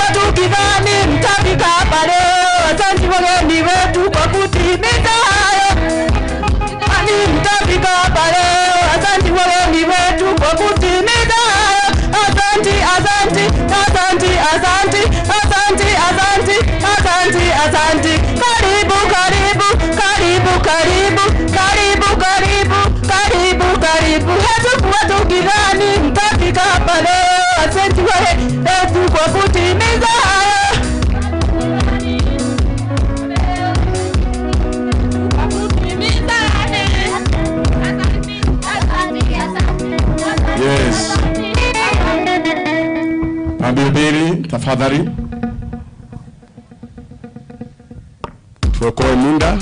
Hatukuwa tukidhani mtafika hapa leo. Asante wageni wetu kwa kutimiza hayo. Ani mtafika hapa leo. Asante wageni wetu kwa kutimiza hayo. Asante, asante, asante, asante, asante, asante, asante, asante. Karibu, karibu, karibu, karibu, karibu, karibu, karibu, karibu. Hatukuwa tukidhani mtafika hapa leo. Asante wageni wetu kwa kutimiza hayo. Yes. Pambili tafadhali. Tuokoe muda.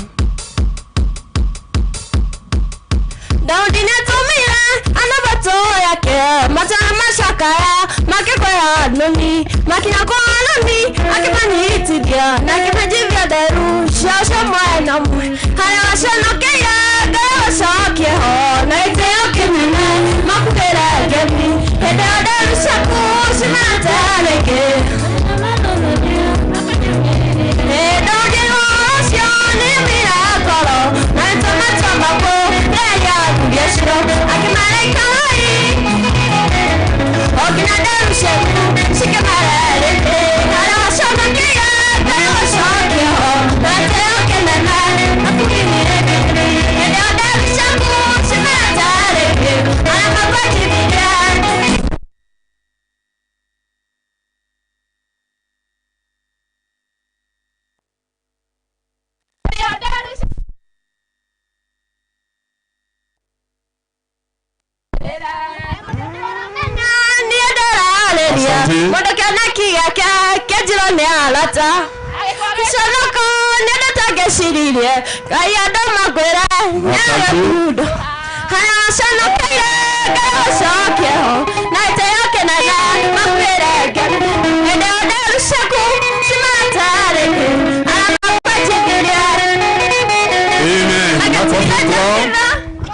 Daudi nĩatũmire anabatũ yake matara macakaya makĩkwea nũni makinya kwa nũni akĩmanyitithia na akĩmanjithia nderu ciao cia mwena ũmwe harĩa waconokeire Ngai ũcokie ho na gĩtĩo kĩnene makugĩre ngemi hĩndĩ ĩyo nderu ciaku cimatarĩke. Daudi ũcio nĩaumire ngoro na nĩtũmatũmagwo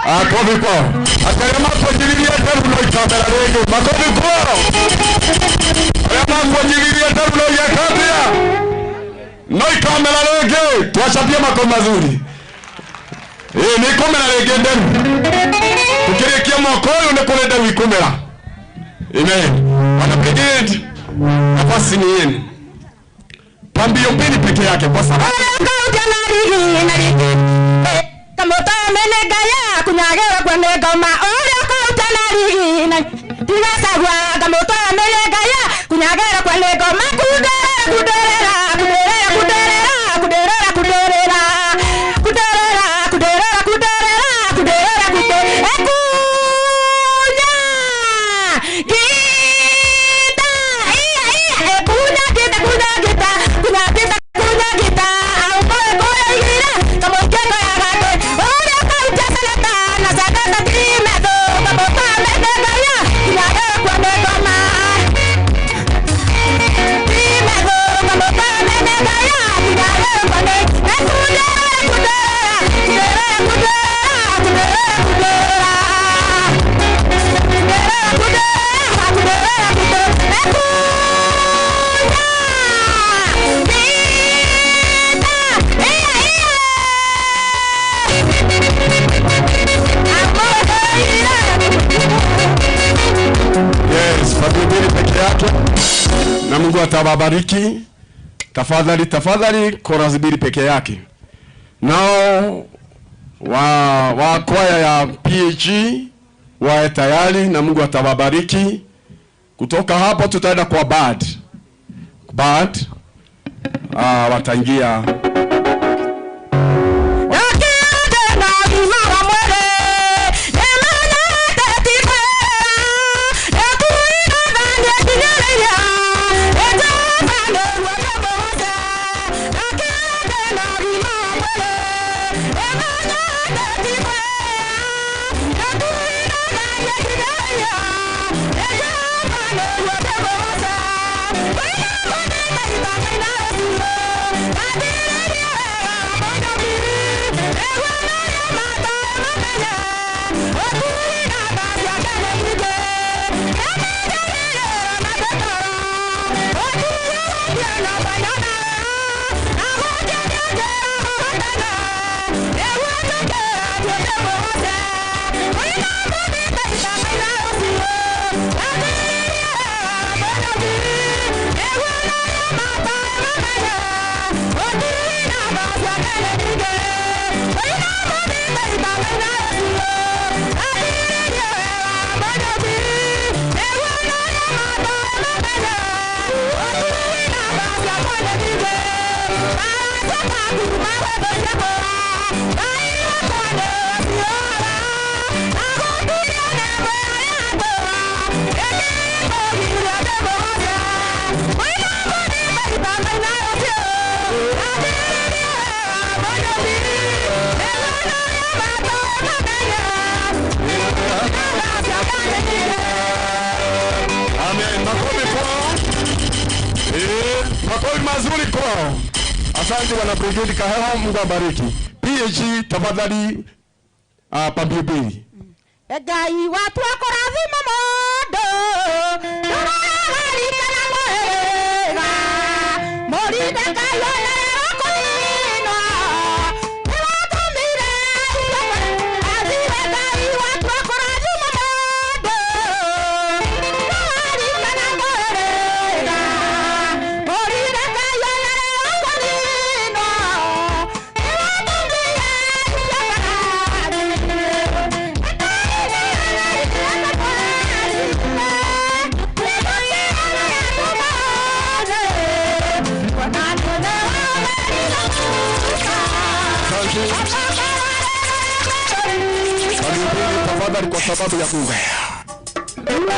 Makofi kwao. Akarema kujililia tabu no ikamera rege. Makofi kwao. Akarema kujililia tabu no yakabia. No ikamera rege. Tuwachapie makofi mazuri. Ni ikomera rege ndenu. Tukirikia mwaka uyu ni kuri ndenu ikomera. Amen. Wana brigade. Nafasi ni yenu. Pambio mbili peke yake kwa sababu na Mungu atawabariki. Tafadhali, tafadhali, chorus mbili peke yake. Nao wa kwaya ya PG wae tayari na Mungu atawabariki. Kutoka hapo tutaenda kwa band. Band wataingia. I Amen. Makofi kwao. Makofi mazuri kwao. Asante wana Brigade Kaheho, Mungu abariki. PhD tafadhali pambibili. Ngai watu akũrathima mũndũ ndũrarikana mwega mũrinde Ngai ũrĩa kũninwa nĩwatũmire athire Ngai watu akũrathima mũndũ ndũrarikana mwega mũrinde Ngai ũrĩa kũninwa nĩwatũmire. Pambibili tafadhali kwa sababu ya Mungu. Amen.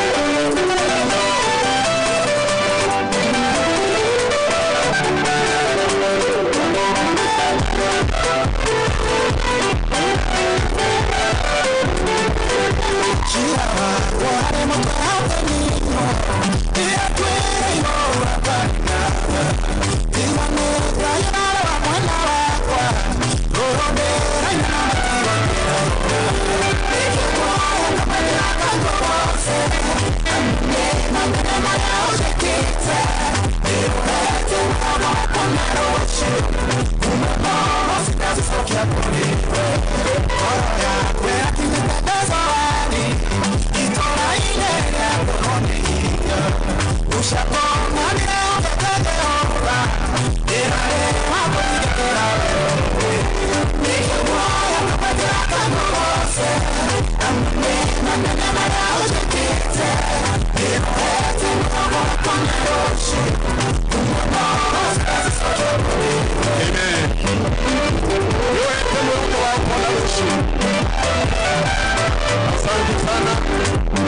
Asante sana.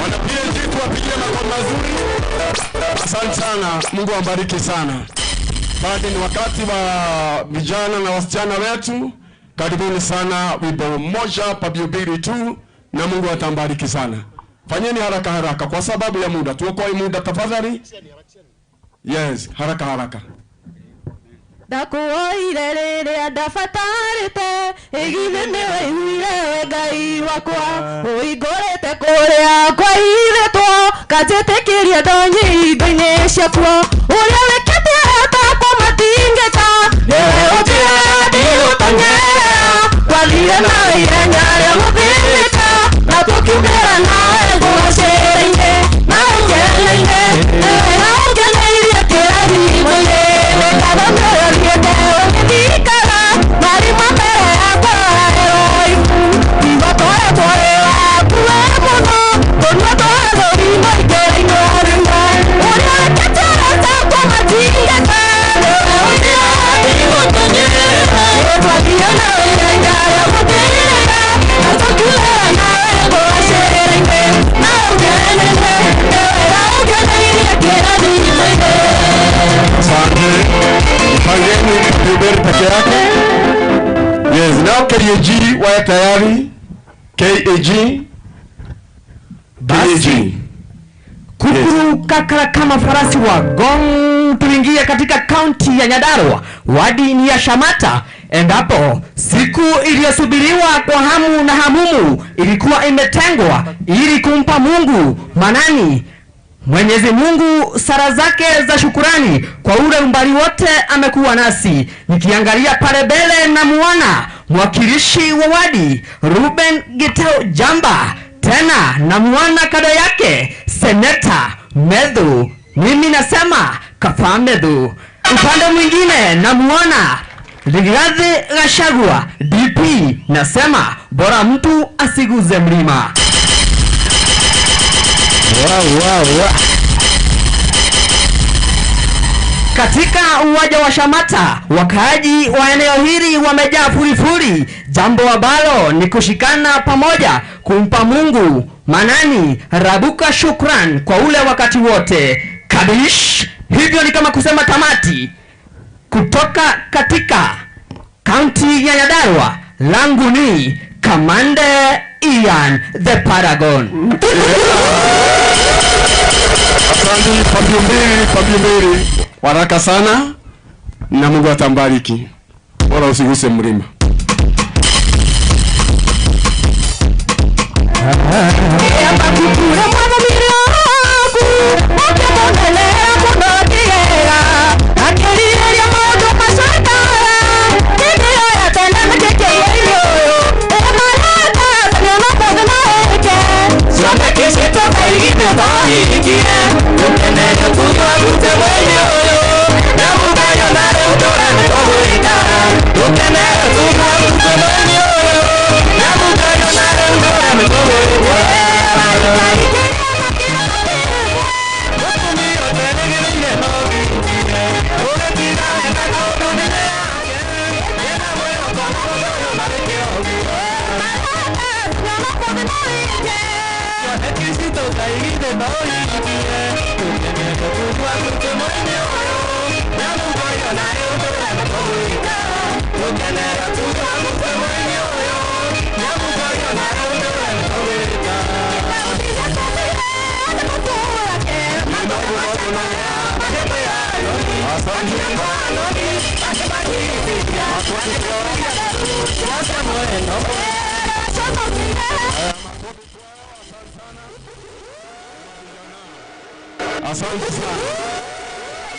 Wana PhD tuwapigie makofi mazuri. Asante sana. Mungu awabariki sana. Bado ni wakati wa vijana na wasichana wetu. Karibuni sana wimbo mmoja pabihubiri tu na Mungu atambariki sana. Fanyeni haraka haraka kwa sababu ya muda. Tuokoe muda tafadhali. Yes, haraka haraka. Ndakuoire rĩrĩa ndabatarĩte ĩgithĩ nĩwaiguire we Ngai wakwa ũhingũrĩte kũrĩa kwairĩtwo kanjĩtĩkĩria ndonye indo-inĩ ciakuo ũrĩa wĩkĩte arata matingĩka nĩwe ũnjĩraga ndigũtonyerera twathire nawe ihenya rĩa gũthĩnĩka na tũkiumĩra nawe ngũcĩrĩ-inĩ na ũngeneire nĩwe ũngeneirie kĩrathimo-inĩ. Pangeni Hubert peke yake. Yes, now KAG wawe tayari. KAG. Basi kukuruka kama farasi wa gong, tuingie katika kaunti ya Nyandarua, wadi ni ya Shamata, endapo siku iliyosubiriwa kwa hamu na hamumu ilikuwa imetengwa ili kumpa Mungu manani Mwenyezi Mungu sala zake za shukurani kwa ule umbali wote amekuwa nasi. Nikiangalia pale mbele na muona mwakilishi wa wadi Ruben Gitau Jamba, tena na muona kado yake Seneta Medhu. Mimi nasema Kafaa Medhu. Upande mwingine na muona Rigathi Gachagua DP, nasema bora mtu asiguze mlima. Wow, wow, wow. Katika uwanja wa Shamata, wakaaji wa eneo hili wamejaa furifuri, jambo ambalo ni kushikana pamoja kumpa Mungu manani rabuka shukran kwa ule wakati wote. Kabish, hivyo ni kama kusema tamati. Kutoka katika kaunti ya Nyandarua, langu ni Kamande Ian the Paragon. Asante pambio mbili. Waraka sana na Mungu atambariki. Bora usiguse mlima. Asante sana.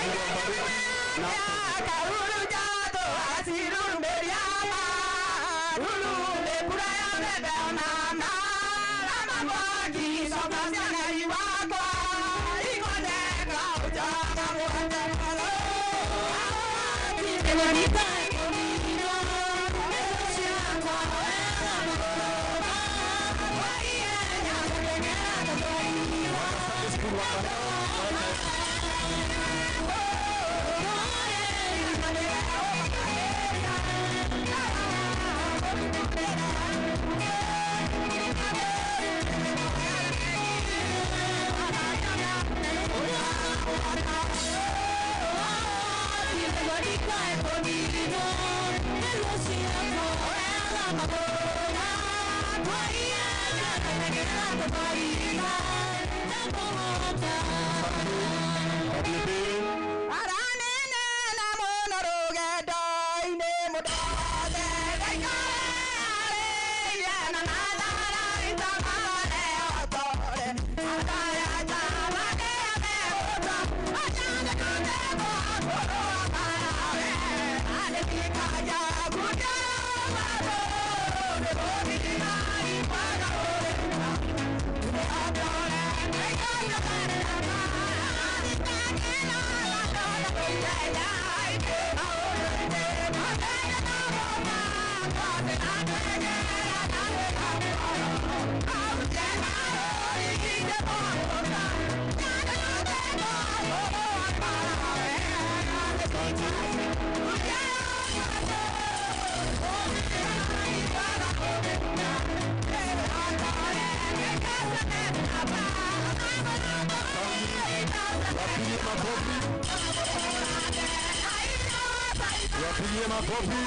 Wapigie makofi.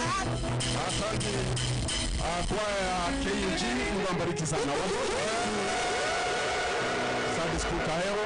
Asante. Kwaya KUG, Mungu ambariki sana. Sunday School Kahero.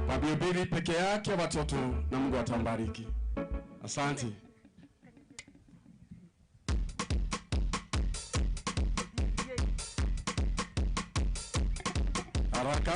Wahubiri peke yake watoto na Mungu atambariki. Asante. Haraka.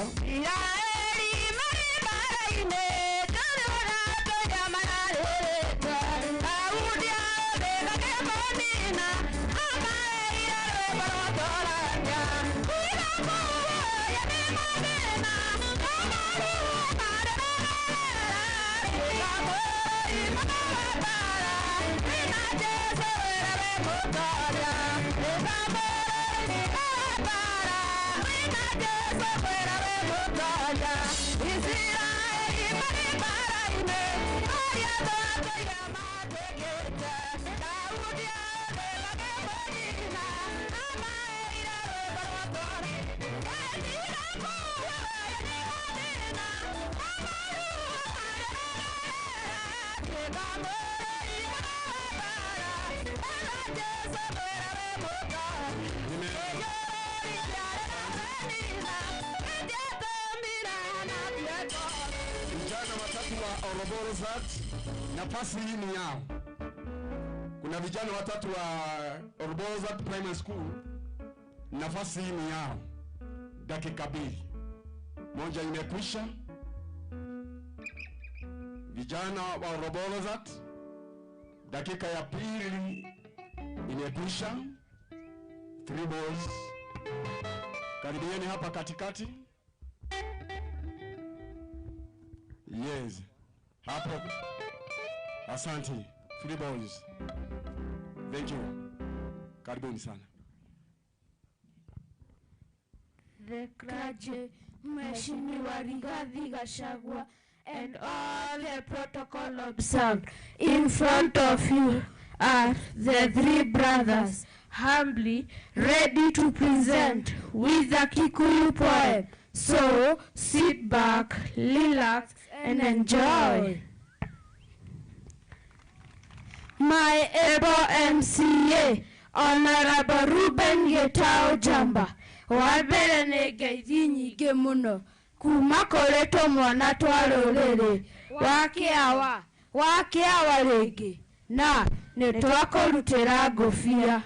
Vijana watatu wa Oroborosat, nafasi hii ni yao. Kuna vijana watatu wa Oroborosat Primary School, nafasi hii ni yao. Dakika 2. Moja imekwisha. Vijana wa Oroborosat, dakika ya pili imekwisha. 3 boys. Karibieni hapa katikati. Yes. Hapo. Asante. 3 boys. Thank you. Karibuni sana. The clergy, Mheshimiwa Rigathi Gachagua, and all the protocol observed. In front of you are the 3 brothers, humbly ready to present with a Kikuyu poem. So sit back, relax, and enjoy. My able MCA, Honorable Reuben Gitao Jamba, wa mbere nĩ ngeithi nyingĩ mũno kuma kũrĩ tũmwana twa rũrĩrĩ wa kĩawa rĩngĩ na nĩ twakũrutĩra ngũbia.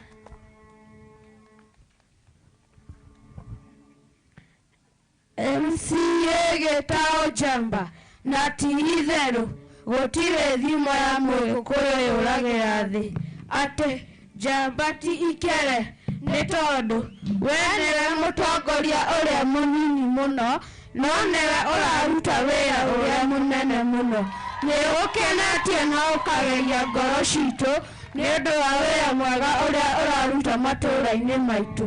MCA Gitao Jamba, na ti itherũ gũtirĩ thimo ya Mũgĩkũyũ yũragĩra thĩ atĩ njamba ti ikere, nĩ tondũ we nĩwe mũtongoria ũrĩa mũnini mũno no nĩwe ũraruta wĩra ũrĩa mũnene mũno. Nĩ ũkenetie na ũkageria ngoro citũ nĩ ũndũ wa wĩra mwega ũrĩa ũraruta matũũra-inĩ maitũ.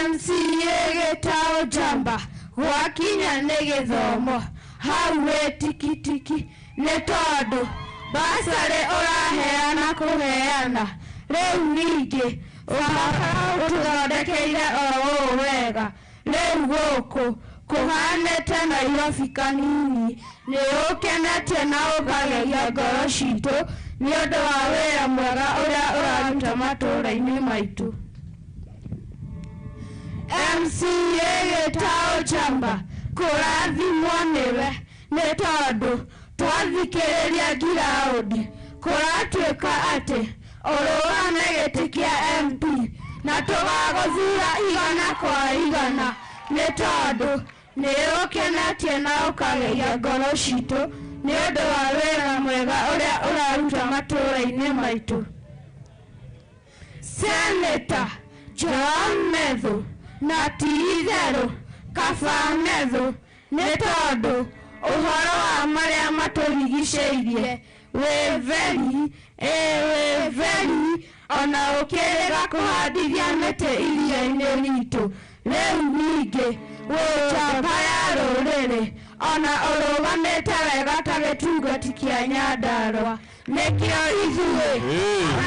MCA Gitao Jamba, gwakinya nĩ gĩthomo hau wĩ tikitiki, nĩ tondũ basarĩ ũraheana kũheana rĩu ningĩ ũtũthondekeire o ũũ wega. Rĩu gũkũ kũhanĩte Nairobi kanini. Nĩ ũkenetie na ũkageria ngoro citũ nĩ ũndũ wa wĩra mwega ũrĩa ũraruta matũũra-inĩ maitũ. MCA Gitao Jamba, kũrathimwo nĩwe nĩ tondũ twathikĩrĩria ngiraũndi kũratuĩka atĩ ũrũgame gĩtĩ kĩa MP na tũgagũthura 100 kwa 100 nĩ tondũ nĩ ũkenetie na ũkageria ngoro citũ nĩ ũndũ wa wĩra mwega ũrĩa ũraruta matũũra-inĩ maitũ. Senator John Methu, na ti itherũ kaba Methu, nĩ tondũ ũhoro wa marĩa matũrigicĩirie wĩ very wĩ very ona ũkĩrĩga kũhandithia mĩtĩ iria-inĩ ritũ. Rĩu ningĩ wĩ njamba ya rũrĩrĩ ona ũrũgamĩte wega ta gĩtungati kĩa Nyandarũa. Nĩkĩo ithuĩ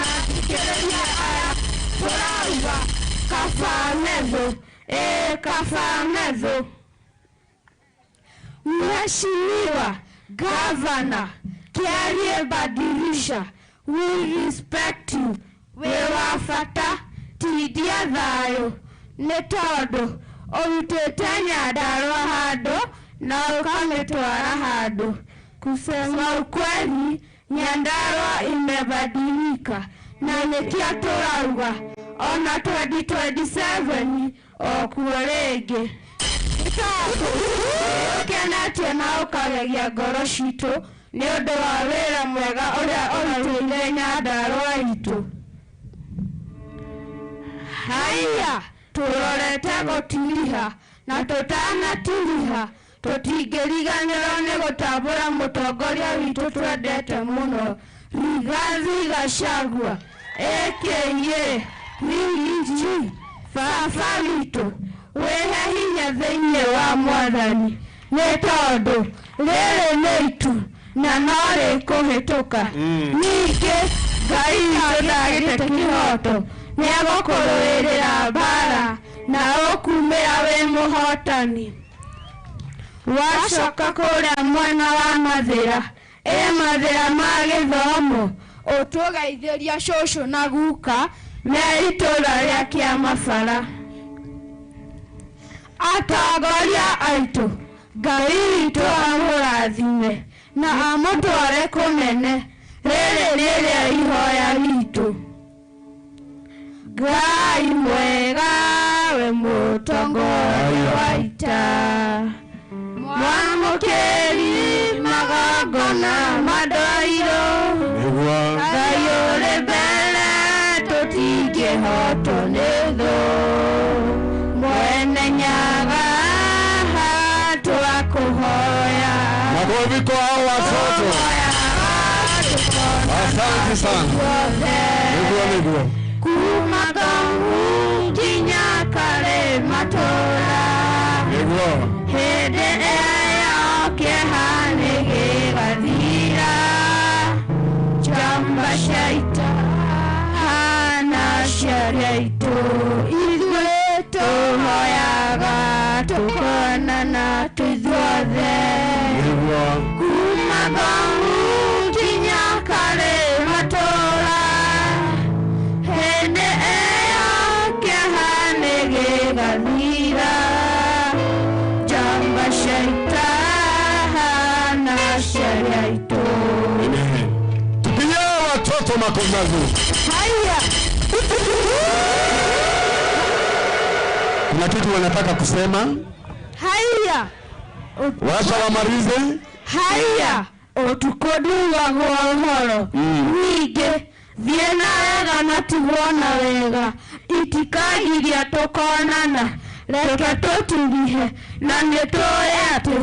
athikĩrĩria aya tũrauga kaba Methu, kaba Methu. Mheshimiwa Governor Kiarie Badirisha, we respect you. Wĩ wa bata, tindia thayũ nĩ tondũ ũrutĩte Nyandarũa handũ na ũkamĩtwara handũ. Kusema ukweli, Nyandarũa imebadilika na nĩkĩo tũrauga ona 2027 okuo rĩngĩ. Ũkenetie na ũkageria ngoro citũ nĩ ũndũ wa wĩra mwega ũrĩa ũrutĩire Nyandarũa itũ. Haiya, tũrorete gũtiriha na tũtanatiriha tũtingĩriganĩrwo nĩ gũtambũra mũtongoria witũ twendete mũno Rigathi Gachagua aka Riggy, baba witũ wĩhe hinya thĩinĩ wa Mwathani nĩ tondũ rĩrĩ nĩ itu na no rĩkũhĩtũka. Ningĩ Ngai witũ ndagĩte kĩhoto, nĩegũkũrũĩrĩra mbara na ũkumĩra wĩ mũhotani. Wacoka kũrĩa mwena wa Mathĩra, ĩ Mathĩra ma gĩthomo, ũtũgeithĩria cũcũ na guka me itũra rĩa Kĩamabara. Atongoria aitũ, Ngai witũ amũrathime na amũtware kũnene, rĩrĩ nĩrĩo ihoya ritũ. Ngai mwega we mũtongoria wa ita, mwamũkĩri magongona mandoirwo, Ngai ũrĩ mbere tũtingĩhotwo nĩ thũ, mwene Nyaga twakũhoya. Makofi kwa hao watoto. Asante sana. Niguo niguo. Kuma Ngong nginya Karĩmatũra, Niguo. hĩndĩ ĩyo kĩeha nĩgĩgathira, njamba cia ita na ciaria aitũ, ithuĩ tũhoyaga tũkonana twĩ ithuothe. Niguo. Kuma Ngong nginya Karĩmatũra, hĩndĩ ĩyo kĩeha nĩgĩgathira, njamba cia ita na ciaria aitũ. Amen. Tupigie watoto makofi mazuri. Haya. Kuna kitu wanataka kusema? Haya. Wacha wamalize. Haya. Ũtukũ ndugagwo ũhoro, ningĩ thiĩ na wega na tigwo na wega, itikagiria tũkonana, reke tũturihe na nĩtũĩ atĩ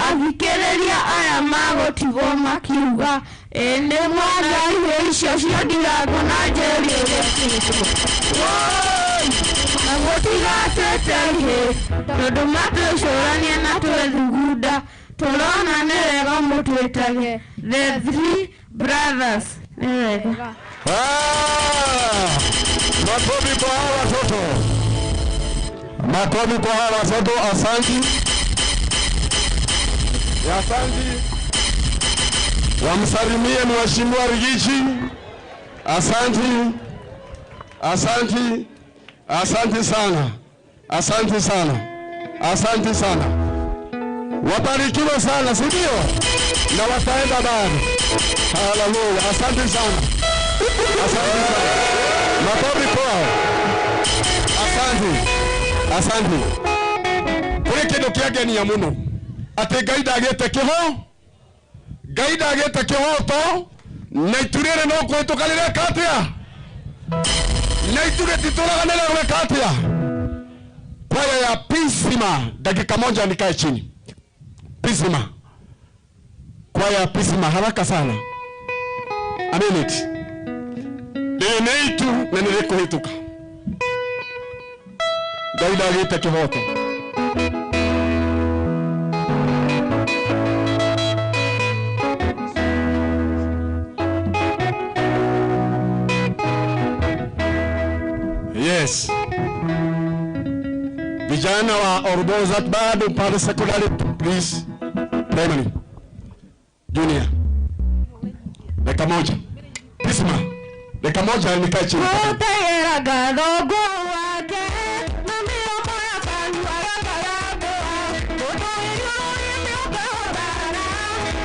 athikĩrĩria aya magũtigwo makiuga ĩ nĩ mwathani icio cia Ndirango na Njeri ũrĩa kĩndũ. Woi! Na gũtigatwĩte ihĩ, tondũ matwĩcũrania na twethugunda, tũrona nĩ wega mũtwĩtage the three brothers. Nĩ wega. Makofi kwa hawa watoto. Makofi kwa hawa watoto. Asanti. Asanti. Wamsalimie Mheshimiwa Rigichi. Asanti. Asanti. Asanti sana. Asanti sana. Asanti sana. Wabarikiwe sana, si ndio? Na wataenda bado. Haleluya. Asante sana. Asante sana. Makofi kwao. Asante. Asante. Kuri kindu kiagenia muno. Ati Ngai ndagĩte kĩho. Ngai ndagĩte kĩhoto na itu rĩrĩ no kũhĩtũka rĩreka atĩa? Na itu rĩtitũraga nĩ rĩreka atĩa? Kwaya ya Pisima, dakika moja nikae chini. Pisima. Kwaya ya Pisima haraka sana. A minute. Rĩrĩ nĩ itu na nĩ rĩkũhĩtũka. Ngai ndagĩte kĩhoto. Yes. Vijana wa Orboza bado pale secondary, please. Primary. Junior. Dakika moja. Pisma. Dakika moja nikae chini. Gũtegera ngatho wake na mĩromo ya kanua gakarangũa, ũndũ ũrĩa ũkahotana,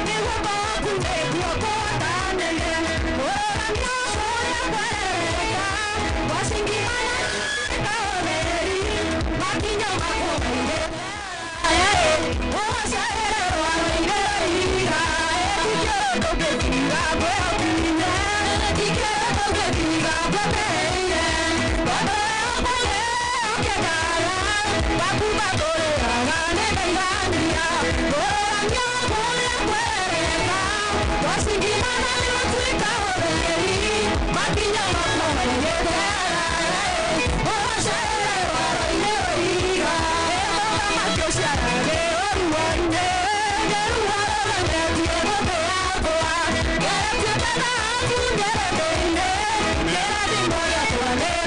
nĩguo kwaku nĩguo kũhotanĩre. Ũrania ũrĩa kwereka, wacingimana ĩkaũtheri, makinya makũmaire.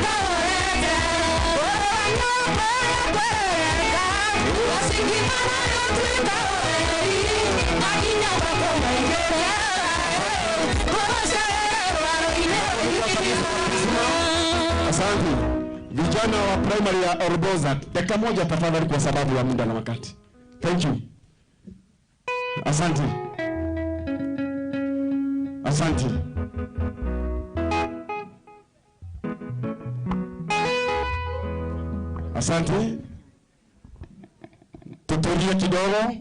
Thank you. Vijana wa primary ya Orboza, dakika moja tafadhali kwa sababu ya muda na wakati. Thank you. Asante. Asante. Asante. Tutulie kidogo.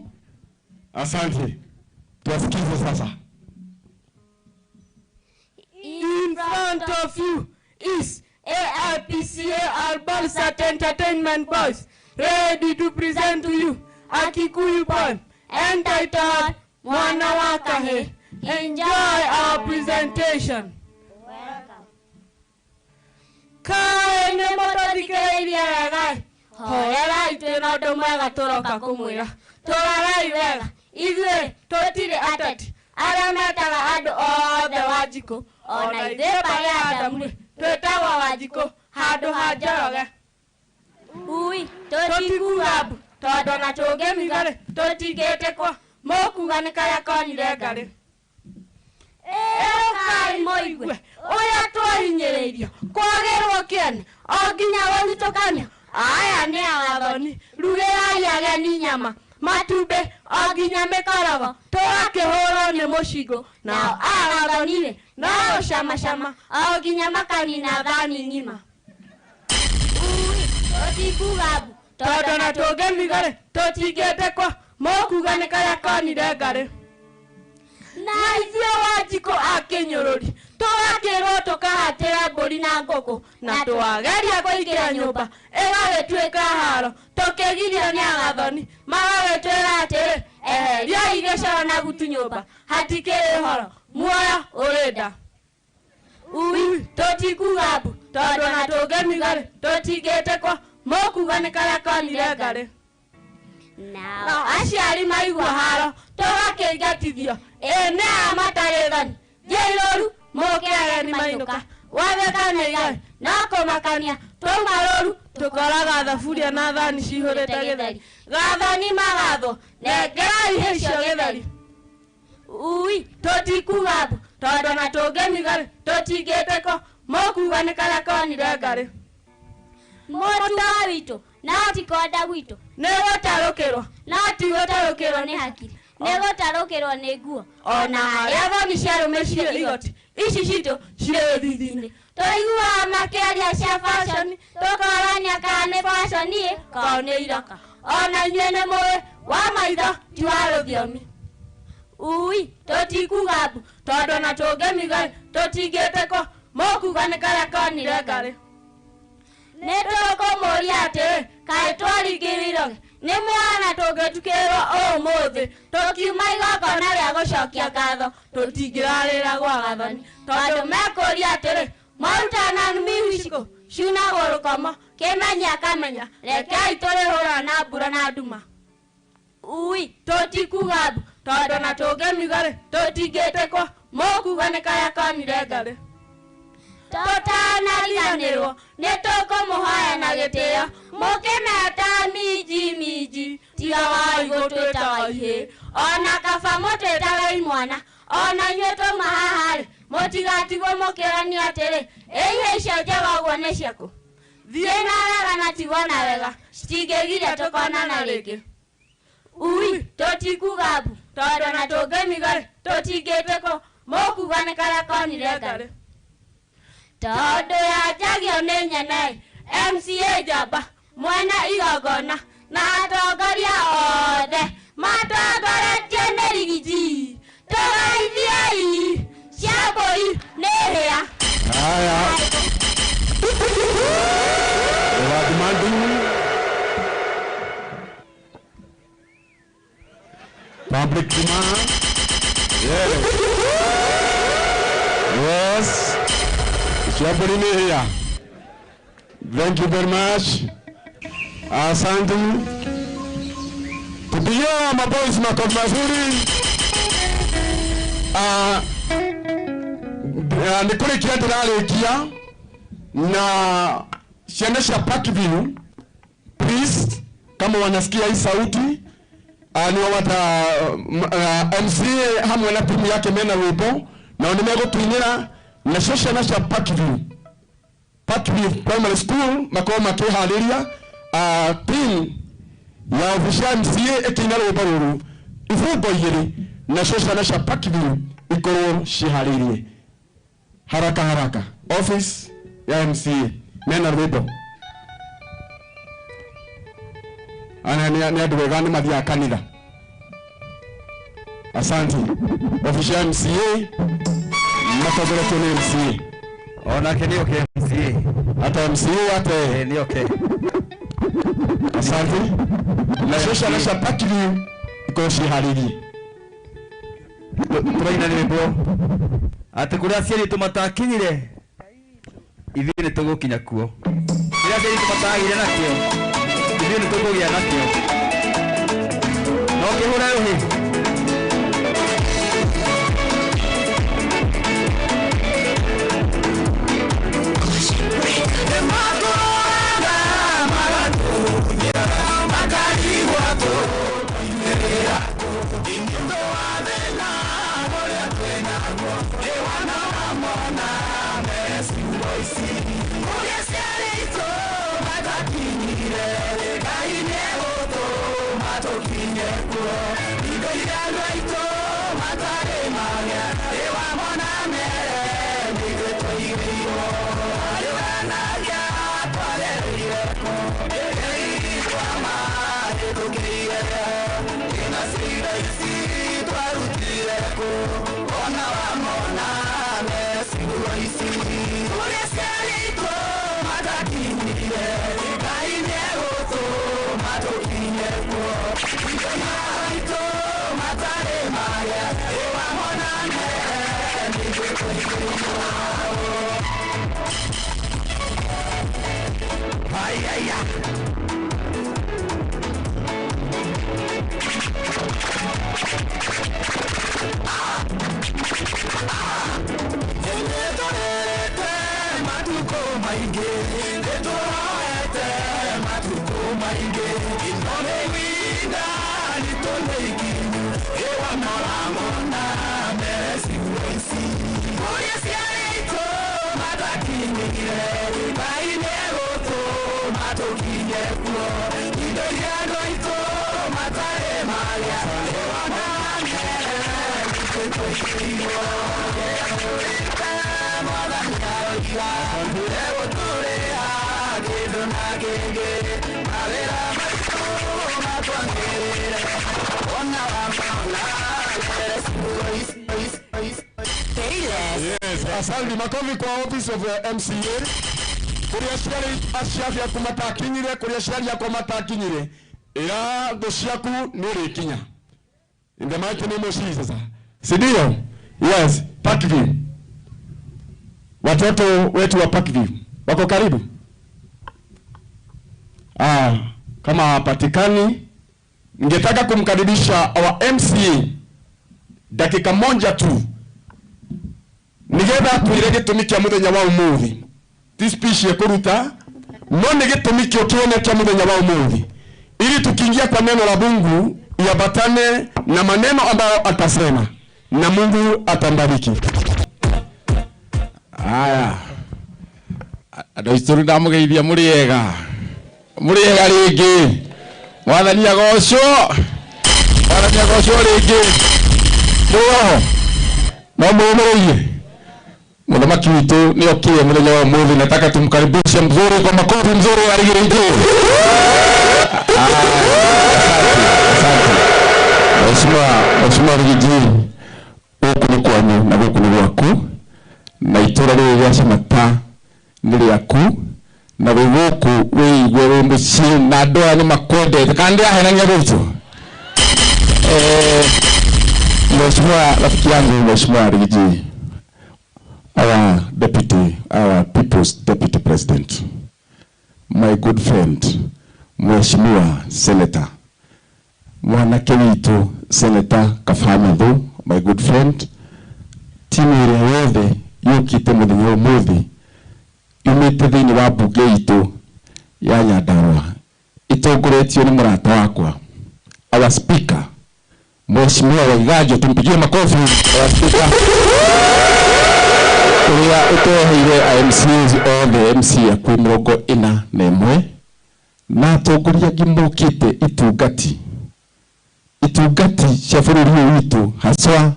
Asante. Tuwasikize sasa. In front of you is AIPCA Albalsat Entertainment Boys, ready to present to you a Kikuyu poem entitled Mwana wa Kahe. Enjoy our presentation. Welcome. Kae nĩ mũtũthikĩrĩirie wega, hoerai twĩna ũndũ mwega tũroka kũmwĩra. Tũrorai wega, ithuĩ tũtirĩ ateti arĩa metaga andũ othe Wanjikũ, ona ithuĩ mbarĩ ya Adamu twĩtagwo Wanjikũ handũ ha Njoroge. Ui, tũtikuga mbu tondũ ona tũngĩmiga-rĩ tũtingĩtĩkwo, mũkuga nĩ karĩa konire ngarĩ. Ĩũkai mũigue ũrĩa twahinyĩrĩirio kwagĩrwo kĩene o nginya gũthitũkanio. Aya nĩ awathoni, rugĩrai ageni nyama, matumbĩ o nginya mĩkorogo, tũgakĩhũrwo nĩ mũcingũ. Nao awathoni-rĩ no gũcamacama o nginya makanina thani ng'ima. Ui, tũtikuga mbu tondũ ona tũngĩmiga-rĩ tũtingĩtĩkwo, mũkuga nĩ karĩa konire ngarĩ. Na ithuĩ Wanjikũ a kĩnyũrũri tũgakĩrwo tũkahatĩra mbũri na ngũkũ, na twageria kũingĩra nyũmba ĩgagĩtuĩka haro, tũkĩgirio nĩ agathoni magagĩtwĩra atĩrĩ, eheriai gĩcoro na gutu nyũmba, hatikĩrĩ ũhoro, muoyo ũrĩ nda. Ui, tũtikuga mbu tondũ ona tũngĩmiga-rĩ tũtingĩtĩkwo, mũkuga nĩ karĩa konire ngarĩ. Nao aciari maigua haro tũgakĩingatithio, ĩ nĩ aya matarĩ thoni, thiĩi rũru mũke ageni mainũka, watheka nĩ igai no kũmakania, twauma rũru tũkoraga thaburia na thani cihũrĩte gĩtheri. Gathoni magathwo, nengerai icio gĩtheri. Ui, tũtikuga mbu tondũ ona tũngĩmiga-rĩ tũtingĩtĩkwo, mũkuga nĩ karĩa konire ngarĩ. Mũtugo witũ no ti kwenda gwitũ, nĩ gũtarũkĩrwo no ti gũtarũkĩrwo nĩ hakiri, nĩ gũtarũkĩrwo nĩ nguo, ona harĩa thoni cia arũme cirĩ igoti, ici citũ cirĩ thithi-inĩ. Tũiguaga makĩaria cia fashion, tũkorania kana nĩ fashion ĩ kana nĩ iroka. Ona inyuĩ nĩ mũĩ wa maitho ti wa rũthiomi. Ui, tũtikuga mbu tondũ ona tũngĩmiga-rĩ tũtingĩtĩkwo, mũkuga nĩ karĩa konire ngarĩ. Nĩ tũkũmũria atĩrĩ, kaĩ twaringĩrĩirwo nĩ mwana tũngĩtukĩrwo ũmũthĩ tũkiuma igongona rĩa gũcokia ngatho, tũtingĩrarĩra gwa gathoni tondũ mekũria atĩrĩ, mwarutana mĩhiciko ciunagwo rũkomo, kĩmenya akamenya, rekei tũrĩhũra na mbura na nduma. Ui, tũtikuga mbu tondũ ona tũngĩmiga-rĩ tũtingĩtĩkwo, mũkuga nĩ karĩa konire ngarĩ. Tũtanariganĩrwo nĩ tũkũmũhoya na gĩtĩo, mũkĩmeta minji minji, tigagai gũtwĩtaga ihĩĩ, ona kaba mũtwĩtage imwana, ona inyuĩ twauma haha-rĩ mũtigatigwo mũkĩũrania atĩrĩ, ĩ ihĩĩ icio njega ũguo nĩ ciakũ? Thiĩ na wega na tigwo na wega, citingĩgiria tũkonana rĩngĩ. Ui, tũtikuga mbu tondũ ona tũngĩmiga-rĩ tũtingĩtĩkwo, mũkuga nĩ karĩa konire ngarĩ. Tondũ yanjagio nĩ nyene, MCA njamba, mwene igongona, na atongoria othe matongoretio nĩ rigiji, tũgaithiei cia mbũri nĩ hĩa. Haya. We are demanding public demand. Yes. Yes. Here. Thank you very much. Asante. Tupigie maboys makofi mazuri. Nĩ kũrĩkia ndĩrarĩkia na ciana cia Parkview, please, kama wanasikia hii sauti, ni wata MCA hamwe na timu yake mena rwĩmbo nao nĩ megũtũinĩra. Nacio ciana cia Parkview Parkview Primary School makorwo makĩharĩria team ya obici ya MCA ĩkĩina rwĩmbo rũrũ ibungo igĩrĩ, nacio ciana cia Parkview ikorwo ciharĩirie haraka haraka. Office ya MCA mena rwĩmbo. Ana nĩ andũ wega, nĩ mathiaga kanitha. Asante. Office ya MCA matongoretio nĩ MCA. Onake nĩ oke MCA. Hata MCA ate. Nĩ oke. Asante. Nacio ciana cia Parkview ikorwo ciharĩirie. Tũraina rwĩmbo atĩ kũrĩa aciari aitũ matakinyire ithuĩ nĩ tũgũkinya kuo, kũrĩa aciari aitũ matagĩire nakĩo ithuĩ nĩ tũkũgĩa nakĩo. No kĩhũre rũhĩ. Yes, asante. Makofi kwa office of the MCA. Kuria aciari aciari aku matakinyire, kuria aciari akwa matakinyire, ira thũ ciaku nĩ ũrĩkinya. In the mighty name of Jesus. Si ndio? Yes, Parkview. Watoto wetu wa Parkview wako karibu? Kama hapatikani, ningetaka kumkaribisha our MCA dakika moja tu, nigetha twire gĩtũmi kĩa mũthenya wa ũmũthĩ. Ti speech ĩkũruta, no nĩ gĩtũmi kĩo kĩene kĩa mũthenya wa ũmũthĩ, ili tukiingia kwa neno la Mungu iambatane na maneno ambayo atasema na Mungu atambariki. Aya, andũ aitũ ndamũgeithia mũrĩ ega, mũrĩ ega rĩngĩ. Mwathani agocwo, Mwathani agocwo rĩngĩ. Mũroho no mũũmĩrĩirie. Mũthamaki witũ nĩ okire mũthenya wa ũmũthĩ. Nataka tumkaribishe mzuri kwa makofi mzuri arigirĩitũ. Asante. Mheshimiwa Rigiji, gũkũ nĩ kwanyu na gũkũ nĩ gwaku, na itũra rĩrĩ rĩa Camata nĩ rĩaku, na wĩ gũkũ wĩigue wĩ mũciĩ na andũ aya nĩ makwendete. Kana ndĩrahenania gũkũ? Mheshimiwa rafiki yangu, Mheshimiwa Rigiji, our deputy, our people's deputy president, my good friend, Mheshimiwa Senator, mwanake witũ Senator Kabamethu, my good friend, timu ĩrĩa yothe yũkĩte mũthenya ũmũthĩ yumĩte thĩinĩ wa mbunge itũ ya Nyandarua ĩtongoretio nĩ mũrata wakwa, our speaker, Mheshimiwa Waiganjo. Tumpigie makofi our speaker. Uria uteheire MCAs othe MCA kwĩ 41 na atongoria angĩ mokĩte itungati cia bũrũri ũyũ witũ haswa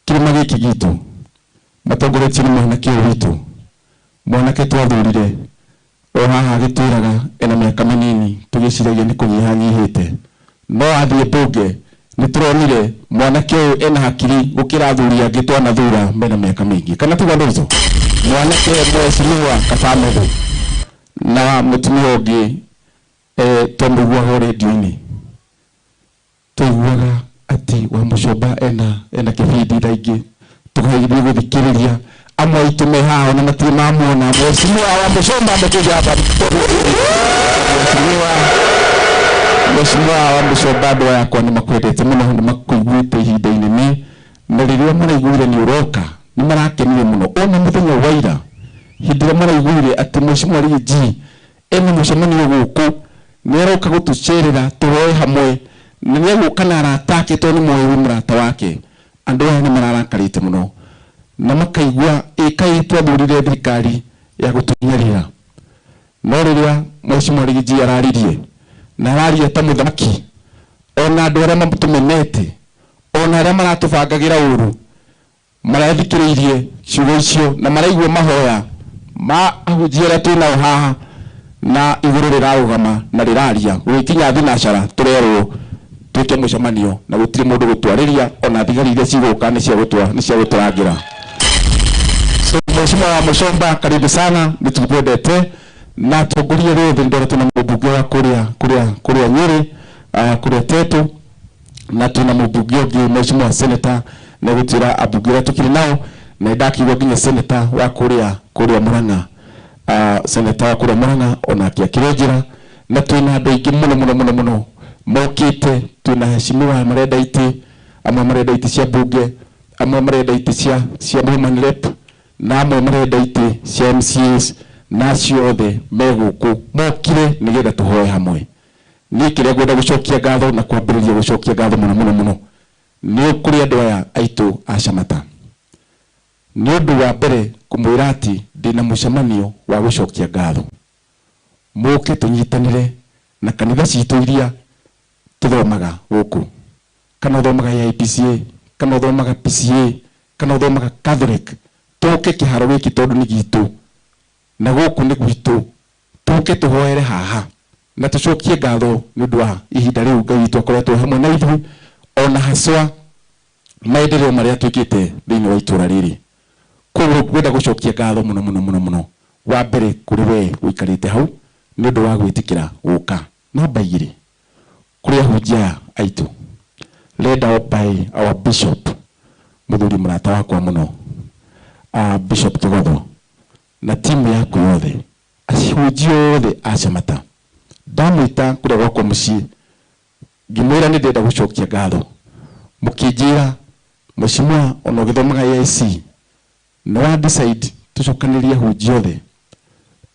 kĩrĩma gĩkĩ gitũ matongoretio nĩ mwanake ũyũ witũ mwanake twathurire o haha agĩtwĩraga ena mĩaka mĩnini tũgĩciragia nĩ kũnyihanyihĩte no athiĩ mbunge nĩ tũronire mwanake ũyũ ena hakiri gũkĩra athuri angĩ twanathura mena mĩaka mĩingĩ kana tiguo andũ aitũ mwanake mheshimiwa Kabamethu na mũtumia ũngĩ twamũiguaga rĩndiũ-inĩ twaiguaga atĩ wa Mũcomba ena kĩbindi thaa ingĩ tũgathiĩ gũthikĩrĩria amwe aitũ me haha ona matirĩ mamuona mheshimiwa wa Mũcomba amekuja hapa mheshimiwa wa Mũcomba andũ aya akwa nĩ makwendete mũno nĩ makũiguĩte ihinda inene na rĩrĩa maraiguire nĩ ũroka nĩ marakenire mũno ona mũthenya wa ira hĩndĩ ĩrĩa maraiguire atĩ mheshimiwa Rigathi ena mũcemanio gũkũ nĩ aroka gũtũcerera tũhoe hamwe na nĩ egũka na arata ake tondũ nĩ moĩ wĩ mũrata wake andũ aya nĩ mararakarĩte mũno na makaigua ĩkaĩ twathurire thirikari ya gũtũnyarira no rĩrĩa mheshimiwa Rigathi araririe na araria ta mũthamaki ona andũ arĩa matũmenete ona arĩa maratũbangagĩra ũru marathikĩrĩirie ciugo icio na maraigua mahoya ma ahunjia arĩa twĩ nao haha na igũrũ rĩrarũgama na rĩraria gũgĩkinya thinacara tũrerwo twĩke mũcemanio na gũtirĩ mũndũ gũtwarĩria ona thigari iria cigũka nĩ cia gũtũrangĩra. So mheshimiwa wa Mũcomba karibu sana nĩ tũkwendete na atongoria rĩothe ndora tuna mũmbunge wa kũrĩa Nyĩrĩ kũrĩa Tetu na tuna mũmbunge ũngĩ mheshimiwa senator na gũtwĩra ambunge arĩa tũkĩrĩ nao na ndakiuga nginya senator wa kũrĩa Murang'a senator wa kũrĩa Murang'a onake akĩrĩ njĩra na twĩna andũ aingĩ mũno mũno mũno mũno mokĩte twĩna heshimiwa marenda itĩ amwe marenda itĩ cia mbunge amwe marenda itĩ cia women rep na amwe marenda itĩ cia MCAs na acio othe me gũkũ mokire nĩgetha tũhoe hamwe. Niĩ kĩrĩa ngwenda gũcokia ngatho na kwambĩrĩria gũcokia ngatho mũno mũno mũno nĩ kũrĩ andũ aya aitũ a Shamata nĩ ũndũ wa mbere kũmwĩra atĩ ndĩna mũcemanio wa gũcokia ngatho mũke tũnyitanĩre na kanitha citũ iria tũthomaga gũkũ kana ũthomaga AIPCA kana ũthomaga PCA kana ũthomaga Catholic tũke kĩharo gĩkĩ tondũ nĩ gitũ na gũkũ nĩ gwitũ tũke tũhoere haha na tũcokie ngatho nĩ ũndũ wa ihinda rĩu Ngai witũ akoretwo hamwe na ithuĩ ona haswa maendeleo marĩa twĩkĩte thĩinĩ wa itũra rĩrĩ. Koguo ngwenda gũcokia ngatho mũno mũno mũno mũno wa mbere kũrĩ we ũikarĩte hau nĩ ũndũ wa gwĩtĩkĩra gũka. Namba 2 kũrĩ ahunjia aya aitũ led out by our bishop mũthuri mũrata wakwa mũno Bishop Kĩgotho na timu yaku yothe ahunjia othe a Shamata ndamwĩta kũrĩa gwakwa mũciĩ ngĩmwĩra nĩ ndĩrenda gũcokia ngatho mũkĩnjĩra mheshimiwa ona ũgĩthomaga AIC nĩ wa decide tũcokanĩrie ahunjia othe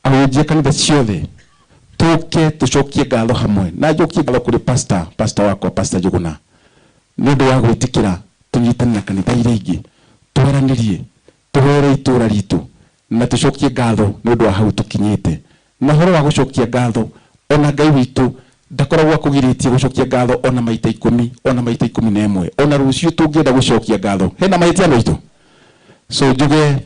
ahunjia kanitha ciothe tũke tũcokie ngatho hamwe na njokie ngatho kũrĩ pastor wakwa Pastor Njuguna nĩ ũndũ wa gwĩtĩkĩra tũnyitane na kanitha iria ingĩ twaranĩrie tũhoere itũra ritũ na tũcokie ngatho nĩ ũndũ wa hau tũkinyĩte na ũhoro wa gũcokia ngatho ona Ngai witũ ndakoragwo akũgirĩtie gũcokia ngatho ona maita 10 ona maita 11 ona rũciũ tũngĩenda gũcokia ngatho hena mahĩtia maitũ. So njuge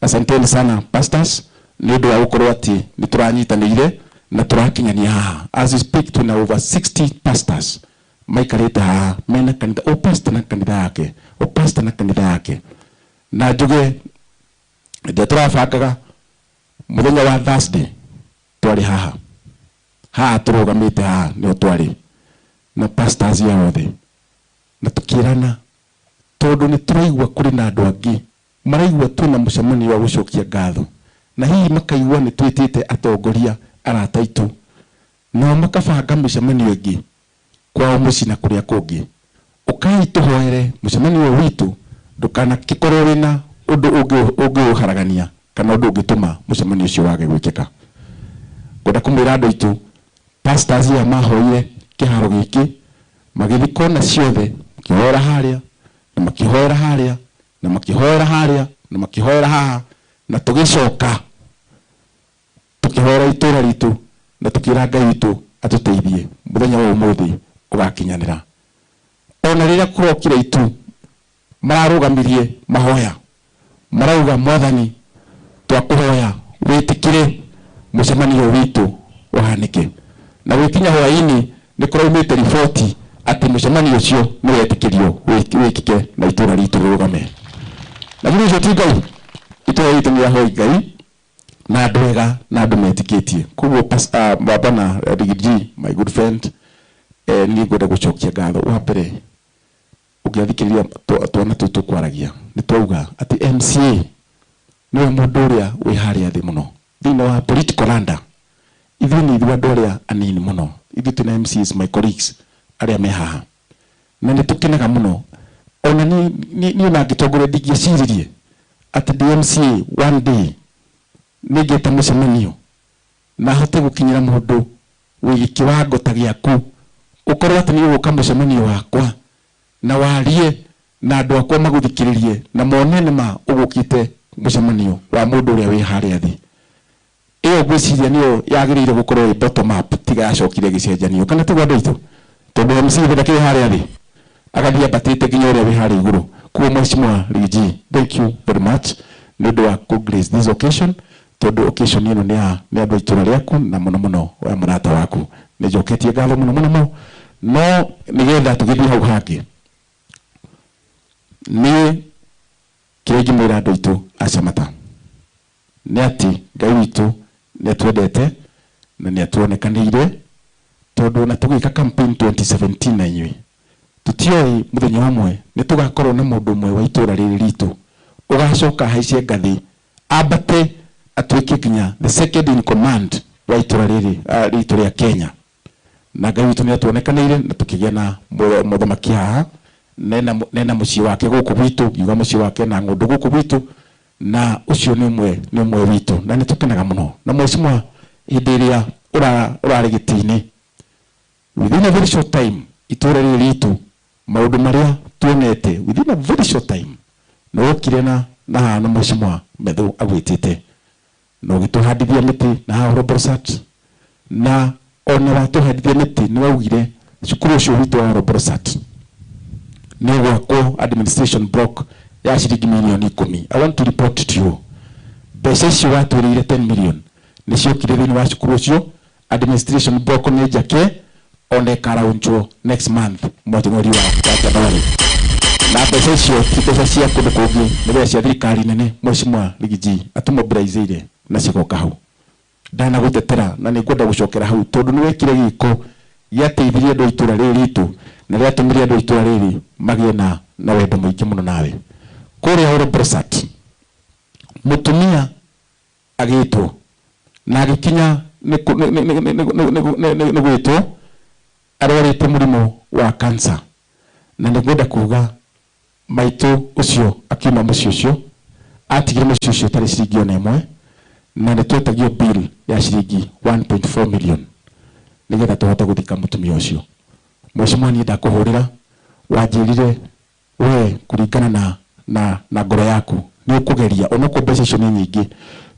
asanteni sana pastors nĩ ũndũ wa gũkorwo atĩ nĩ tũranyitanĩire na tũrakinyania haha. As we speak twĩna over 60 pastors maikarĩte haha mena kanitha o pastor na kanitha yake o pastor na kanitha yake na njuge rĩrĩa tũrabangaga mũthenya wa Thursday twarĩ haha haha tũrũgamĩte haha nĩho twarĩ na pastors ya othe na tũkĩrana tondũ nĩ tũraigua kũrĩ na andũ angĩ maraigua twĩna mũcemanio wa gũcokia ngatho na hihi makaigua nĩ twĩtĩte atongoria arata aitũ nao makabanga mĩcemanio ĩngĩ kwao mũciĩ na kũrĩa kũngĩ ũkai tũhoere mũcemanio ũyũ witũ ndũkanakĩkorwo wĩna ũndũ ũngĩũharagania kana ũndũ ũngĩtũma mũcemanio ũcio wage gwĩkĩka. Ngwenda kũmwĩra andũ aitũ pastors aya mahoire kĩharo gĩkĩ magĩthiĩ kona ciothe makĩhoera harĩa na makĩhoera harĩa na makĩhoera harĩa Na makĩhoera haha na tũgĩcoka tũkĩhoera itũra ritũ na tũkĩra Ngai witũ atũteithie mũthenya wa ũmũthĩ ũgakinyanĩra. Ona rĩrĩa kũrokire itu mararũgamirie mahoya marauga Mwathani twakũhoya wĩtĩkĩre mũcemanio witũ ũhanĩke. Na gwĩkinya hwaĩ-inĩ nĩ kũraumĩte riboti atĩ mũcemanio ũcio nĩ wetĩkĩrio wĩkĩke na itũra ritũ rĩrũgame. Na githĩ ũcio ti Ngai? Itũra ritũ nĩ rĩahoi Ngai na andũ ega na andũ metĩkĩtie. Koguo baba na Riggy, my good friend, niĩ ngwenda gũcokia ngatho. Wa mbere ũngĩathikĩrĩria twana tũtũ tũkwaragia nĩ twauga atĩ MCA nĩwe mũndũ ũrĩa wĩ harĩa thĩ mũno thĩinĩ wa political ladder. Ithuĩ nĩ ithuĩ andũ arĩa anini mũno, ithuĩ twĩna MCAs, my colleagues arĩa me haha, na nĩ tũkenaga mũno. Ona niĩ ona ngĩtongoria ndingĩeciririe atĩ ndĩ MCA one day nĩ ngĩte mũcemanio na hote gũkinyĩra mũndũ wĩ kĩwango ta gĩaku, ũkorwo atĩ nĩ ũgũka mũcemanio wakwa na warie na andũ akwa magũthikĩrĩrie na mone nĩ ma ũgũkĩte mũcemanio wa mũndũ ũrĩa wĩ harĩa thĩ. Ĩyo ngwĩciria nĩyo yagĩrĩire gũkorwo ĩ bottom up, tiga yacokire ĩgĩcenjanio, kana tiguo andũ aitũ? Tondũ MC ndakĩrĩ harĩa thĩ agathiĩ ambatĩte nginya ũrĩa wĩ harĩa igũrũ. Koguo Mheshimiwa Riggy, thank you very much nĩ ũndũ wa kũ grace this occasion, tondũ occasion ĩno nĩ ya nĩ andũ a itũra rĩaku na mũno mũno wa mũrata waku. Nĩ njoketie ngatho mũno mũno mũno. No nĩgetha tũgĩthiĩ hau hangĩ, niĩ kĩrĩa ingĩmwĩra andũ aitũ a Shamata nĩ atĩ Ngai witũ nĩ atwendete na nĩ atuonekanĩire, tondũ ona tũgĩka campaign 2017 na inyuĩ tũtioĩ mũthenya ũmwe nĩ tũgakorwo na mũndũ ũmwe wa itũra rĩrĩ ritũ ũgacoka ahaice ngathĩ ambate atuĩke nginya the second in command wa itũra rĩrĩ ritũ rĩa Kenya. Na Ngai witũ nĩ atuonekanĩire na tũkĩgĩa na mũthamaki haha nena mũciĩ wake gũkũ gwitũ, ngiuga mũciĩ wake na ng'ũndũ gũkũ gwitũ, na ũcio nĩ ũmwe nĩ ũmwe witũ na nĩ tũkenaga mũno. Na mheshimiwa, hĩndĩ ĩrĩa ũrarĩ gĩtĩ-inĩ, within a very short time itũra rĩrĩ ritũ maũndũ marĩa tuonete within a very short time nĩ wokire na haha na mheshimiwa Methu agwĩtĩte na ũgĩtũhandithia mĩtĩ na haha Oroborosat, na ona watũhandithia mĩtĩ nĩ waugire cukuru ũcio witũ wa Oroborosat nĩ ũgwakwo administration block ya ciringi mirioni 10. I want to report to you mbeca icio watwĩrĩire 10 million nĩ ciokire thĩinĩ wa cukuru ũcio. Administration block nĩ njake ona ĩkaraunchwo next month mweri wa January. Na mbeca icio ti mbeca cia kũndũ kũngĩ, nĩ mbeca cia thirikari nene Mheshimiwa Riggy atũmobilizeire na cigoka hau. Ndanagũtetera na nĩ ngwenda gũcokera hau tondũ nĩ wekire gĩko gĩateithirie andũ a itũra rĩrĩ ritũ na rĩatũmire andũ a itũra rĩrĩ magĩe na wendo mũingĩ mũno nawe. Kũrĩa Oroborosat mũtumia agĩtwo na agĩkinya nĩ gwĩtwo arwarĩte mũrimũ wa cancer, na nĩ ngwenda kuga maitũ ũcio akiuma mũciĩ ũcio atigire mũciĩ ũcio ũtarĩ ciringi ona ĩmwe, na nĩ twetagio bill ya ciringi 1.4 million nĩgetha tũhote gũthika mũtumia ũcio. Mheshimiwa, niĩ ndakũhũrĩra wanjĩrire we kũringana na ngoro yaku nĩ ũkũgeria, onokorwo mbeca icio nĩ nyingĩ,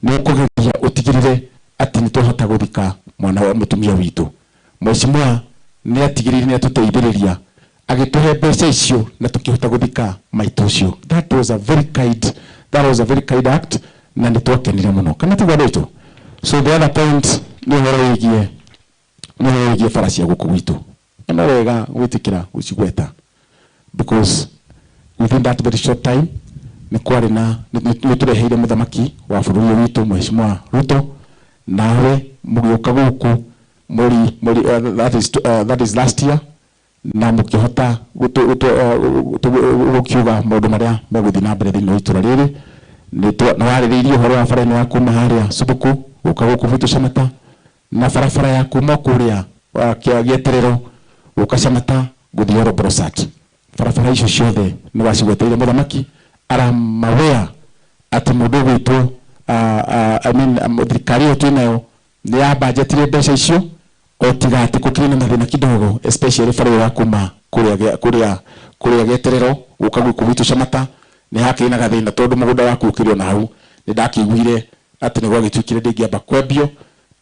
nĩ ũkũgeria ũtigĩrĩre atĩ nĩ twahota gũthika mwana wa mũtumia witũ. Mheshimiwa nĩ atigĩrĩire nĩ atũteithĩrĩria agĩtũhe mbeca icio na tũkĩhota gũthika maitũ ũcio. That was a very kind, that was a very kind act na nĩ twakenire mũno, kana tiguo andũ aitũ? So the other point nĩ ũhoro wĩgiĩ bara cia gũkũ gwitũ. Na wega gwĩtĩkĩra gũcigweta because within that very short time nĩ kwarĩ na nĩ tũreheire mũthamaki wa bũrũri ũyũ witũ Mheshimiwa Ruto, nawe mũgĩũka gũkũ mweri that is last year, na mũkĩhota gũkiuga maũndũ marĩa megũthiĩ na mbere thĩinĩ wa itũra rĩrĩ. Nĩ warĩrĩirie ũhoro wa bara ĩno ya kuma harĩa Subuku gũka gũkũ gwitũ Shamata, na barabara ya kuma kũrĩa Gĩeterero gũka Shamata gũthiĩ Oroborosat. Barabara icio ciothe nĩ wacigweteire mũthamaki aramawea atĩ mũndũ ũgwĩtwo I mean thirikari ĩyo twĩnayo nĩ yambanjetire mbeca icio, o tiga atĩ gũkĩrĩ na mathĩna kidogo, especially bara ĩyo ya kuma kũrĩa Gĩeterero gũka gũkũ gwitũ Shamata Nĩ hakĩrĩ na gathĩna tondũ mũgũnda waku ũkĩrĩ ona hau. Nĩ ndakĩiguire atĩ nĩ gwagĩtuĩkire ndĩngĩamba kwambio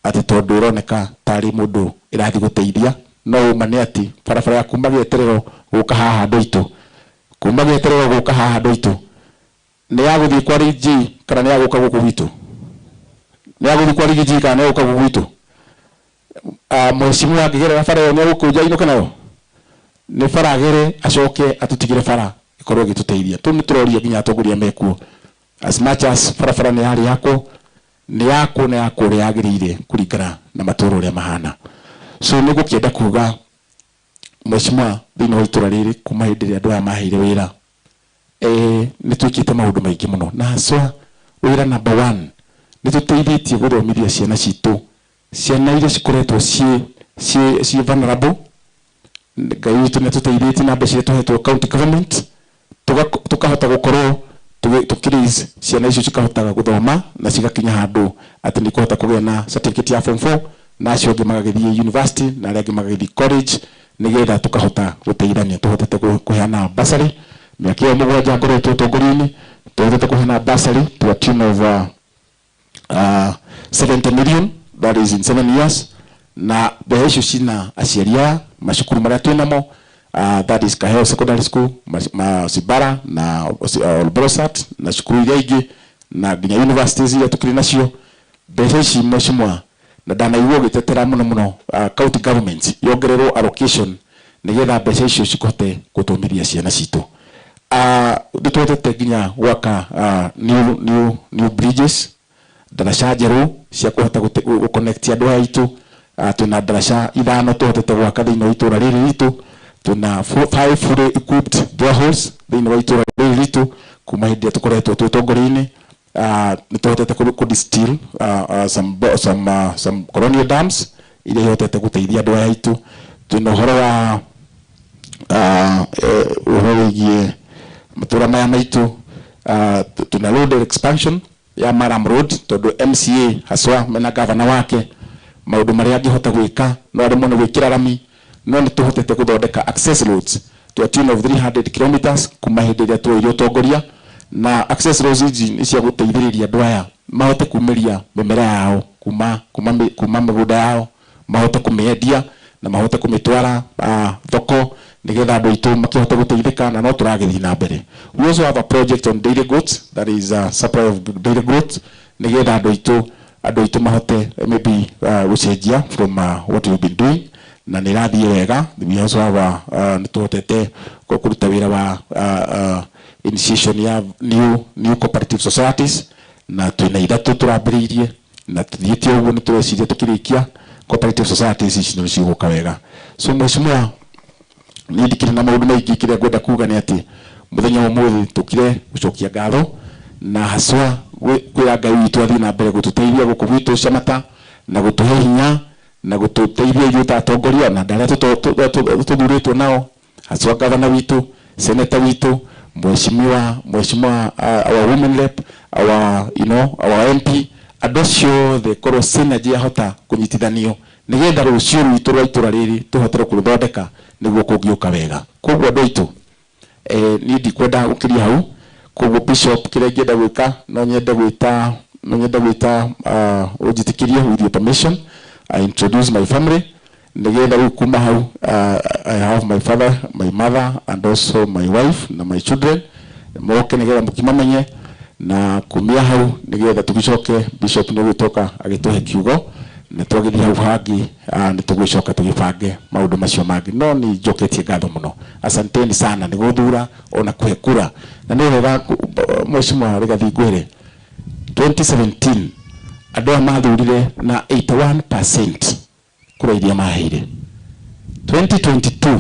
atĩ tondũ ĩroneka tarĩ mũndũ ĩrathiĩ gũteithia. No ũma nĩ atĩ barabara ya kuma gĩeterero gũka haha andũ aitũ, kuma gĩeterero gũka haha andũ aitũ, nĩ ya gũthiĩ kwa Rigi kana nĩ ya gũka gũkũ gwitũ? Nĩ ya gũthiĩ kwa Rigi kana nĩ ya gũka gũkũ gwitũ? Mheshimiwa angĩgerera bara ĩyo nĩ egũkũnja inũke nayo? Nĩ bara agere acoke atũtigĩre bara ĩkorwo ĩgĩtũteithia. Tũu nĩ tũroria nginya atongoria mekuo, as much as barabara nĩ yarĩ yakwo, nĩ yakwo na yakwo ũrĩa yagĩrĩire kũringana na matũũra ũrĩa mahana. So nĩ ngũkĩenda kuga, mheshimiwa, thĩinĩ wa itũra rĩrĩ kuma hĩndĩ ĩrĩa andũ aya maheire wĩra, nĩ twĩkĩte maũndũ maingĩ mũno, na haswa wĩra number 1 nĩ tũteithĩtie gũthomithia ciana citũ, ciana iria cikoretwo ciĩ vulnerable. Ngai witũ nĩ atũteithĩtie na mbeca iria tũhetwo county government, tukahota gũkorwo tũkĩraise ciana icio cikahotaga gũthoma na cigakinya handũ atĩ nĩ ikũhota kũgĩa na certificate ya form 4, na acio angĩ magagĩthiĩ university na arĩa angĩ magagĩthiĩ college, nĩgetha tukahota gũteithania. Tũhotete kũheana bursary mĩaka ĩyo 7 ngoretwo ũtongoria-inĩ, tũhotete kũheana bursary to a tune of 70 million, that is in 7 years, na mbeca icio cina aciari aya macukuru marĩa twĩnamo, that is Kaheo Secondary School, Masibara na Olbrosat na cukuru iria ingĩ na nginya universities iria tũkĩrĩ nacio. Mbeca ici mheshimiwa, na ndanaigua ũgĩtetera mũno mũno, county government yongererwo allocation nĩgetha mbeca icio cihote gũthomithia ciana citũ. Nĩ tũhotete nginya gwaka new bridges, ndaraca njerũ cia kũhota gũconnect andũ aya aitũ. Twĩna ndaraca 5 tũhotete gwaka thĩinĩ wa itũra rĩrĩ ritũ. Twĩna 5 fully equipped boreholes thĩinĩ wa itũra rĩrĩ ritũ kuma hĩndĩ ĩrĩa tũkoretwo twĩ ũtongoria-inĩ. Nĩ tũhotete kũ-distill some colonial dams iria ihotete gũteithia andũ aya aitũ. Twĩna ũhoro wa ũhoro wĩgiĩ matũra maya maitũ. Tuna road expansion ya Maram Road tondũ MCA haswa mena governor wake maũndũ marĩa angĩhota gwĩka no aremwo nĩ gwĩkĩra rami, no nĩ tũhotete gũthondeka access roads to a tune of 300 kilometers kuma hĩndĩ ĩrĩa tuoire ũtongoria, na access roads ici nĩ cia gũteithĩrĩria andũ aya mahote kumĩria mĩmera yao kuma mĩgũnda yao, mahote kũmĩendia na mahote kũmĩtwara thoko nĩgetha andũ aitũ makĩhote gũteithĩka, na no tũragĩthiĩ na mbere. We also have a project on dairy goats, that is a supply of dairy goats, nĩgetha andũ aitũ mahote maybe gũcenjia from what we've been doing, na nĩ ĩrathiĩ wega. We also have a, nĩ tũhotete kũruta wĩra wa initiation ya new cooperative societies, na twĩna 3 tũrambĩrĩirie na tũthiĩte ũguo nĩ tũreciria tũkĩrĩkia cooperative societies ici nĩ cigũka wega. So mheshimiwa, niĩ ndikĩrĩ na maũndũ maingĩ, kĩrĩa ngwenda kuga nĩ atĩ mũthenya wa ũmũthĩ tũkire gũcokia ngatho na haswa kwĩra Ngai witũ athiĩ na mbere gũtũteithia gũkũ gwitũ Shamata na gũtũhe hinya na gũtũteithia ithuĩ ta atongoria na andũ arĩa tũthurĩtwo nao, haswa gavana witũ, senator witũ, mheshimiwa, our women rep, our, you know, our MP, andũ acio othe korwo synergy yahota kũnyitithanio nĩgetha rũciũ rwitũ rwa itũra rĩrĩ tũhote kũrũthondeka nĩguo kũngĩũka wega. Koguo andũ aitũ, niĩ ndikwenda gũkĩria hau. Koguo bishop, kĩrĩa ingĩenda gwĩka, no nyende gwĩta, no nyende gwĩta, ũnjĩtĩkĩrie with your permission, I introduce my family nĩgetha rĩu kuma hau, I have my father, my mother and also my wife na my children moke nĩgetha mũkĩmamenye, na kumia hau nĩgetha tũgĩcoke bishop nĩ ũgĩtoka agĩtũhe kiugo na twagĩthiĩ hau hangĩ, nĩ tũgũcoka tũgĩbange maũndũ macio mangĩ. No nĩ njoketie ngatho mũno, asanteni sana nĩ gũthura ona kũhe kura. Na nĩ wega mheshimiwa Rigathi ngwĩre, 2017 andũ aya mathurire na 81% kura iria maheire, 2022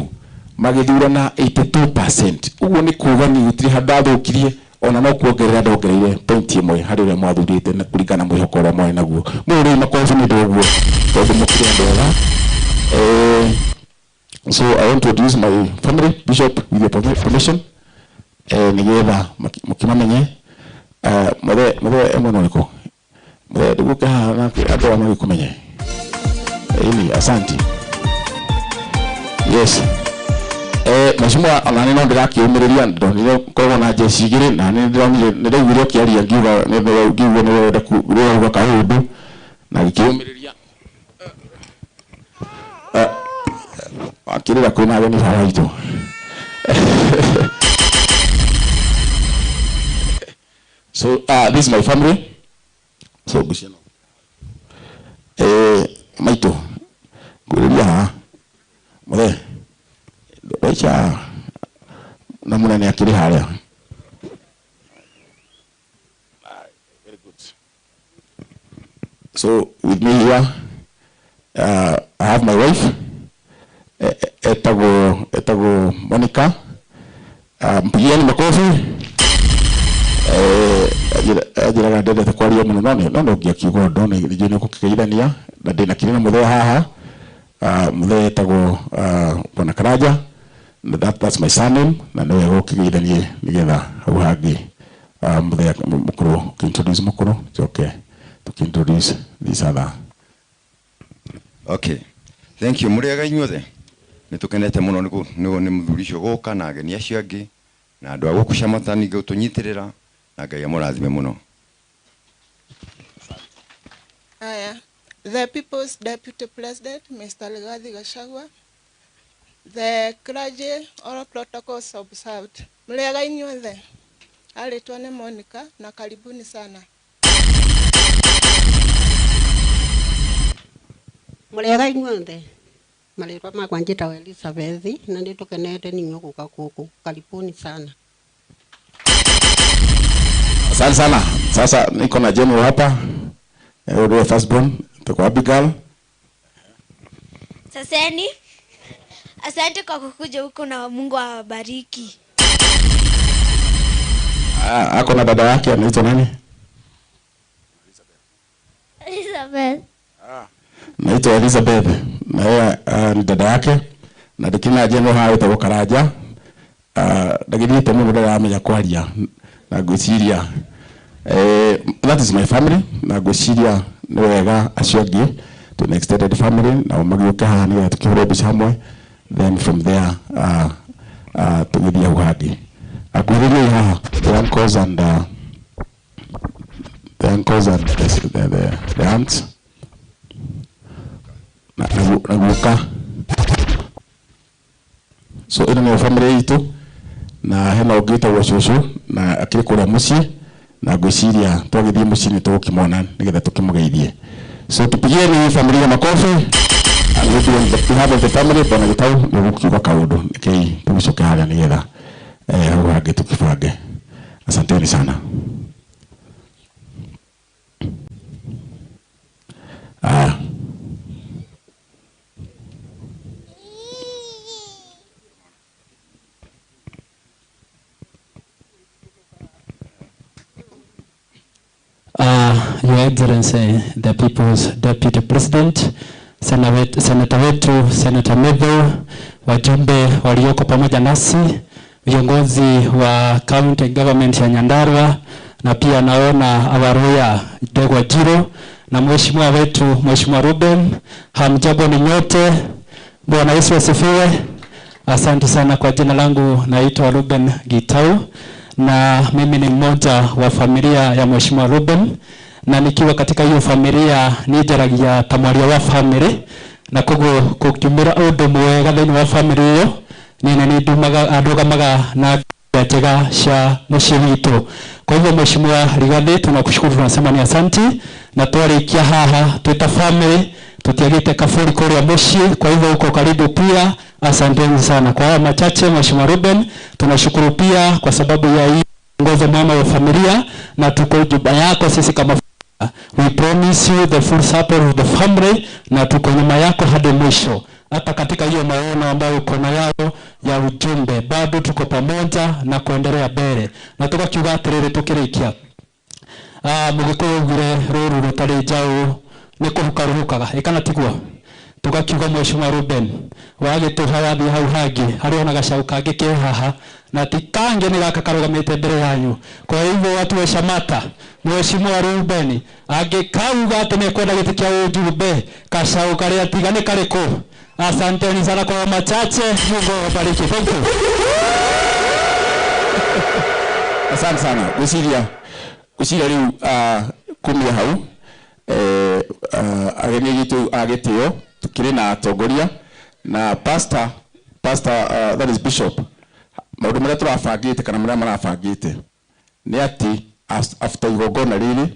magĩthura na 82%. Ũguo nĩ kuga ni gũtirĩ handũ athũkirie, ona no kuongerera ndongereire point ĩmwe harĩ ũrĩa mwathurĩte na kũringana na mwĩhoko ũrĩa mwarĩ naguo. Mũrĩ makobi nĩ ũndũ ũguo tondũ mũkĩrĩ andũ ega. So I want to introduce my family, Bishop, with your permission, nĩgetha mũkĩmamenye. Mũthe mwena ũrĩkũ? Mũthe ndĩgũke haha nake andũ aya magĩkũmenye. Ĩni, asante. Yes. Mheshimiwa ona no ndirakiumiriria ndonire korwo na jeshi igiri na ni ndironire ndiraiguire ukiaria ngiuga ngiuga ni wenda kuuga kaundu na gikiumiriria akirira kwina ageni haha itu. So this is my family. So guciano maito ngwiriria haha muthe ndaica na munene akiri haria. Very good. So with me here I have my wife etagwo Monica. Mpigieni makofi. Ajiraga ndendete kwaria muno no no ngiakiuga ndo nĩ nĩ gũkĩgeithania na ndĩna kĩrĩ na mũthee haha. Mũthee etagwo Bwana Karanja. That's my surname na nĩwe gũkĩgeithanie nĩgetha hau hangĩ mũthee mũkũrũ ũkĩintroduce mũkũrũ njoke tũkĩintroduce this other. Okay, thank you. Mũrĩega inyuothe nĩ tũkenete mũno nĩ mũthuri ũcio gũka na ageni acio angĩ na andũ a gũkũ Shamata ningĩ gũtũnyitĩrĩra na Ngai amũrathime mũno. Aya, the People's Deputy President, Mr. Rigathi Gachagua, the clergy, all protocols observed. Mũrĩega inyuothe, arĩtwo nĩ Monica na karibuni sana. Mũrĩega inyuothe, marĩtwa makwa njĩtagwo Elizabeth na nĩ tũkenete nĩ inyuĩ gũka gũkũ, karibuni sana. Asante sana. Sasa niko na General hapa. Ndio firstborn, tuko Abigail. Saseni, asante kwa kukuja huko na Mungu awabariki. Ako na dada yake anaitwa nani? Elizabeth. Naitwa Elizabeth. Na yeye ni dada yake. Na ndikina General haha wĩtagwo Karanja. Ndagĩthiĩte mũno ndaramenya kwaria na ngwĩciria that is my family na ngwĩciria nĩ wega acio angĩ to an extended family na magĩũke haha nĩgetha tũkĩhũre mbica hamwe, then from there tũgĩthiĩ hau hangĩ. Akuhĩrĩriai haha the uncles and the aunts na guka. So ĩno nĩyo family itũ na hena ũngĩ wĩtagwo cũcũ na akĩrĩ kũrĩa mũciĩ na ngwĩciria twagĩthiĩ mũciĩ nĩ tũgũkĩmona nĩgetha tũkĩmũgeithie. So tupigieni familia makofi. And we'll be on behalf of the family Bwana Gitau nĩ gũkiuga kaũndũ nĩkĩi tũgĩcoke harĩa nĩgetha hau hangĩ tũkĩbange. Asanteni sana. Your Excellency, the People's Deputy President, Senator wetu, Senator Methu, wajumbe walioko pamoja nasi, viongozi wa County Government ya Nyandarua, na pia naona Awaruya Ndegwa Jiro, na mheshimiwa wetu, Mheshimiwa Ruben. Hamjambo ni nyote. Bwana Yesu asifiwe. Asante sana. Kwa jina langu naitwa Ruben Gitau, na mimi ni mmoja wa familia ya Mheshimiwa Ruben, na nikiwa katika hiyo familia nijaragia ta mwaria wa family, na koguo kukiumira undu mwega thiini wa family iyo nina nindumaga andugamaga na njega cia muciĩ witũ. Kwa hivyo Mheshimiwa Rigathi, tunakushukuru, tunasema ni asanti, na twarikia haha twita family tutiagite kaburi kuria muciĩ. Kwa hivyo uko karibu pia, asanteni sana. Kwa haya machache Mheshimiwa Ruben, tunashukuru pia kwa sababu ya hii ngozo mama wa familia, na tuko juba yako sisi kama familia. We promise you the full support of the family, na tuko nyuma yako hadi mwisho. Hata katika hiyo maono ambayo uko nayo ya ujumbe, bado tuko pamoja na kuendelea mbele. Na tukakiuga atiriri tukirikia, mugikuyu augire ruru rutari njaũ nĩ kũhuka rũhukaga, ĩkana tiguo? Tugakiuga Mheshimiwa Ruben wagĩtũha wathiĩ hau hangĩ harĩ ona gacau kangĩ ke haha na ti kangĩ nĩ gaka karũgamĩte mbere yanyu. Kwa hivyo watu wa Shamata, Mheshimiwa Ruben angĩkauga atĩ nĩekwenda gĩtĩ kĩa ũjumbe, gacau karĩa tiga nĩ karĩkũ? Asanteni sana kwa machache. Mungu awabariki. Thank you. Asante sana. Gwĩciria rĩu kumia hau ageni aitũ a gĩtĩo tukĩrĩ na atongoria na pastor that is bishop. Maũndũ marĩa tũrabangĩte kana marĩa marabangĩte nĩ atĩ after igongona rĩrĩ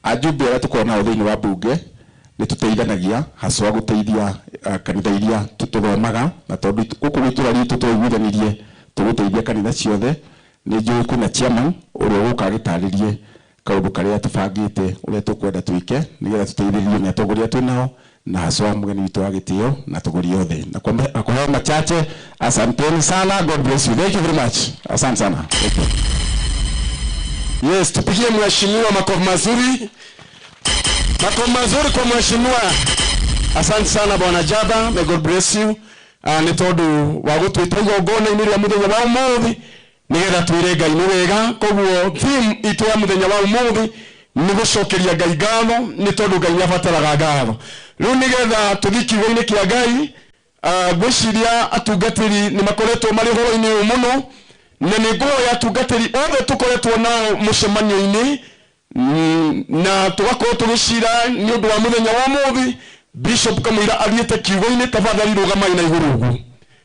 ajumbe arĩa tũkoragwo nao thĩinĩ wa bunge nĩ tũteithanagia haswa gũteithia kanitha iria tũthomaga na tondũ gũkũ gĩtũra ritũ twaiguithanirie tũgũteithia kanitha ciothe. Nĩ njũĩ kwĩna chairman ũrĩa ũgũka agĩtarĩrie kaũndũ karĩa tũbangĩte ũrĩa tũkwenda twĩke nĩgetha tũteithĩrĩrio nĩ atongoria twĩ nao na haswa mũgeni witũ wa gĩtĩo na atongoria othe. Na kwa hayo machache, asanteni sana. God bless you. Thank you very much. Asante sana. Thank you. Yes, tupigie mheshimiwa makofi mazuri. Makofi mazuri kwa mheshimiwa. Asante sana Bwana Jaba. May God bless you. Nĩ tondũ wa gũtwĩta igongona-inĩ rĩa mũthenya wa ũmũthĩ nĩgetha twĩre Ngai nĩ wega. Koguo theme itũ ya mũthenya wa ũmũthĩ nĩ gũcokeria Ngai ngatho nĩ tondũ Ngai nĩ abataraga ngatho. Rĩu nĩgetha tũthiĩ kiugo-inĩ kĩa Ngai, ngwĩciria atungatĩri nĩ makoretwo marĩ ũhoro-inĩ ũyũ mũno, na nĩ ngũhoya atungatĩri othe tũkoretwo nao mũcemanio-inĩ na tũgakorwo tũgĩcira nĩ ũndũ wa mũthenya wa ũmũthĩ. Bishop kamũira athiĩte kiugo-inĩ, tafadhali rũgamai na igũrũ ũguo.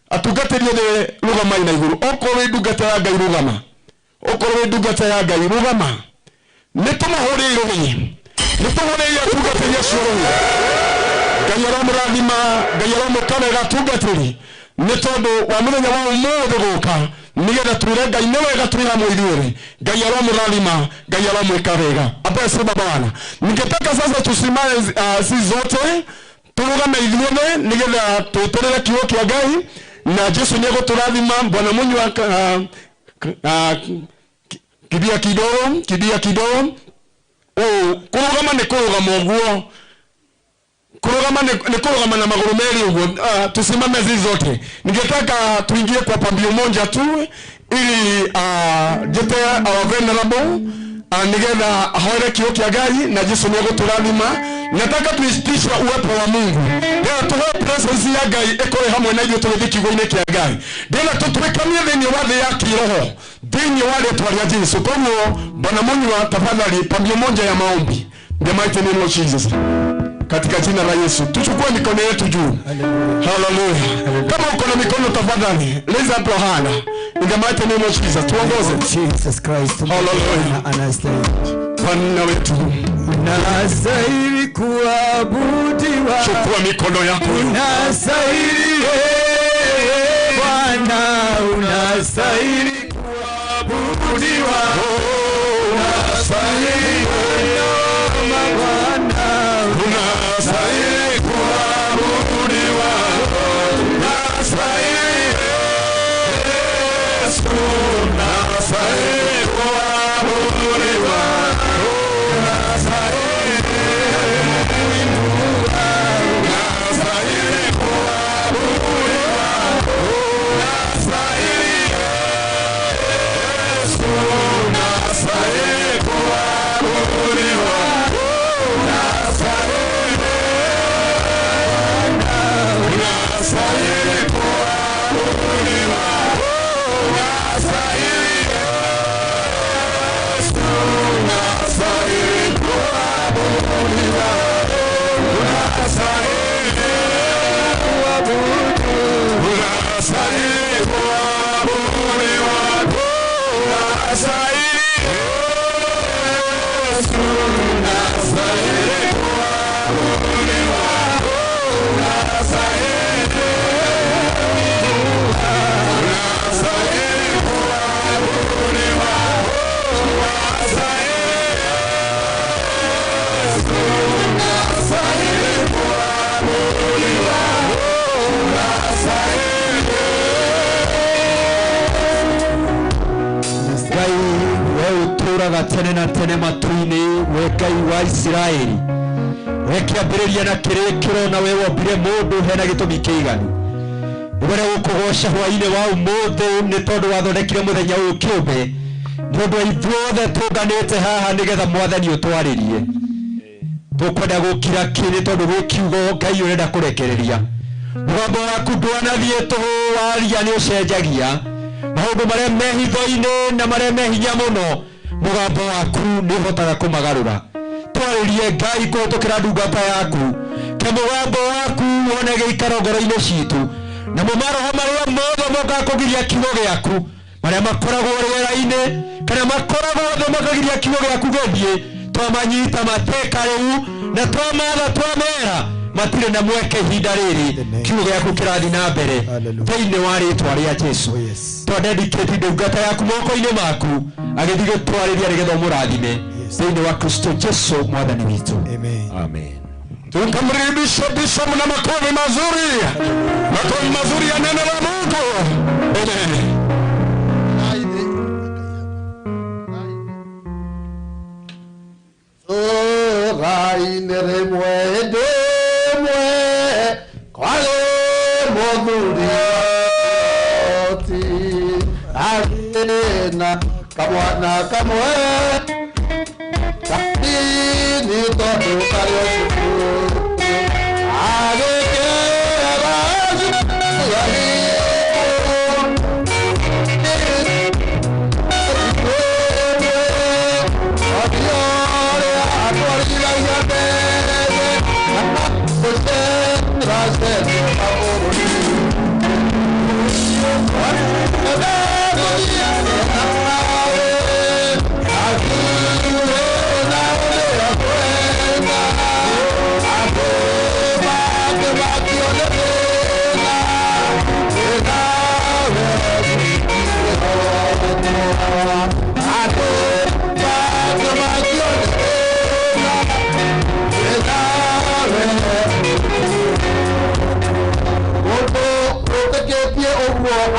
Atungatĩri othe rũgamai na igũrũ. Okorwo wĩ ndungata ya Ngai rũgama. Okorwo wĩ ndungata ya Ngai rũgama. Nĩ tũmahũrĩire rũhĩ. Nĩ tũhũrĩire atungatĩri acio rũhĩ. Ngai aromũrathima, Ngai aromũkanega atungatĩri nĩ tondũ wa mũthenya wa ũmũthĩ gũka nĩgetha twĩre Ngai nĩ wega twĩ hamwe ithuothe. Ngai aromũrathima, Ngai aromwĩka wega. Apewe sifa Bwana. Ningetaka sasa tusimame sisi zote turugame ithuothe nĩgetha tweterere kiugo kĩa Ngai na Jesu nĩ egũtũrathima. Bwana Munywa kibia kidogo, kibia kidogo. Kũrũgama nĩ kũrũgama ũguo. Kũrũgama nĩ kũrũgama na magũrũ merĩ ũguo. Tusimame sisi zote. Ningetaka tuingie kwa pambio moja tu ili jete our venerable nĩgetha ahoere kiugo kĩa Ngai na Jesu nĩ egũtũrathima. Nataka tuisitishe uwepo wa Mungu. Leo tuwe presence ya Ngai ĩkorwo hamwe na ithuĩ tũgĩthiĩ kiugo-inĩ kĩa Ngai. Ndĩrenda tũtuĩkanie thĩinĩ wa thĩ ya kĩroho thĩinĩ wa rĩtwa rĩa Jesu. Koguo Bwana Munywa, tafadhali pambio moja ya maombi. The mighty name of Jesus. Katika jina la Yesu. Tuchukue mikono yetu juu. Hallelujah. Kama uko na mikono tafadhali, raise up your hand. In the mighty name of Jesus. Tuongoze. Jesus Christ. Hallelujah. Anastahili. Bwana wetu. Unastahili kuabudiwa. Chukua mikono yako. Unastahili Bwana, unastahili kuabudiwa. Unastahili Bwana, unastahili kuabudiwa. Unastahili Yesu, unastahili kuabudiwa. Unastahili kuabudiwa. Unastahili Yesu, unastahili kuabudiwa. Unastahili kuabudiwa. Unastahili Yesu, unastahili kuabudiwa. Unastahili kuabudiwa. Unastahili kuabudiwa. Unastahili Yesu, unastahili kuabudiwa. Unastahili, unastahili kuabudiwa. Unastahili Yesu, unastahili kuabudiwa. Unastahili. Ngai we ũtũũraga tene na tene matu-inĩ, we Ngai wa Isiraeli, we kĩambĩrĩria na kĩrĩkĩro, na we wombire mũndũ hena gĩtũmi kĩiganu. Nĩwere gũkũgoca hwaĩ-inĩ wa ũmũthĩ nĩ tondũ wathondekire mũthenya ũyũ kĩũmbe nĩ ũndũ ithuothe tũnganĩte haha nĩgetha Mwathani ũtwarĩrie. Tũkwenda gũkira kĩ nĩ tondũ gwĩ kiugo Ngai ũrenda kũrekereria. Mũgambo waku ndwanathiĩ tũhũ, waria nĩ ũcenjagia maũndũ marĩa me hitho-inĩ na marĩa me hinya mũno. Mũgambo waku nĩ ũhotaga kũmagarũra. Twarĩrie Ngai kũhĩtũkĩra ndungata yaku, ke mũgambo waku wone gĩikaro ngoro-inĩ citũ, namo maroho marĩa mothe mokaga kũgiria kiugo gĩaku, marĩa makoragwo rĩera-inĩ kana makoragwo thĩ makagiria kiugo gĩaku gĩthiĩ, twamanyita mateka rĩu na twamatha twamera matirĩ na mweke ihinda rĩrĩ. Kiugo gĩaku kĩrathiĩ na mbere thĩinĩ wa rĩtwa rĩa Jesu. Twadedicate ndungata yaku moko-inĩ maku agĩthiĩ gũtwarĩria nĩgetha ũmũrathime thĩinĩ wa Kristo Jesu mwathani witũ. Amen. Tukamrudisha bishop na makofi mazuri, makofi mazuri ya neno la Mungu. Amen. Tũraine rĩmwe ndĩmwe kwarĩ mũthuri oti agĩna kamwana kamwe kanini tondũ karĩ o cukuru agĩkĩra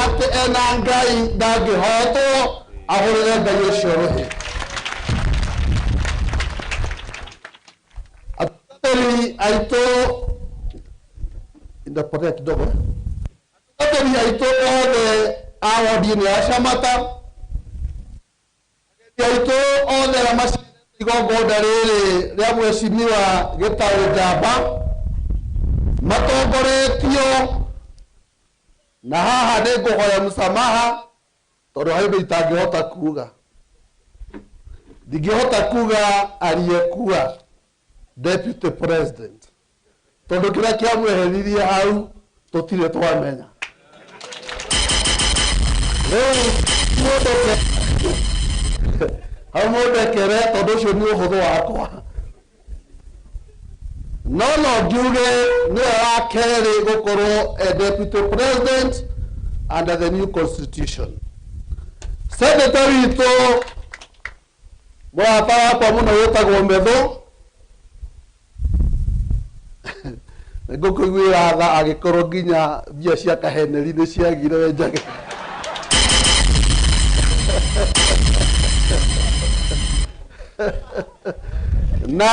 atĩ ena Ngai ndangĩhotwo ahũrĩre Ngai ũcio rũhĩ. Atungatĩri aitũ, ndapotea kidogo. Atungatĩri aitũ othe a wodi-inĩ ya Shamata, ageni aitũ othe arĩa macerete igongona rĩrĩ rĩa mheshimiwa Gĩtaũ Njamba matongoretio na haha nĩ ngũhoya msamaha tondũ harĩ ũndũ itangĩhota kuga. Ndingĩhota kuga aliyekuwa deputy president tondũ kĩrĩa kĩamweheririe hau tũtirĩ twamenya. Rĩu hau mũndekere tondũ ũcio nĩ ũhũthũ wakwa, no no ngiuge nĩwe wa kerĩ gũkorwo a deputy president under the new constitution. Senator witũ mũrata wakwa mũno wĩtagwo Methu, nĩngũkũiguĩra tha agĩkorwo nginya mbia cia kaheneri nĩ ciagire we njage. Na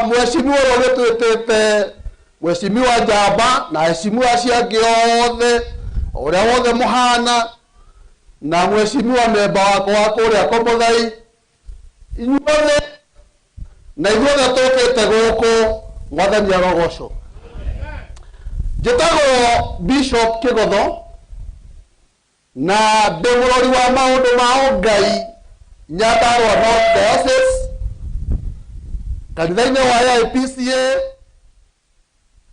mheshimiwa ũrĩa ũgĩtwĩtĩte mheshimiwa Njamba na heshimiwa acio angĩ othe ũrĩa wothe mũhana na mheshimiwa memba wakwa wa kũrĩa Komothai, inyuothe na ithuothe tũkĩte gũkũ, mwathani arogocwo. Njĩtagwo Bishop Kĩgotho na ndĩ mũrori wa maũndũ ma ũngai Nyandarua North Diocese kanitha-inĩ wa AIPCA,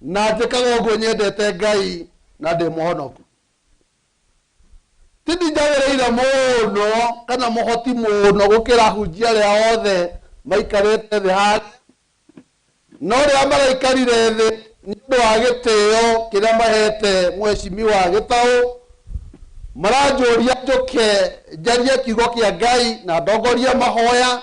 na njĩkaga ũguo nyendete Ngai na ndĩ mũhonoku. Ti ndinjagĩrĩire mũno kana mũhoti mũno gũkĩra ahunjia arĩa othe maikarĩte thĩ harĩa, no rĩrĩa maraikarire thĩ nĩ ũndũ wa gĩtĩo kĩrĩa mahete mheshimiwa Gĩtaũ, maranjũria njũke njarie kiugo kĩa Ngai na ndongorie mahoya,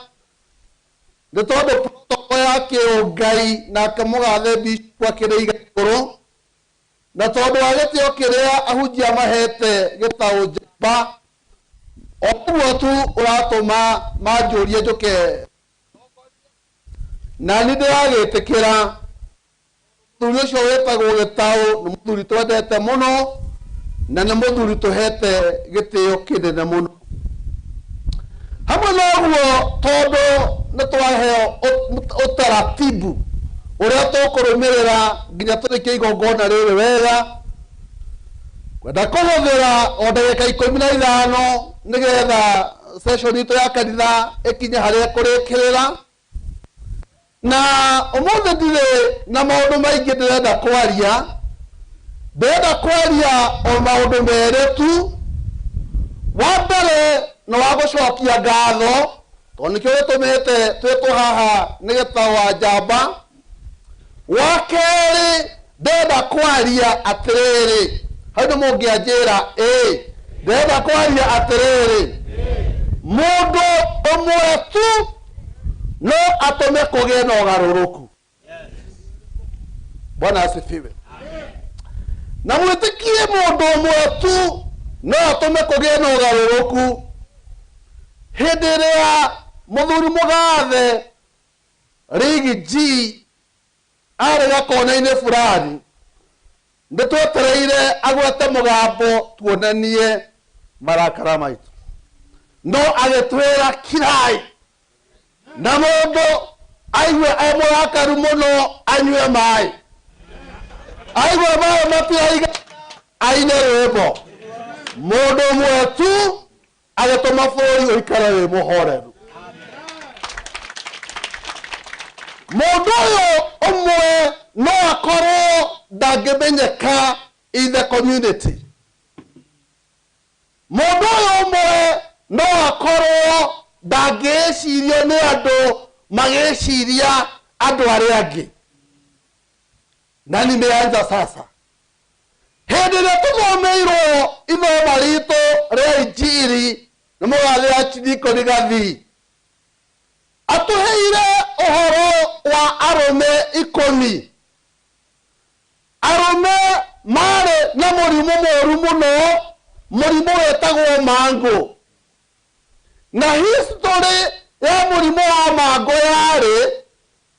nĩ tondũ protocol ya kĩũngai nake mũgathe bishop akĩrĩ igũrũ, na tondũ wa gĩtĩo kĩrĩa ahunjia mahete Gĩtaũ Njamba, o ũguo tu ũratũma manjũrie njũke, na nĩ ndĩragĩtĩkĩra. Mũthuri ũcio wĩtagwo Gĩtaũ nĩ mũthuri twendete mũno na nĩ mũthuri tũhete gĩtĩo kĩnene mũno. Hamwe na ũguo, tondũ nĩ twaheo ũtaratibu ũrĩa tũkũrũmĩrĩra nginya tũrĩkie igongona rĩrĩ wega, Kwenda kũhũthĩra o ndagĩka 15 nĩgetha session itũ ya kanitha ĩkinye harĩa ĩkũrĩkĩrĩra. Na ũmũthĩ ndirĩ na maũndũ maingĩ ndĩrenda kwaria, ndĩrenda kwaria o maũndũ merĩ tu. Wa mbere nĩ wa gũcokia ngatho tondũ nĩkĩo gĩtũmĩte twĩtwo haha nĩ gĩtagwa njamba. Wa kerĩ ndĩrenda kwaria atĩrĩrĩ, hau nĩ mũngĩanjĩra ĩ, ndĩrenda kwaria atĩrĩrĩ, mũndũ ũmwe tu no atũme kũgĩe na ũgarũrũku. Bwana asifiwe. Na mwĩtĩkie mũndũ ũmwe tu no atũme kũgĩe na ũgarũrũku. Hĩndĩ ĩrĩa mũthuri mũgathe Rigi G arĩ gakona-inĩ fulani, nĩ twetereire agwete mũgambo tuonanie marakara maitũ, no agĩtwĩra kirai, na mũndũ aigue e mũrakaru mũno anyue maĩ, aigue maĩ matiraiga aine rwĩmbo. Mũndũ ũmwe tu agĩtũma bũrũri ũikare wĩ mũhoreru. Mũndũ ũyũ ũmwe no akorwo ndangĩmenyeka in the community. Mũndũ ũyũ ũmwe no akorwo ndangĩcirio nĩ andũ magĩciria andũ arĩa angĩ. Na nimeanza sasa. Hĩndĩ ĩrĩa tũthomeirwo ithoma ritũ rĩa Injiri nĩ mũgathe Archdeacon Gathi, atũheire ũhoro wa arũme 10. Arũme marĩ na mũrimũ mũru mũno, mũrimũ wĩtagwo mangũ. Na history ya mũrimũ wa mangũ yarĩ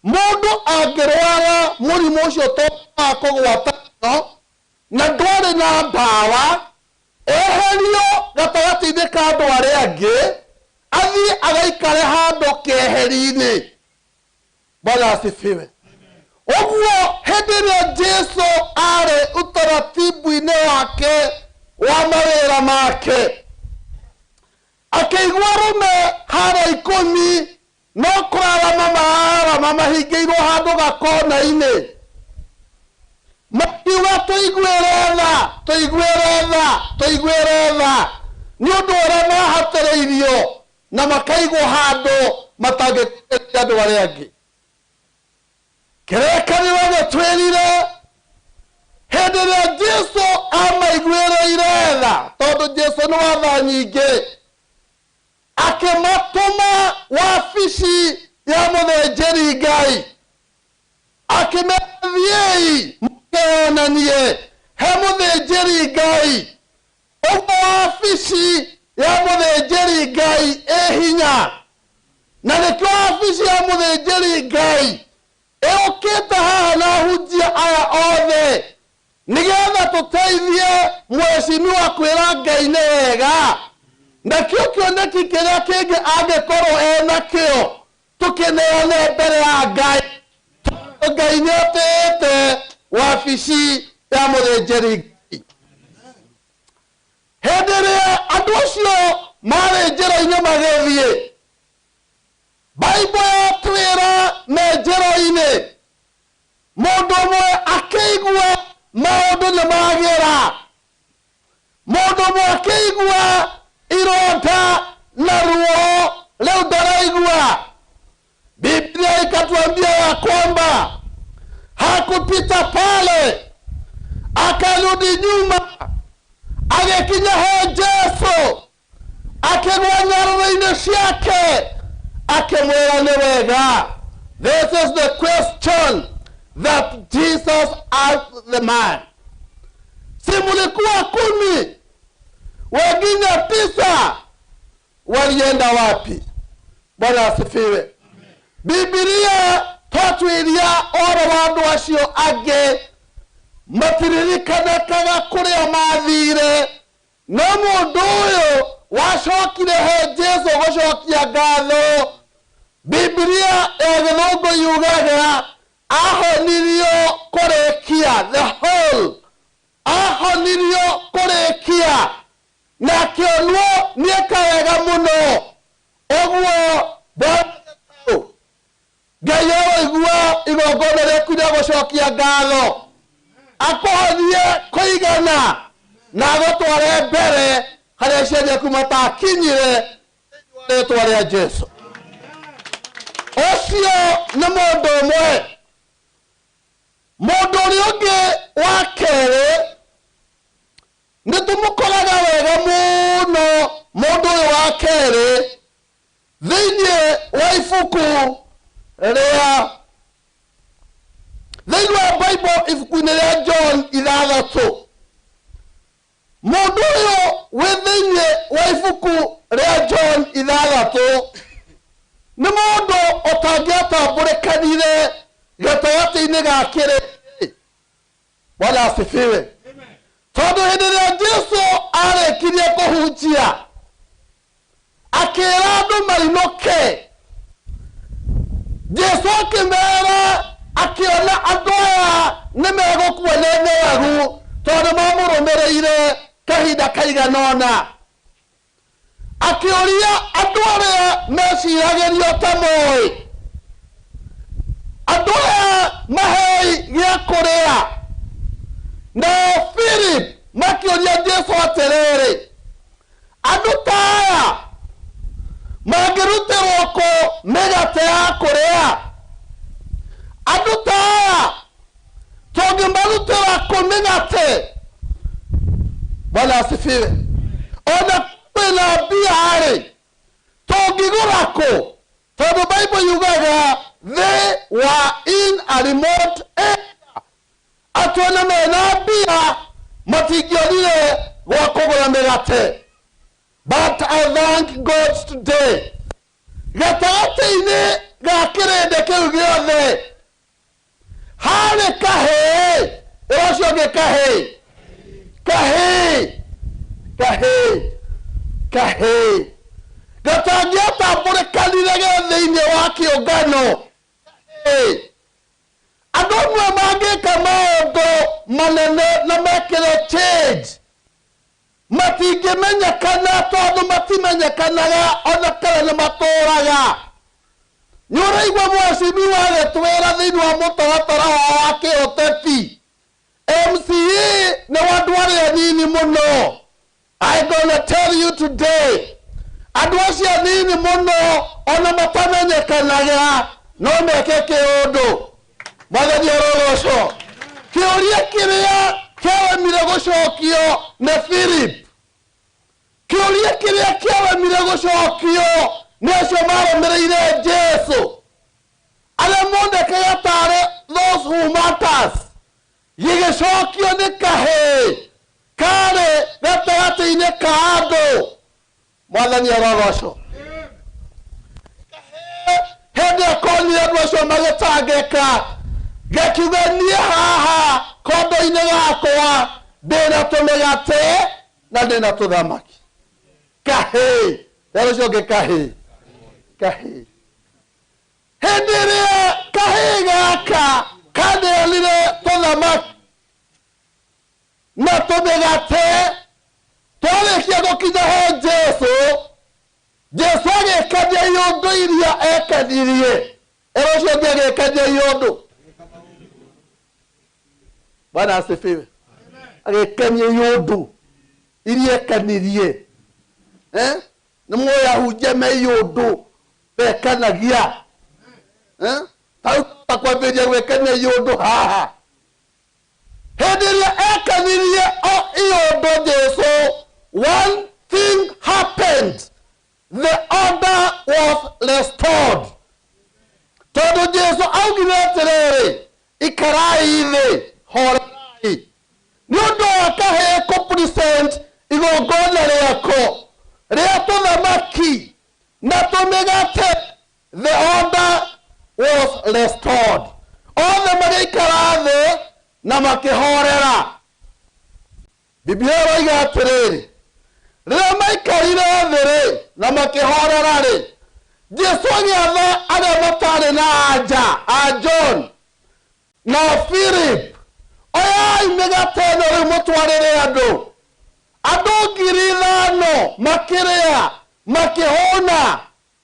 mũndũ angĩrwara mũrimũ ũcio to wa kũgwatanio na ndwarĩ na ndawa, eherio gatagatĩ-inĩ ka andũ arĩa angĩ, athiĩ agaikare handũ keheri-inĩ. Bwana asifiwe. Ũguo hĩndĩ ĩrĩa Jesũ arĩ utaratibu-inĩ wake wa mawĩra make, akĩigua arũme harĩa 10 no kũrarama mararama mahingĩirwo handũ gakona-inĩ, makiuga tũiguĩre tha, tũiguĩre tha, tũiguĩre tha, nĩ ũndũ ũrĩa mahatĩrĩirio na makaigwo handũ matangĩkĩria andũ arĩa angĩ. Kĩrĩkanĩro gĩtwĩrire hĩndĩ ĩrĩa Jesũ amaiguĩrĩire tha, tondũ Jesũ nĩ wa tha nyingĩ, akĩmatũma wabici ya mũthĩnjĩri Ngai, akĩmera thiĩi mũkeyonanie he mũthĩnjĩri Ngai. Ũguo wabici ya mũthĩnjĩri Ngai ĩ hinya, na nĩkĩo wabici ya mũthĩnjĩri Ngai ĩũkĩte haha na ahunjia aya othe nĩgetha tũteithie mheshimiwa kwĩra Ngai nĩ wega. Nakĩo kĩoneki kĩrĩa kĩngĩ angĩkorwo enakĩo tũkĩneane mbere ya Ngai, tondũ Ngai nĩatĩĩte wabici ya mũthĩnjĩri Ngai. Hĩndĩ ĩrĩa andũ acio marĩ njĩra-inĩ magĩthiĩ, Bible yatwĩra me njĩra-inĩ, mũndũ ũmwe akĩigua maũndũ nĩ magĩra, mũndũ ũmwe akĩigua ironda na ruo rĩu ndaraigua. Biblia ikatuambia ya kwamba hakupita pale, akarudi nyuma, agĩkinya he Jesũ, akĩgwa nyarĩrĩ-inĩ ciake, akĩmwĩra nĩ wega. This is the question that Jesus asked the man. Si mulikuwa 10, wengine 9 walienda wapi? Bwana asifiwe. Biblia twatwĩria oro wa andũ acio angĩ matiririkanaga kũrĩa mathire, no mũndũ ũyũ wacokire he Jesũ gũcokia ngatho, Biblia ya gĩthũngũ yugaga ahonirio kũrĩkia the whole, Ahonirio kũrĩkia na akĩonwo nĩeka wega mũno. Ũguo Bwana Ngai aroigua igongona rĩaku rĩa gũcokia ngatho, akũhonie kũigana na agũtware mbere harĩa aciari aku matakinyire rĩtwa rĩa Jesu. Ũcio nĩ mũndũ ũmwe. Mũndũ ũrĩa ũngĩ wa kerĩ nĩ tũmũkoraga wega mũno, mũndũ ũyũ wa kerĩ thĩinĩ wa ibuku rĩa thĩinĩ wa Bible ibuku-inĩ rĩa John 6. Mũndũ ũyũ wĩ thĩinĩ wa ibuku rĩa John 6 nĩ mũndũ ũtangĩatambũrĩkanire gatagatĩ-inĩ ga kĩrĩndĩ. Bwana asifiwe. Tondũ hĩndĩ ĩrĩa Jesu arĩkirie kũhunjia akĩra andũ mainũke, Jesu akĩmera akĩona andũ aya nĩ megũkua nĩ ng'aragu tondũ mamũrũmĩrĩire kahinda kaigana ũna. Akĩũria andũ arĩa meciragĩrio ta moĩ, andũ aya mahei gĩa kũrĩa. Nao Philip makĩũria Jesu atĩrĩrĩ, andũ ta aya mangĩrutĩrwo kũ mĩgate ya kũrĩa? Andũ ta aya tũngĩmarutĩra kũ mĩgate? Bwana asifiwe. Ona kwĩna mbia-rĩ, tũngĩgũra kũ? Tondũ Bible yugaga they were in a remote area. Atĩ ona mena mbia matingĩonire gwa kũgũra mĩgate. But I thank God today, gatagatĩ-inĩ ga kĩrĩndĩ kĩu gĩothe harĩ kahĩĩ. Ĩra ũcio ũngĩ kahĩĩ, kahĩĩ, kahĩĩ, kahĩĩ gatangĩatambũrĩkanire ge thĩinĩ wa kĩũngano. Andũ amwe mangĩka maũndũ manene na mekĩre change matingĩmenyekana tondũ matimenyekanaga ona kana nĩ matũraga. Nĩ ũraigua mheshimiwa agĩtwĩra thĩinĩ wa mũtaratara wao wa kĩũteti, MCA nĩ wa andũ arĩa anini mũno. I gonna tell you today, andũ acio anini mũno ona matamenyekanaga no meke kĩũndũ. Mwathani arogocwo. Kĩũria kĩrĩa kĩaremire gũcokio nĩ Philip, kĩũria kĩrĩa kĩaremire gũcokio nĩ acio marũmĩrĩire Jesu, arĩa monekaga tarĩ those who matters, gĩgĩcokio nĩ kahĩĩ karĩ gatagatĩ-inĩ ka andũ. Mwathani arogocwo. Hĩndĩ ĩrĩa konire andũ acio magĩtangĩka, gakiuga niĩ haha kondo-inĩ gakwa ndĩna tũmĩgate na ndĩna tũthamaki. Kahĩĩ, rero ũcio ũngĩ kahĩĩ, kahĩĩ. Hĩndĩ ĩrĩa kahĩĩ gaka kaneanire tũthamaki na tũmĩgate, twarĩkia gũkinya he Jesu, Jesu agĩkania iũndũ iria ekanirie. Ĩra ũcio ũngĩ agĩkania iũndũ. Bwana asifiwe. Agĩkania iũndũ iria ekanirie. Nĩ mũĩ ahunjia me iũndũ mekanagia. Ta kwambĩrĩria gwĩkenia iũndũ haha. Hĩndĩ ĩrĩa ekanirie o iũndũ Jesu, one thing happened. The order was restored. Tondũ Jesu augire atĩrĩrĩ, ikarai thĩ, horerai. Nĩ ũndũ wa kahĩĩ kũ present igongona rĩako rĩa tũthamaki na tũmĩgate, the order was restored. Othe magĩikara thĩ na makĩhorera. Biblia ĩroiga atĩrĩrĩ, rĩrĩa maikarire thĩ rĩ na makĩhorera rĩ, Jesu agĩatha arĩa matarĩ na anja a John na Philip Oyai mĩgate ĩno rĩu mũtwarĩre andũ. Andũ 5,000 makĩrĩa, makĩhũna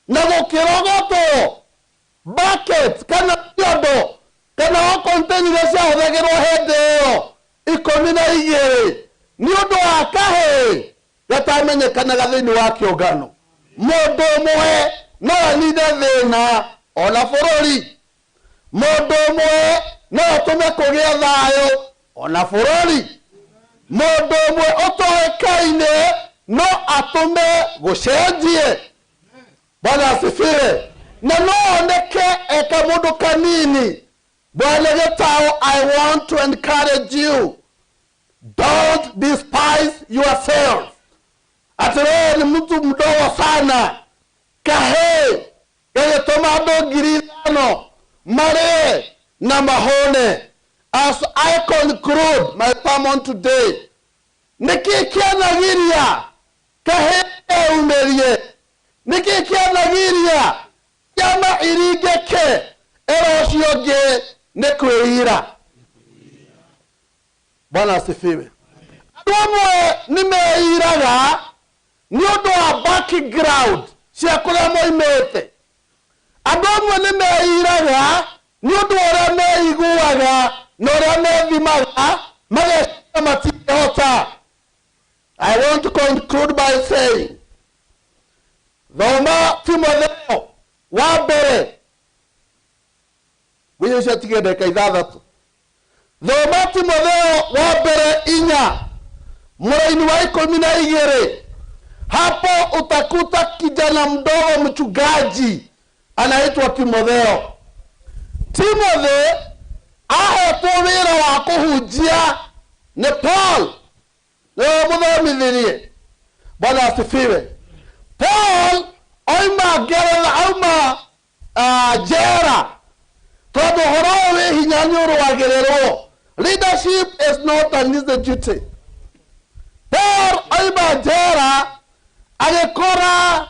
na gũkĩrogotwo bucket kana ciondo kana o container iria ciahũthagĩrwo hĩndĩ ĩyo 12 nĩ ũndũ wa kahĩĩ gatamenyekanaga thĩinĩ wa kĩũngano. Mũndũ ũmwe no anine thĩna ona bũrũri. Mũndũ ũmwe no atũme kũgĩe thayũ ona bũrũri. Mũndũ ũmwe ũtoĩkaine no atũme gũcenjie. Bwana asifiwe. Na no oneke eka mũndũ kanini. Bwana Gitao, I want to encourage you. Don't despise yourself. Ati wewe ni mtu mdogo sana. Kahĩĩ gagĩtũma andũ 5,000 marĩe na mahũne. As I conclude my sermon today, nĩkĩ kĩanagiria kahĩĩ keumĩrie? Nĩkĩ kĩanagiria ciama iringĩke? Ĩra ũcio ũngĩ nĩ kwĩira. Bwana asifiwe. Andũ amwe nĩ meiraga nĩ ũndũ wa background cia kũrĩa moimĩte. Andũ amwe nĩ meiraga nĩ ũndũ wa ũrĩa meiguaga na ũrĩa methimaga mageciria matingĩhota. I want to conclude by saying, thoma Timotheo wa mbere ngwĩciria ũcio atige ndagĩka 6. Thoma Timotheo wa mbere 4 mũraini wa 12. Hapo utakuta kijana mdogo mchungaji anaitwa Timotheo. Timothy ahetwo wĩra wa kũhunjia nĩ Paul, nĩwe mũthomithirie. Bwana asifiwe. Paul oima ngeretha, auma njera, tondũ ũhoro ũyũ wĩ hinya nĩ ũrũagĩrĩrwo. Leadership is not an easy duty. Paul oima njera agĩkora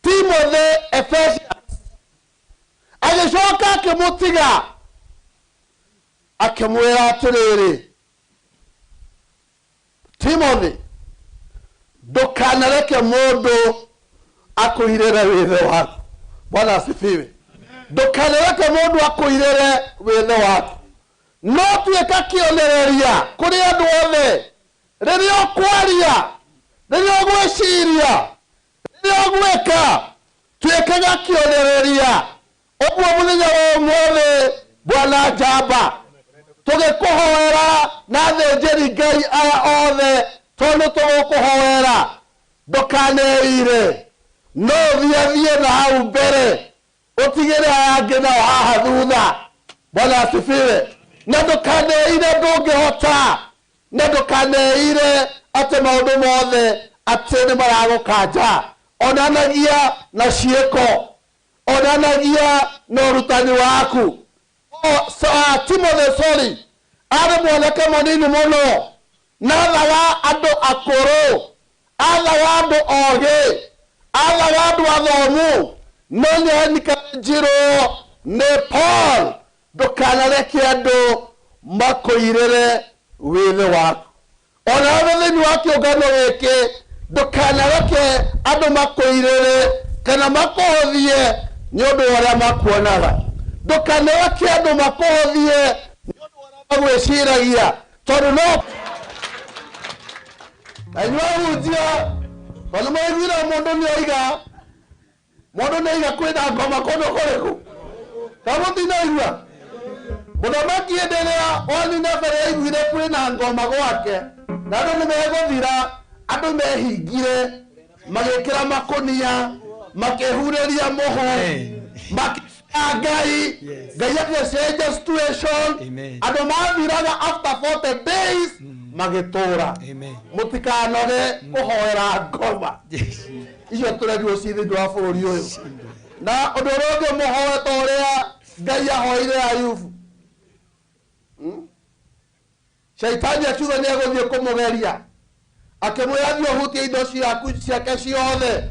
Timothy Ephesians, agĩcoka akĩmũtiga akĩmwĩra atĩrĩrĩ, Timothy, ndũkanareke mũndũ akũirĩre wĩthe waku. Bwana asifiwe. Ndũkanareke mũndũ akũirĩre wĩthe waku. No tuĩka kĩonereria kũrĩ andũ othe. Rĩrĩa ũkwaria, rĩrĩa ũgwĩciria, rĩrĩa ũgwĩka, tuĩkaga kĩonereria. Ũguo mũthenya wa ũmũthĩ, Bwana Njamba, tũgĩkũhoera na athĩnjĩri Ngai aya othe, tondũ tũgũkũhoera ndũkaneire, no ũthiathiĩ na hau mbere, ũtigĩre aya angĩ nao haha thutha. Bwana asifiwe. Na ndũkaneire ndũngĩhota, na ndũkaneire atĩ maũndũ mothe atĩ nĩ maragũkanja. Onanagia na ciĩko, onanagia na ũrutani waku. Timothy, sorry, arĩ mwanake mũnini mũno, na athaga andũ akũrũ, athaga andũ ogĩ, athaga andũ athomu, no nĩenikaranjirwo nĩ Paul, ndũkanareke andũ makũirĩre wĩthĩ waku. Ona we thĩinĩ wa kĩũngano gĩkĩ, ndũkanareke andũ makũirĩre kana makũhũthie nĩ ũndũ wa ũrĩa makuonaga. Ndũkanareke andũ makũhũthie nĩ ũndũ wa ũrĩa magwĩciragia, tondũ no na inyuĩ ahunjia, tondũ mwaiguire mũndũ nĩoiga, mũndũ nĩoiga kwĩna ngoma kũndũ kũrĩkũ, ta mũtinaigua. Mũthamaki hĩndĩ ĩrĩa wa Nineve aiguire kwĩna ngoma gwake, na andũ nĩmegũthira, andũ mehingire, magĩkĩra makũnia, makĩhurĩria mũhu, makĩra Ngai, Ngai agĩcenjia situation. Andũ mathiraga after 40 days magĩtũra. Mũtikanoge kũhoera ngoma icio tũrerirwo ci thĩinĩ wa bũrũri ũyũ. Na ũndũ ũrĩa ũngĩ mũhoe ta ũrĩa Ngai ahoire Ayubu. Shaitani akiuga nĩ egũthiĩ kũmũgeria, akĩmwĩra thiĩ ũhutie indo ciaku ciake ciothe,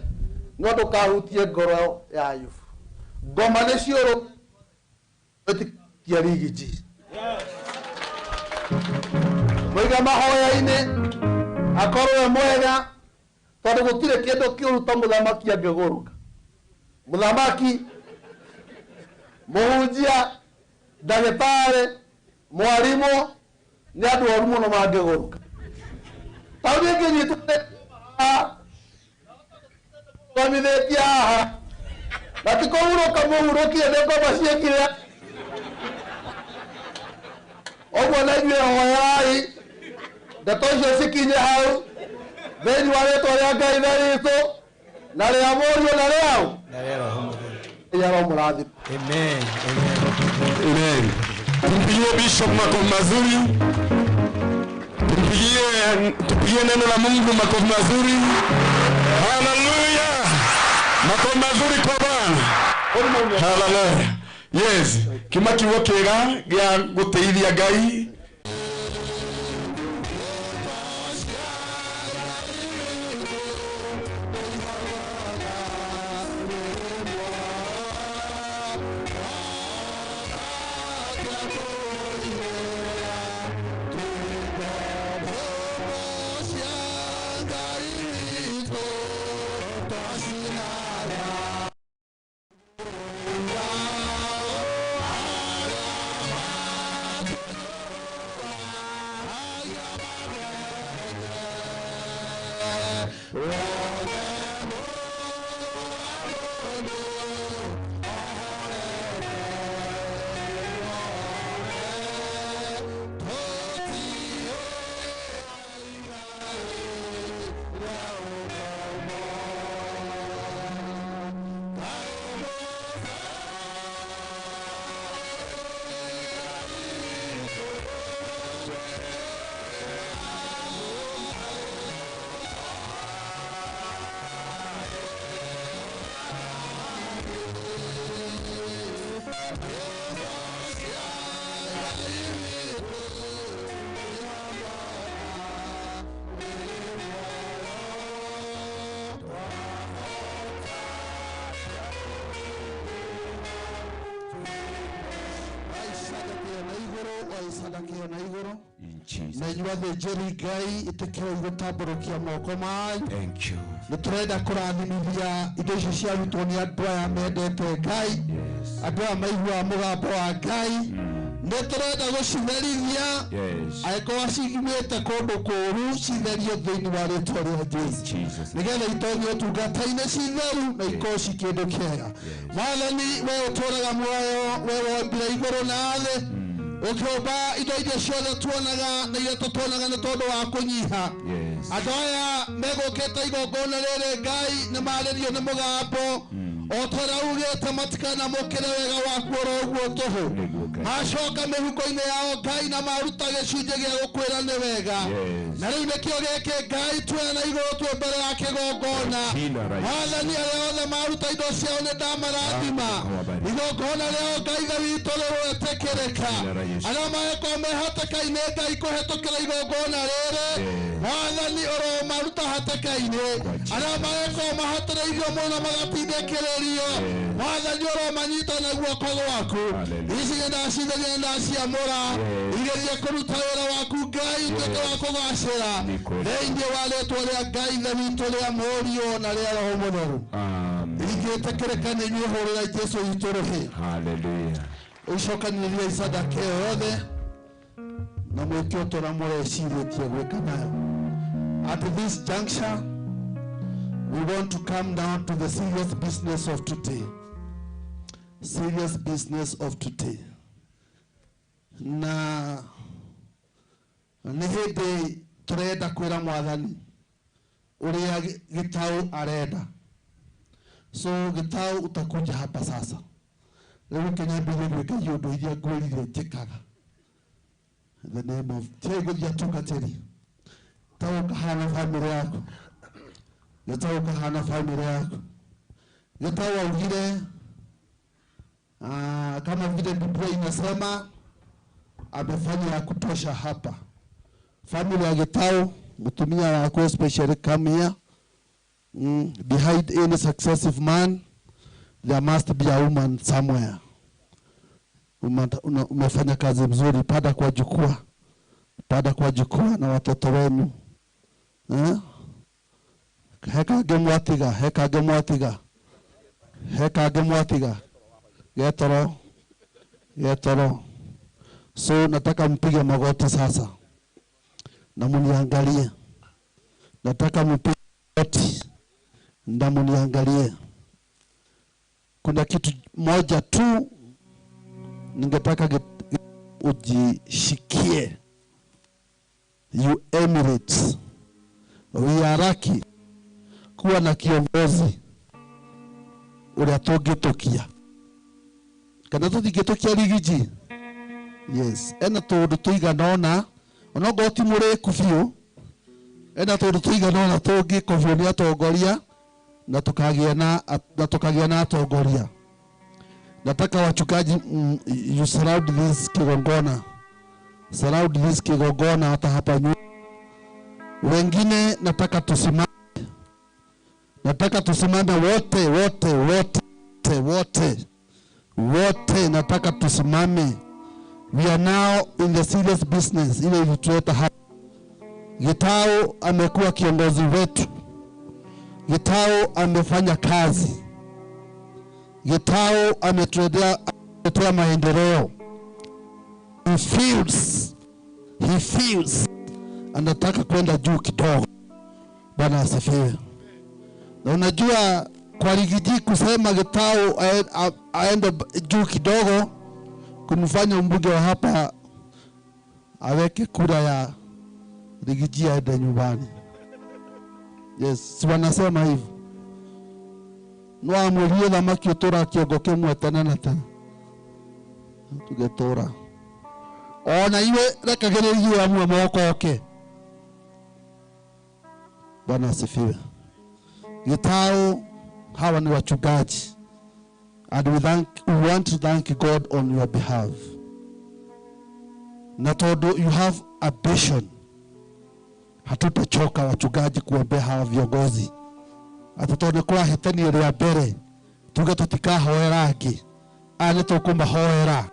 no ndũkahutie ngoro ya Ayubu. Ngoma nĩ ciũrũ, ĩtikia rigiji. Mũige mahoya-inĩ akorwo e mwega tondũ gũtirĩ kĩndũ kĩũru ta mũthamaki angĩgũrũka. Mũthamaki, mũhunjia, ndagĩtarĩ, mwarimũ nĩ andũ oru mũno mangĩgũrũka. Tau niĩ ngĩnyitwo nĩ haha na ti kũhurũka mũhurũkire nĩ ngoma ciĩkire ũguo na inyuĩ hoyai ndeto icio cikinye hau thĩinĩ wa rĩtwa rĩa Ngai Ithe witũ na rĩa Mũriũ na rĩau na rĩa Roho Mũtheru. Ngai aromũrathima. Amen. Amen. Amen. Tumpigie Bishop makofi mazuri. Tupigie neno la Mungu makofi mazuri. Haleluya. Makofi mazuri kwa Bwana. Haleluya. Yes. Kima kiugo kiega gĩa gũtĩithia Ngai. Thank you. Nĩtũrenda kũrathimithia indo icio ciarutwo nĩ andũ aya mendete Ngai, andũ aya maiguaga mũgambo wa Ngai. Nĩtũrenda gũcitherithia angĩkorwo ciumĩte kũndũ kũũru citherio thĩinĩ wa rĩtwa rĩa Jesũ, nĩgetha itonye ũtungata-inĩ citheru na ikorwo ci kĩndũ kĩega. Mwathani, we ũtũũraga muoyo, we wombire igũrũ na thĩ, ũkĩũmba indo iria ciothe tuonaga na iria tũtonaga nĩ tondũ wa kũnyiha. Andũ aya megũkĩte igongona rĩrĩ Ngai nĩ marĩrio nĩ mũgambo o ta ũrĩa ugĩte matikanamũkĩre wega waku oro ũguo tũhũ. Macoka mĩhuko-inĩ yao Ngai na maruta gĩcunjĩ gĩa gũkwĩra nĩ wega. Na rĩu nĩkĩo gĩkĩ Ngai tuoya na igũrũ twĩ mbere ya kĩgongona. Mwathani, arĩa othe maruta indo ciao nĩ ndamarathima. Igongona rĩao Ngai Ithe witũ rĩroetĩkĩrĩka. Arĩa mangĩkorwo me hatĩka-inĩ Ngai kũhetũkĩra igongona rĩrĩ, Mwathani ũromaruta hatĩka-inĩ. Arĩa mangĩkorwo mahatĩrĩirio mũno magatindĩkĩrĩrio, Mwathani ũromanyita na guoko gwaku. Ici nĩ ndacitheria ndaciamũra igĩthiĩ kũruta wĩra waku Ngai ũtuĩke wa kũgacĩra thĩinĩ wa rĩtwa rĩa Ngai Ithe witũ rĩa Mũriũ na rĩa Roho Mũtheru. Ingĩtĩkĩrĩka nĩ inyuĩ hũrĩra Jesũ witũ rũhĩ. Hallelujah. Ũcokanĩrĩrie sadaka ĩyo yothe na mwĩke ũndũ ũrĩa mũrecirĩtie gwĩka nayo. At this juncture, we want to come down to the serious business of today. Serious business of today. Na nĩ hĩndĩ tũrenda kwĩra Mwathani ũrĩa Gĩtaũ arenda. So Gĩtaũ utakuja hapa sasa. Rĩu kĩnyambĩrĩrie gwĩka iũndũ iria ngwĩrire njĩkaga. In the name of Tiegũthiĩ atungatĩri. Gĩtaũ kahana bamĩrĩ yaku. Gĩtaũ kahana bamĩrĩ yaku. Gĩtaũ augire kama vile Biblia inasema amefanya ya kutosha hapa. Family ya Gĩtaũ, mũtumia wako especially come here. Behind any successive man there must be a woman somewhere. Umefanya kazi mzuri, pada kwa jukwaa. Pada kwa jukwaa na watoto wenu. Heka gemwatiga, heka gemwatiga. Heka gemwatiga. Getoro. Getoro. So nataka mpige magoti sasa. Na muniangalie. Nataka mpige magoti na muniangalie. Kuna kitu moja tu ningetaka ujishikie. You Emirates, we are lucky kuwa na kiongozi uria tungitukia kana tutingitukia Rigiji. Yes, ena tundu tuigana ona onongorwo ti muriku biu, ena tundu tuigana ona tungikobio ni atongoria na tukagia na atongoria. Nataka wachungaji, you surround this kigongona. Surround this kigongona hata hapa nyuma. Wengine nataka tusimame. Nataka tusimame wote wote wote wote wote, nataka tusimame. We are now in the serious business ile ilituleta hapa. Gitau amekuwa kiongozi wetu. Gitau amefanya kazi. Gitau ametuletea maendeleo. He feels anataka kwenda juu kidogo. Bwana asifiwe. Na unajua kwa Rigiji kusema Gitau aende juu kidogo kumfanya mbunge wa hapa aweke kura ya Rigiji aende nyumbani. Yes, si wanasema hivyo. No amurie thamaki utura kiongo kimwe tene na tene. Tugetura. Ona iwe rekagĩrĩrie amwe moko oke. Bwana asifiwe. Gitau, hawa ni wachungaji. And we want to thank God on your behalf. Na tondu you have a vision. Hatutachoka wachungaji kuombea hawa viongozi. Ati tondu kũrahĩtanio rĩa mbere tuge tutikahoera angĩ. Aya nĩ tũkũmahoera.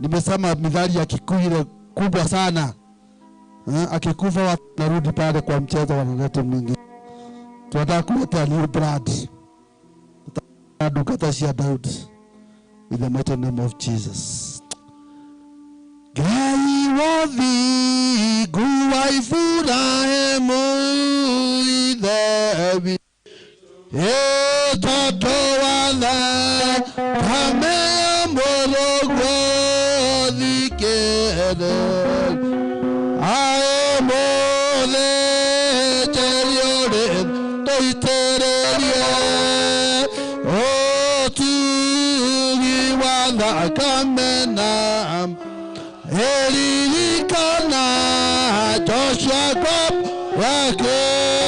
Nimesema mithali ya Kikuyu ile kubwa sana. Akikufa wanarudi pale kwa mchezo wanaleta mwingine. Tunataka kuleta new blood. Tunataka cia Daudi. In the mighty name of Jesus. Ngai wothingu wa Iburahĩmu ithe witũ, tondũ wa thakame ya Mũrũguo thikĩrĩria. Aĩ mũthĩnjĩri ũrĩ tũitĩrĩrie ũtugi wa thakame na ĩririkana Joshua wakĩwete.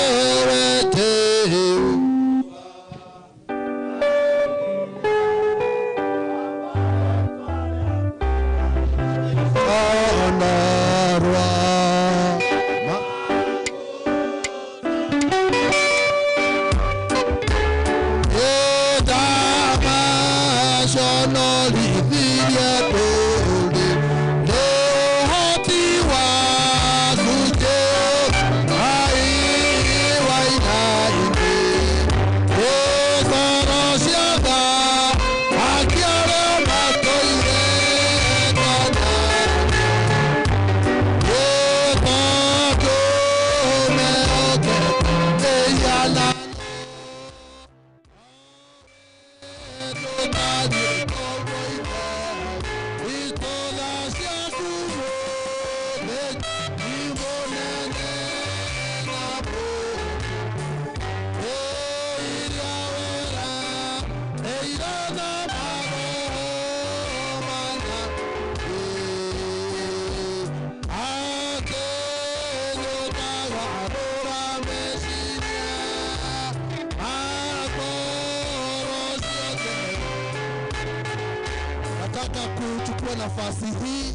Nafasi hii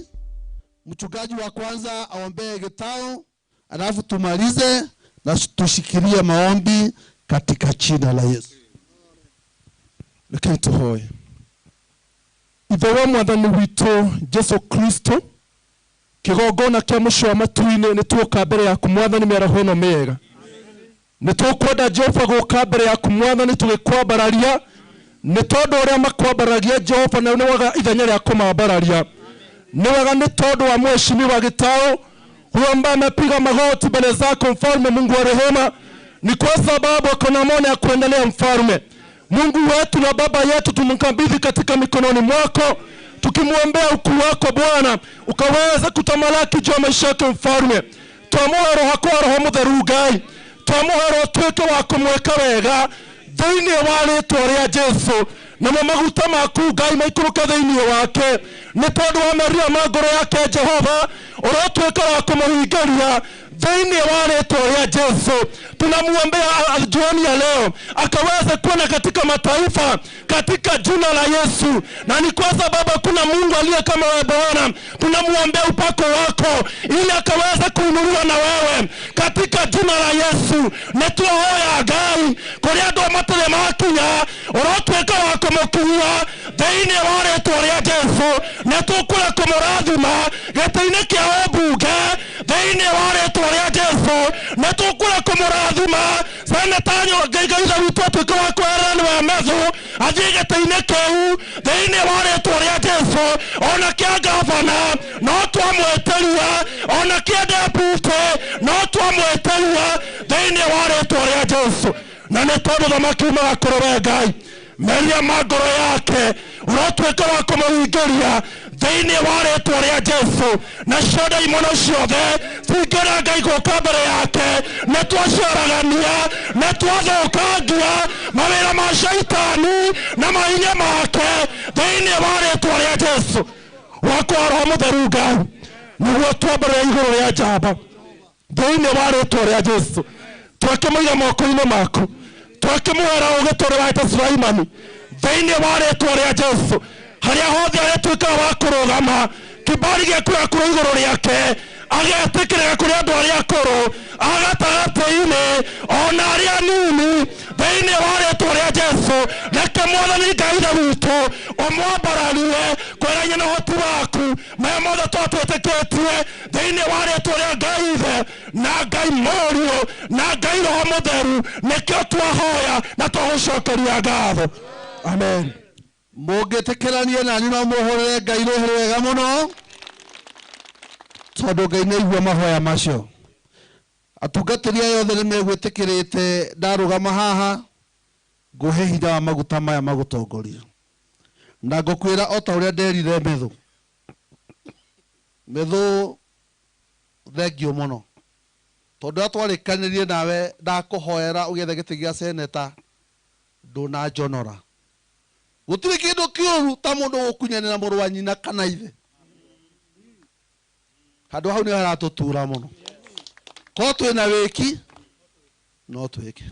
mchungaji wa kwanza aombee Gitau, alafu tumalize na tushikilie maombi katika jina la Yesu. Reke tuhoe. Ithe wa Mwathani witũ Jesu Kristo, Kĩgongona kĩa mũciĩ wa matu-inĩ nĩ tuoka mbere yaku mwathani mĩaraho ĩno mĩega. Nĩ tũkwenda Jehova gũka mbere yaku mwathani tũgĩkwambararia nĩ tondũ ũrĩa makwambaragia Jehova na nĩ waga ithenya rĩa kũmambararia. Nĩ wega nĩ tondũ wa mheshimiwa Gitau huyo ambaye amepiga magoti mbele zako mfalme Mungu wa rehema, ni kwa sababu akona maono ya kuendelea mfalme. Mungu wetu na baba yetu tumkabidhi katika mikononi mwako, tukimwombea ukuu wako Bwana ukaweze kutamalaki juu ya maisha yake mfalme. Twamuhe roho kwa roho mutheru Ngai, twamuhe roho tuike wa kumweka wega thiini wa ritwa ria Jesu, namo maguta maku Ngai maikũrũke thiini wake nĩ tondũ wa merirĩria ma ngoro yake Jehova ũrotuĩka wa kũmũhingĩria thĩinĩ wa rĩtwa rĩa Jesu. Tunamuombea jioni ya leo akaweze kuona katika mataifa katika jina la Yesu, na ni kwa sababu kuna Mungu aliye kama wewe Bwana. Tunamuombea upako wako ili akaweze kuinuliwa na wewe katika jina la Yesu. Nĩtwahoya Ngai kũrĩa andũ matarĩ makinya ũrotuĩka wa kũmũkinyia thĩinĩ wa rĩtwa rĩa Jesu. Nĩtũkwenda kũmũrathima gĩtĩ-inĩ kĩa ũmbunge thĩinĩ wa rĩtwa rĩa Jesu. Nĩtũkwenda kũmũrathima seneta Ngai Ithe witũ atuĩke wa kweherera nĩ wa Methu athiĩ gĩtĩ-inĩ kĩu thĩinĩ wa rĩtwa rĩa Jesu. Ona kĩa gavana no twamwĩtĩria, ona kĩa deputy no twamwĩtĩria thĩinĩ wa rĩtwa rĩa Jesu. Na nĩ tondũ thamaki umaga kũrĩ we Ngai, merirĩria ma ngoro yake ũrotuĩka wa kũmũhingĩria thĩinĩ wa rĩtwa rĩa Jesu. Nacio ndaimono ciothe cingĩra Ngai gũka mbere yake nĩ twaciaragania, nĩ twathũkangia mawĩra ma shaitani na mahinya make thĩinĩ wa rĩtwa rĩa Jesu. Wakwa roho mũtheru Ngai nĩguo twambarĩre igũrũ rĩa njamba thĩinĩ wa rĩtwa rĩa Jesu. Twakĩmũiga moko-inĩ maku, twakĩmũhera ũũgĩ tũrĩ wa Sulaimani thĩinĩ wa rĩtwa rĩa Jesu. Harĩa hothe arĩtuĩkaga wa kũrũgama kibali gĩaku gĩakurwo igũrũ rĩake agetĩkĩrĩka kũrĩ andũ arĩa akũrũ a gatagatĩ-inĩ ona arĩa anini thĩinĩ wa rĩtwa rĩa Jesu. Reke mwathani Ngai Ithe witũ ũmwambararie kwerania na ũhoti waku maya mothe twatwĩtĩkĩtie thĩinĩ wa rĩtwa rĩa Ngai Ithe na Ngai Mũriũ na Ngai Roho Mũtheru. Nĩkĩo twahoya na twagũcokeria ngatho. Amen. Mũngĩtĩkĩrania nani no mũhũrĩre Ngai rũhĩ rwega mũno tondũ Ngai nĩaigua mahoya macio. Atungatĩri aya othe nĩmegwĩtĩkĩrĩte ndarũgama haha ngũhe hinya wa maguta maya magũtongoria, na ngũkwĩra o ta ũrĩa nderire Methu. Methu, thengiũ mũno tondũ rĩrĩa twarĩkanĩrie nawe ndakũhoera ũgĩethe gĩtĩ gĩa seneta ndũnanjonora. Gũtirĩ kĩndũ kĩũru ta mũndũ gũkunyanĩra mũrũ wa nyina kana ithe. Handũ hau nĩho haratũtura mũno. Korwo twĩna wĩki no twĩke,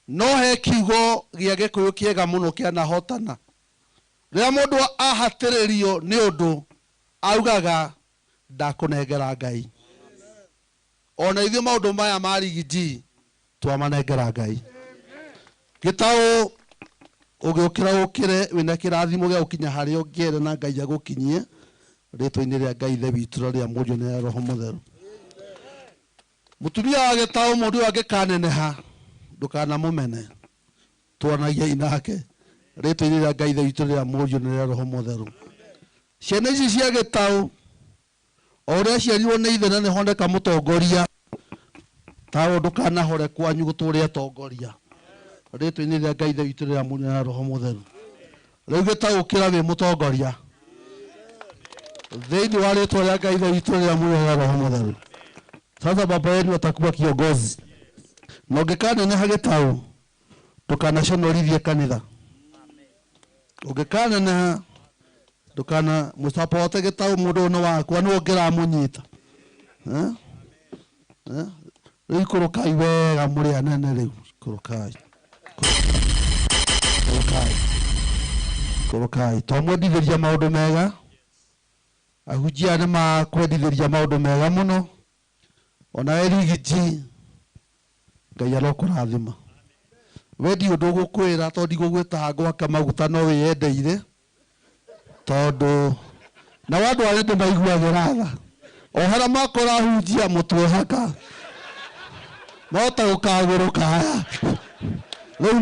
no he kiugo gĩa Gĩkũyũ kĩega mũno kĩanahotana. Rĩrĩa mũndũ ahatĩrĩrio nĩ ũndũ augaga ndakũnengera Ngai. Ona ithuĩ maũndũ maya ma rigiji twamanengera Ngai. Gĩtaũ ũgĩũkĩra ũkĩre wĩna kĩrathimo gĩa gũkinya harĩa ũngĩenda na Ngai agũkinyie rĩtwa-inĩ rĩa Ngai Ithe witũ na rĩa Mũriũ na rĩa Roho Mũtheru. Mũtumia wa Gĩtaũ mũndũ ũyũ angĩkaneneha ndũkanamũmene, twaranagiai nake rĩtwa-inĩ rĩa Ngai Ithe witũ rĩa Mũriũ na rĩa Roho Mũtheru. Ciana ici cia Gĩtaũ o ũrĩa aciarirwo nĩ ithe na nĩhoneka mũtongoria, taũ ndũkanahore kwanyu gũtũũre atongoria rĩtwa-inĩ rĩa Ngai Ithe witũ rĩa Mũriũ na Roho Mũtheru. Rĩu Gĩtaũ ũkĩra wĩ mũtongoria thĩinĩ wa rĩtwa rĩa Ngai Ithe witũ rĩa Mũriũ na Roho Mũtheru. Sasa baba yenu atakuwa kiongozi, na ũngĩkaneneha Gĩtaũ ndũkanaconorithie kanitha. Ũngĩkaneneha ndũkana mũcapote Gĩtaũ mũndũ ũyũ nĩ wakwa nĩwe ũngĩramũnyita. Rĩu ikũrũkai wega mũrĩ anene rĩu, ikũrũkai. Ikũrũkai. Ikũrũkai. Twamwendithĩria maũndũ mega. Ahunjia nĩ makwendithĩria maũndũ mega mũno. Ona we rigiji Ngai arokũrathima. We ndi ũndũ ũgũkwĩra tondũ ndigũgwĩta gwaka maguta no wĩyendeire, tondũ nao andũ arĩa nĩmaiguagĩra tha. O harĩa makora hunjia mũtwe haka. Mahota gũkagũrũka haya. Rĩu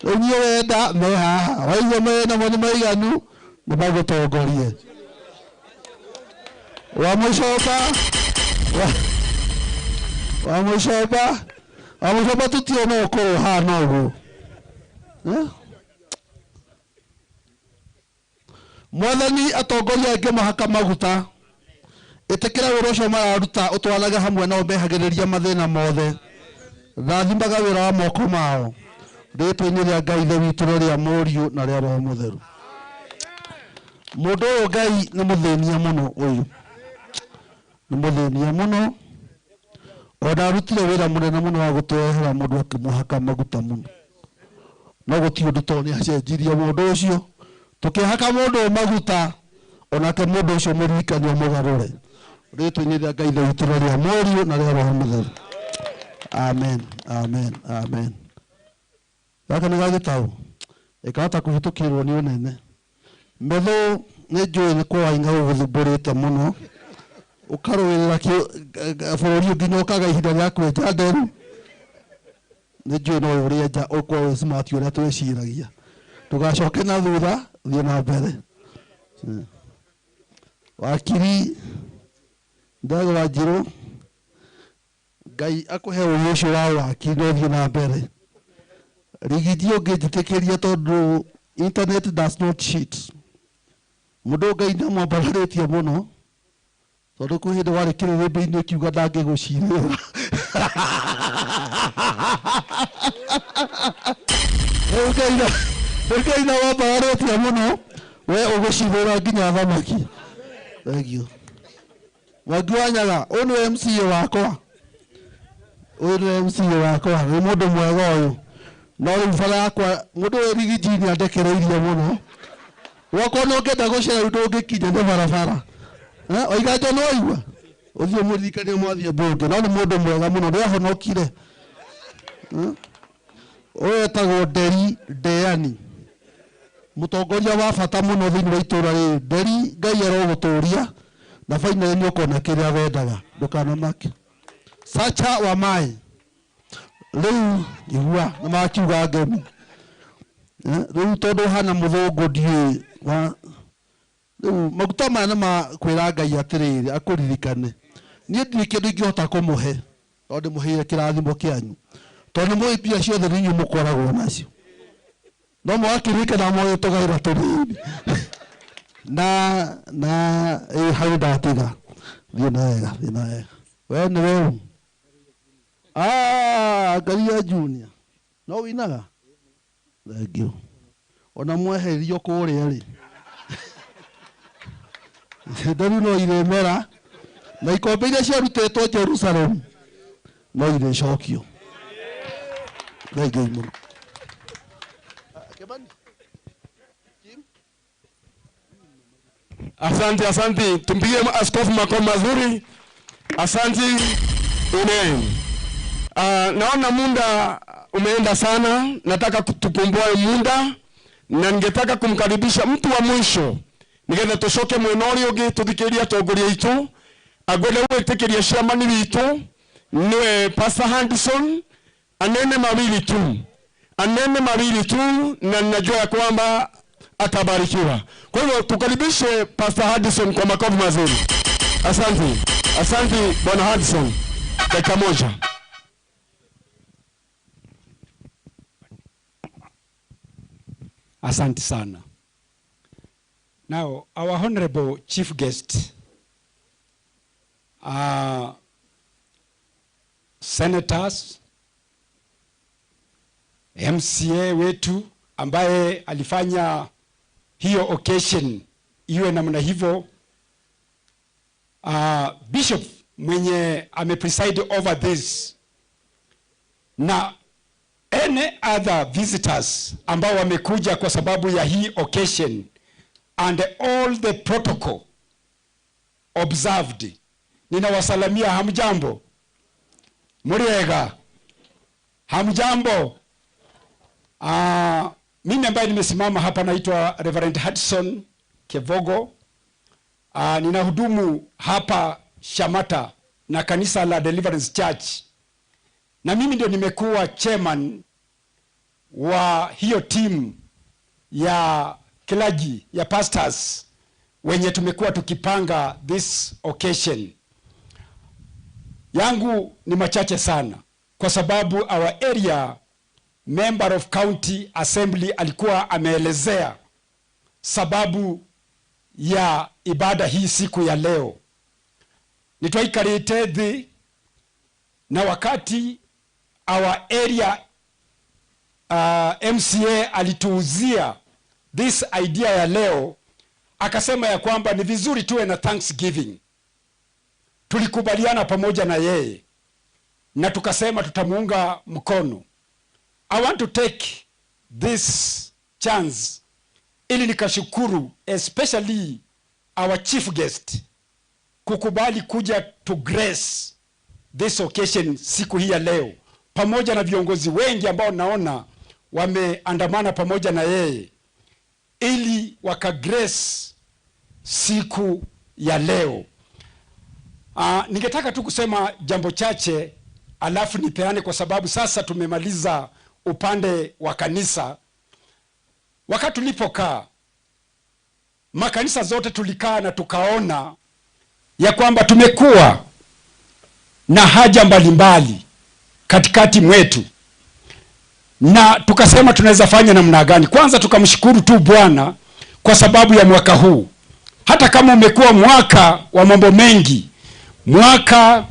niĩ wenda me haha. Waigua me namo nĩ maiganu nĩ magũtongorie. Wa mũcoba tũtiona ũkũrũ hana ũguo. Mwathani atongoria aingĩ mahaka maguta. Ĩtĩkĩra wĩra ũcio mararuta ũtwarage hamwe nao mehagĩrĩria mathĩna mothe. Rathimaga wĩra wa moko mao. Rĩĩtwa-inĩ rĩa Ngai Ithe witũ na rĩa Mũriũ na rĩa Roho Mũtheru. Mũndũ ũyũ Ngai nĩ mũthĩnia mũno ũyũ. Nĩ mũthĩnia mũno. Ona arutire wĩra mũnene mũno wa gũtwehera mũndũ akĩmũhaka maguta mũno. No gũtirĩ ũndũ tondũ nĩ acenjirie mũndũ ũcio. Tũkĩhaka mũndũ maguta onake mũndũ ũcio mũririkanie mũgarũre. Rĩĩtwa-inĩ rĩa Ngai Ithe witũ na rĩa Mũriũ na rĩa Roho Mũtheru. Amen, amen, amen. Gaka nĩ gagĩtaũ ĩkahota kũhĩtũkĩrwo nĩ ũnene. Metho nĩ njũĩ nĩ kwa wainga gũgũthumbũrĩte mũno. Ũkarũĩrĩra bũrũri nginya ũkaga ihinda rĩa kwenja nderu. Nĩ njũĩ no ũrĩenja ũkorwo wĩ smart ũrĩa twĩciragia. Ndũgacoke na thutha, thiĩ na mbere. Wakiri Ndegwa Njirũ, Ngai akũhe ũũgĩ ũcio wa wakiri na ũthiĩ na mbere. Rigiji ũngĩnjĩtĩkĩria tondũ internet does not cheat. Mũndũ Ngai nĩ amwambararĩtie mũno tondũ kwĩ hĩndĩ warĩ kĩrĩrĩmbĩ-inĩ ũkiuga ndangĩgũcirĩra. Rĩu Ngai nĩ amwambararĩtie mũno we ũgũcirĩra nginya thamaki. Thengiũ. Mwangi wa Nyaga, ũyũ nĩwe MCA wakwa. Ũyũ nĩwe MCA wakwa, nĩ mũndũ mwega ũyũ. No rĩu bara yakwa mũndũ ũyũ Rigiji nĩ andekereirie mũno. Wakorwo nĩ ũngĩenda gũcera rĩu ndũngĩkinya nĩ barabara. Oiga njo no waigua? Ũthiĩ ũmũririkanie mwathiĩ mbunge, no nĩ mũndũ mwega mũno, nĩ ahonokire. Ũyũ etagwo Nderi Ndeani. Mũtongoria wa bata mũno thĩinĩ wa itũũra rĩrĩ. Nderi Ngai arogũtũria na finally nĩ ũkona kĩrĩa wendaga, ndũkanamake. Sacha wa Mai. Rĩu igua nĩ makiuga ngemi. Rĩu tondũ hana mũthũngũ ndiũĩ wa rĩu maguta maya nĩ ma kwĩra Ngai atĩrĩrĩ akũririkane. Niĩ ndirĩ kĩndũ ingĩhota kũmũhe tondũ ndĩmũheire kĩrathimo kĩanyu. Tondũ nĩ mũĩ mbia ciothe nĩ inyuĩ mũkoragwo nacio. No mũgakĩririkana mũĩ tũgaĩra tũnini. Na hau ndatiga. Thiĩ na wega, thiĩ na wega. We nĩ we. Ngaria Junior. No winaga? Thengiũ. Ona mweherio kũrĩa rĩ. Nderu no irĩmera na ikombe iria ciarutĩtwo Jerusalem no irĩcokio. Thengiũ mũno. Asante, asante. Tumpigie askofu makofi mazuri. Asante. Amen. Naona muda umeenda sana. Nataka tukomboe muda na ningetaka kumkaribisha mtu wa mwisho. Nigetha tucoke mwena ũrĩa ũngĩ tũthikĩrĩrie atongoria aitũ. Angwenda gwĩtĩkĩria chairman witũ niwe Pastor Anderson anene mawili tu. Anene mawili tu na ninajua ya kwamba atabarikiwa. Kwa hivyo tukaribishe Pastor Hudson kwa makofi mazuri. Asante. Asante Bwana Hudson. Dakika moja. Asante sana. Now, our honorable chief guest, senators, MCA wetu ambaye alifanya hiyo occasion iwe namna hivyo, bishop mwenye ame preside over this, na any other visitors ambao wamekuja kwa sababu ya hii occasion, and all the protocol observed. Ninawasalamia hamjambo. Muriega. Hamjambo. Mimi ambaye nimesimama hapa naitwa Reverend Hudson Kevogo. Ninahudumu hapa Shamata na kanisa la Deliverance Church, na mimi ndio nimekuwa chairman wa hiyo team ya clergy ya pastors wenye tumekuwa tukipanga this occasion. Yangu ni machache sana kwa sababu our area member of county assembly alikuwa ameelezea sababu ya ibada hii siku ya leo. Nitwaikarite thi na wakati our area MCA alituuzia this idea ya leo, akasema ya kwamba ni vizuri tuwe na Thanksgiving. Tulikubaliana pamoja na yeye na tukasema tutamuunga mkono. I want to take this chance ili nikashukuru especially our chief guest kukubali kuja to grace this occasion siku hii ya leo, pamoja na viongozi wengi ambao naona wameandamana pamoja na yeye ili wakagrace siku ya leo. Ningetaka tu kusema jambo chache alafu nipeane, kwa sababu sasa tumemaliza upande wa kanisa. Wakati tulipokaa makanisa zote tulikaa na tukaona ya kwamba tumekuwa na haja mbalimbali katikati mwetu, na tukasema tunaweza fanya namna gani. Kwanza tukamshukuru tu Bwana kwa sababu ya mwaka huu, hata kama umekuwa mwaka wa mambo mengi, mwaka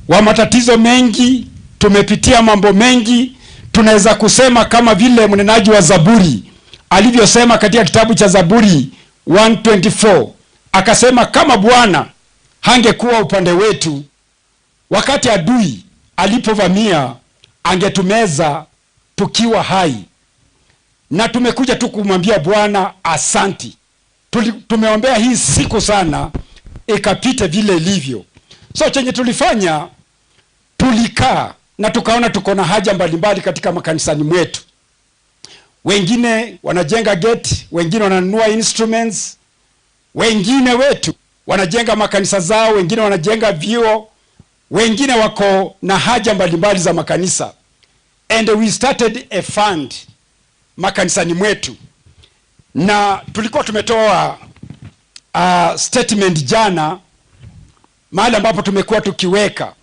wa matatizo mengi, tumepitia mambo mengi. Tunaweza kusema kama vile mnenaji wa Zaburi alivyosema katika kitabu cha Zaburi 124, akasema kama Bwana hangekuwa upande wetu wakati adui alipovamia, angetumeza tukiwa hai. Na tumekuja tu kumwambia Bwana asanti. Tumeombea hii siku sana ikapite vile ilivyo. So chenye tulifanya, tulikaa na tukaona tuko na haja mbalimbali katika makanisani mwetu. Wengine wanajenga gate, wengine wananunua instruments, wengine wetu wanajenga makanisa zao, wengine wanajenga vyuo, wengine wako na haja mbalimbali za makanisa. And we started a fund makanisani mwetu, na tulikuwa tumetoa statement jana mahali ambapo tumekuwa tukiweka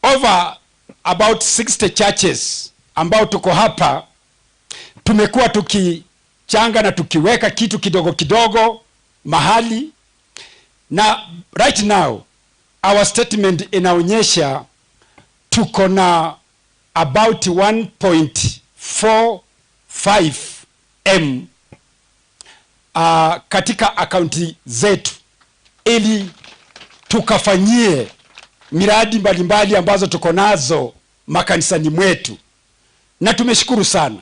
over about 60 churches ambao tuko hapa. Tumekuwa tukichanga na tukiweka kitu kidogo kidogo mahali, na right now our statement inaonyesha tuko na about 1.45 M katika akaunti zetu ili tukafanyie miradi mbalimbali ambazo tuko nazo makanisani mwetu. Na tumeshukuru sana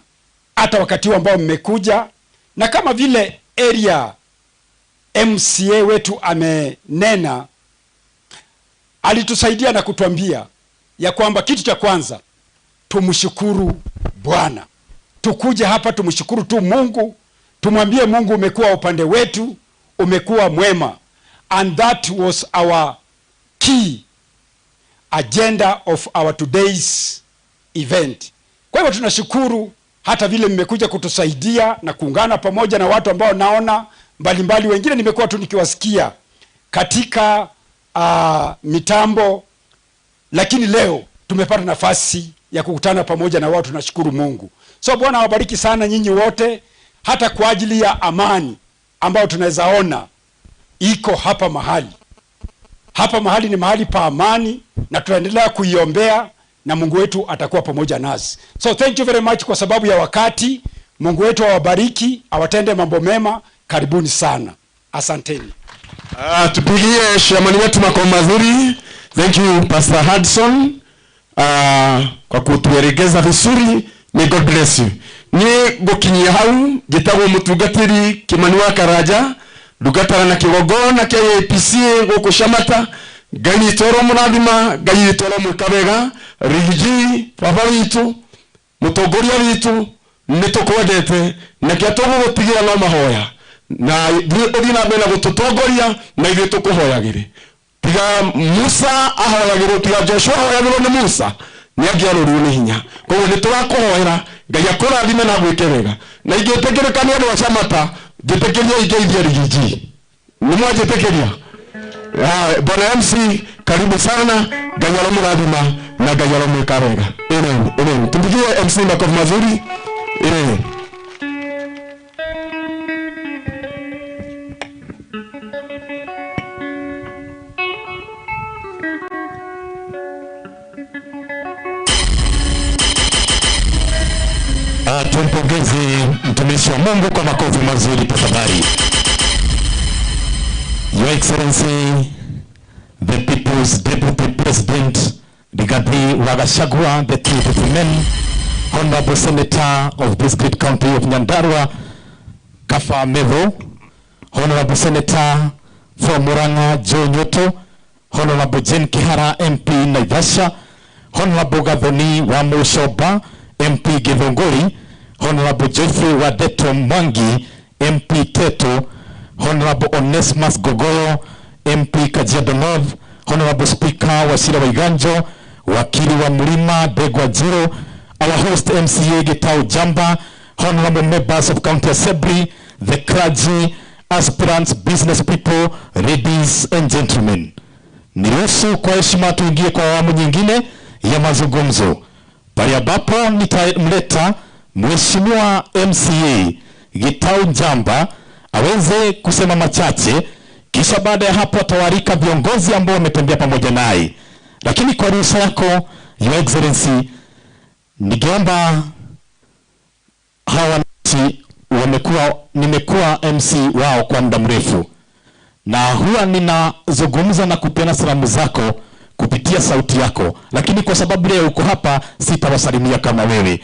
hata wakati ambao mmekuja, na kama vile area MCA wetu amenena, alitusaidia na kutuambia ya kwamba kitu cha kwanza tumshukuru Bwana. Tukuje hapa tumshukuru tu Mungu, tumwambie Mungu umekuwa upande wetu, umekuwa mwema. And that was our key agenda of our today's event. Kwa hivyo tunashukuru hata vile mmekuja kutusaidia na kuungana pamoja na watu ambao naona mbalimbali, wengine nimekuwa tu nikiwasikia katika mitambo, lakini leo tumepata nafasi ya kukutana pamoja na wao. Tunashukuru Mungu. So Bwana awabariki sana nyinyi wote, hata kwa ajili ya amani ambayo tunaweza ona iko hapa mahali. Hapa mahali ni mahali pa amani, na tunaendelea kuiombea na Mungu wetu atakuwa pamoja nasi. So thank you very much kwa sababu ya wakati. Mungu wetu awabariki, awatende mambo mema. Karibuni sana. Asanteni. Tupigie shamani wetu makofi mazuri. Thank you Pastor Hudson kwa kutuelekeza vizuri. May God bless you. Ni gukinyia hau ngitagwo mutungatiri Kimani wa Karanja, ndugatara na kigongona kia APC guku Shamata. Ngai witũ aromũrathima, Ngai witũ aromwĩka wega. Rigiji baba witũ, mũtongoria witũ, nĩ tũkwendete na kĩa tũgũgũtigĩra no mahoya. Na ũthiĩ na mbere na gũtũtongoria na ithuĩ tũkũhoyagĩre. Tiga Musa ahoyagĩrwo, tiga Joshua ahoyagĩrwo nĩ Musa, nĩ angĩarũrirwo nĩ hinya. Koguo nĩ tũrakũhoera Ngai akũrathime na agwĩke wega. Na ingĩtĩkĩrĩka nĩ andũ a Shamata, njĩtĩkĩrie ingeithie Rigiji. Nĩ mwanjĩtĩkĩria? Bwana MC, karibu sana. Ngai aromũrathima na Ngai aromwĩka wega. Amen. Amen. Tumpigie MC makofi mazuri. Amen. Tumpongeze mtumishi wa Mungu kwa makofi mazuri tafadhali. Your Excellency, the People's Deputy President Rigathi wa Gachagua, the Chief of Men, Honorable Senator of this great county of Nyandarua, Kafa Methu, Honorable Senator from Murang'a, Joe Nyoto, Honorable Jane Kihara, MP Naivasha, Honorable Gathoni wa Mushoba, MP Githunguri, Honorable Geoffrey Wadeto Mwangi, MP Teto, Honorable Onesmus Gogoyo, MP Kajiado North, Honorable Speaker Wachira Waiganjo, Wakili wa Mlima Ndegwa Njiru, our host MCA Gitau Jamba, Honorable members of County Assembly, the clergy, aspirants, business people, ladies and gentlemen. Niruhusu kwa heshima tuingie kwa awamu nyingine ya mazungumzo, pale ambapo nitamleta Mheshimiwa MCA Gitau Njamba aweze kusema machache, kisha baada ya hapo atawaalika viongozi ambao wametembea pamoja naye. Lakini kwa ruhusa yako Your Excellency, ningeomba hawa wananchi wamekuwa, nimekuwa MC wao kwa muda mrefu, na huwa ninazungumza na kupeana salamu zako kupitia sauti yako, lakini kwa sababu leo uko hapa sitawasalimia kama wewe,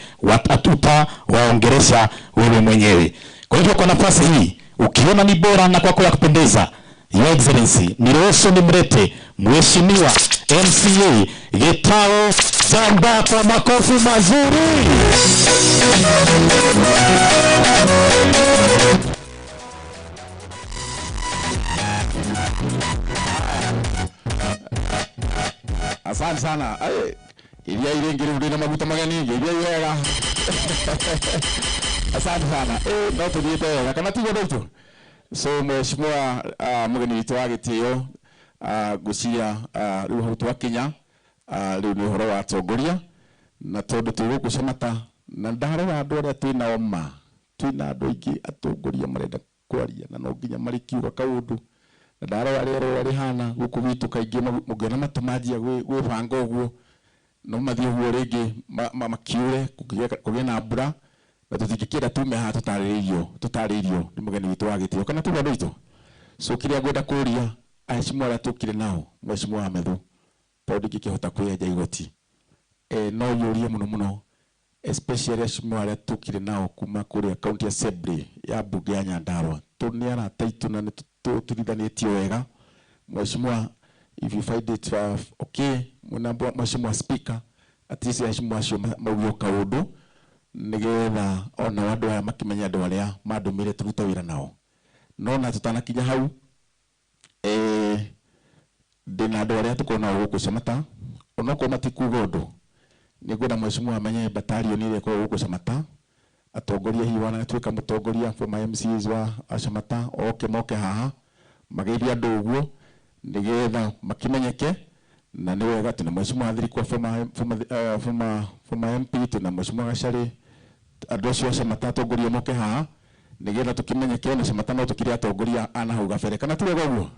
utawaongelesha wewe mwenyewe. Kwa hivyo kwa nafasi hii, ukiona ni bora na kwako ya kupendeza, Your Excellency, niruhusu nimlete Mheshimiwa MCA Gitau Njamba kwa makofi mazuri. Asante sana. Ai, iria iringi riu rina maguta mageni, iria wega. Asante sana. No tuthiite wega kana tiguo ndaitu. So mheshimiwa mugeni witu wa gitio, ngwiciria riu hau twakinya, riu ni uhoro wa atongoria, na tondu twi guku Shamata na ndarora andu aria twinao ma twina andu aingi atongoria marenda kwaria na no nginya marikiuga kaundu, na ndarora rĩera ũrĩa rĩhana gũkũ gwitũ kaingĩ mũngĩona matu manjia gwĩbanga ũguo no mathiĩ ũguo rĩngĩ makiure kũgĩe na mbura, na tũtingĩkĩenda tume haha tũtarĩirio nĩ mũgeni witũ wa gĩtĩo kana tiguo andũ aitũ. So kĩrĩa ngwenda kũria aheshimiwa arĩa tũkire nao, mheshimiwa wa Methu, tondũ ndingĩkĩhota kwĩenja igoti, no yũrie mũno mũno especially aheshimiwa arĩa tũkire nao kuma kũrĩa County Assembly ya mbunge ya Nyandarua, tondũ nĩ arata aitũ na nĩ tũturithanĩtio wega. Mheshimiwa, if you find it okay, mheshimiwa Speaker, at least aheshimiwa acio mauge kaũndũ nĩgetha ona andũ aya makĩmenye andũ arĩa mandũmire tũrute wĩra nao. No na tũtanakinya hau, ndĩna andũ arĩa tũkoragwo nao gũkũ Shamata, onokorwo matikuga ũndũ, nĩngwenda mheshimiwa amenye batalioni ĩrĩa ĩkoragwo gũkũ Shamata, atongoria hihi wanatuĩka mũtongoria former MCAs wa Shamata, oke moke haha mageithie andũ ũguo nĩgetha makimenyeke. Na nĩ wega tũna mheshimiwa Thirikwa former MP, tũna mheshimiwa Gachari, andũ acio a Shamata atongoria moke haha nĩgetha tũkimenyeke, na Shamata no tũkĩrĩ atongoria a na hau gabere kana ti wega ũguo.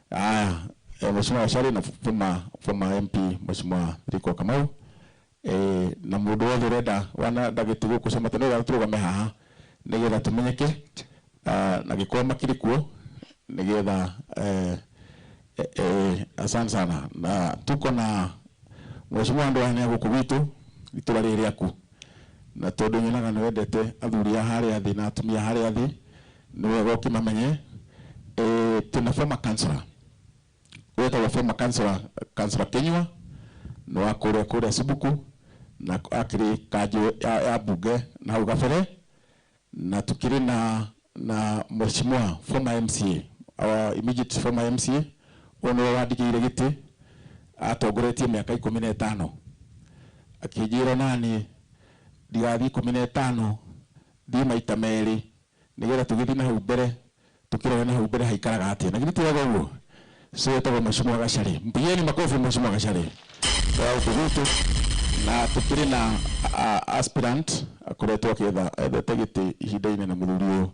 Aya, mheshimiwa Gachari na former MP mheshimiwa Thirikwa Kamau, na mũndũ wothe ũrenda wana ndagĩtĩ gũkũ Shamata nĩ wega tũrũgame haha nĩgetha tũmenyeke, na gĩkorwo makĩrĩ kuo nĩgetha asante sana. Na tuko na mheshimiwa andũ aya nĩ a gũkũ gwitũ itũra rĩrĩ rĩaku, na tondũ nyonaga nĩ wendete athuri a harĩa thĩ na atumia harĩa thĩ, nĩ wega ũkĩmamenye. Tuna former councillor wetagwo former councillor Kenyua, nĩ wa kũrĩa Subuku, na akĩrĩ kanjũ ya bunge na hau gabere. Na tukĩrĩ na Na mheshimiwa former MCA, our immediate former MCA, ũyũ nĩwe wandĩkĩire gĩtĩ atongoretie mĩaka 15, akĩnjĩra naniĩ ndigathiĩ 15, thiĩ maita 2 nĩgetha tũgĩthiĩ na hau mbere tũkĩrore na hau mbere haikaraga atĩa, na githĩ ti wega ũguo? So etagwo mheshimiwa Gachari, mpigieni makofi mheshimiwa Gachari wa gũkũ gwitũ. Na tũkĩrĩ na aspirant akoretwo akĩetha ethete gĩtĩ ihinda inene, mũthuri ũyũ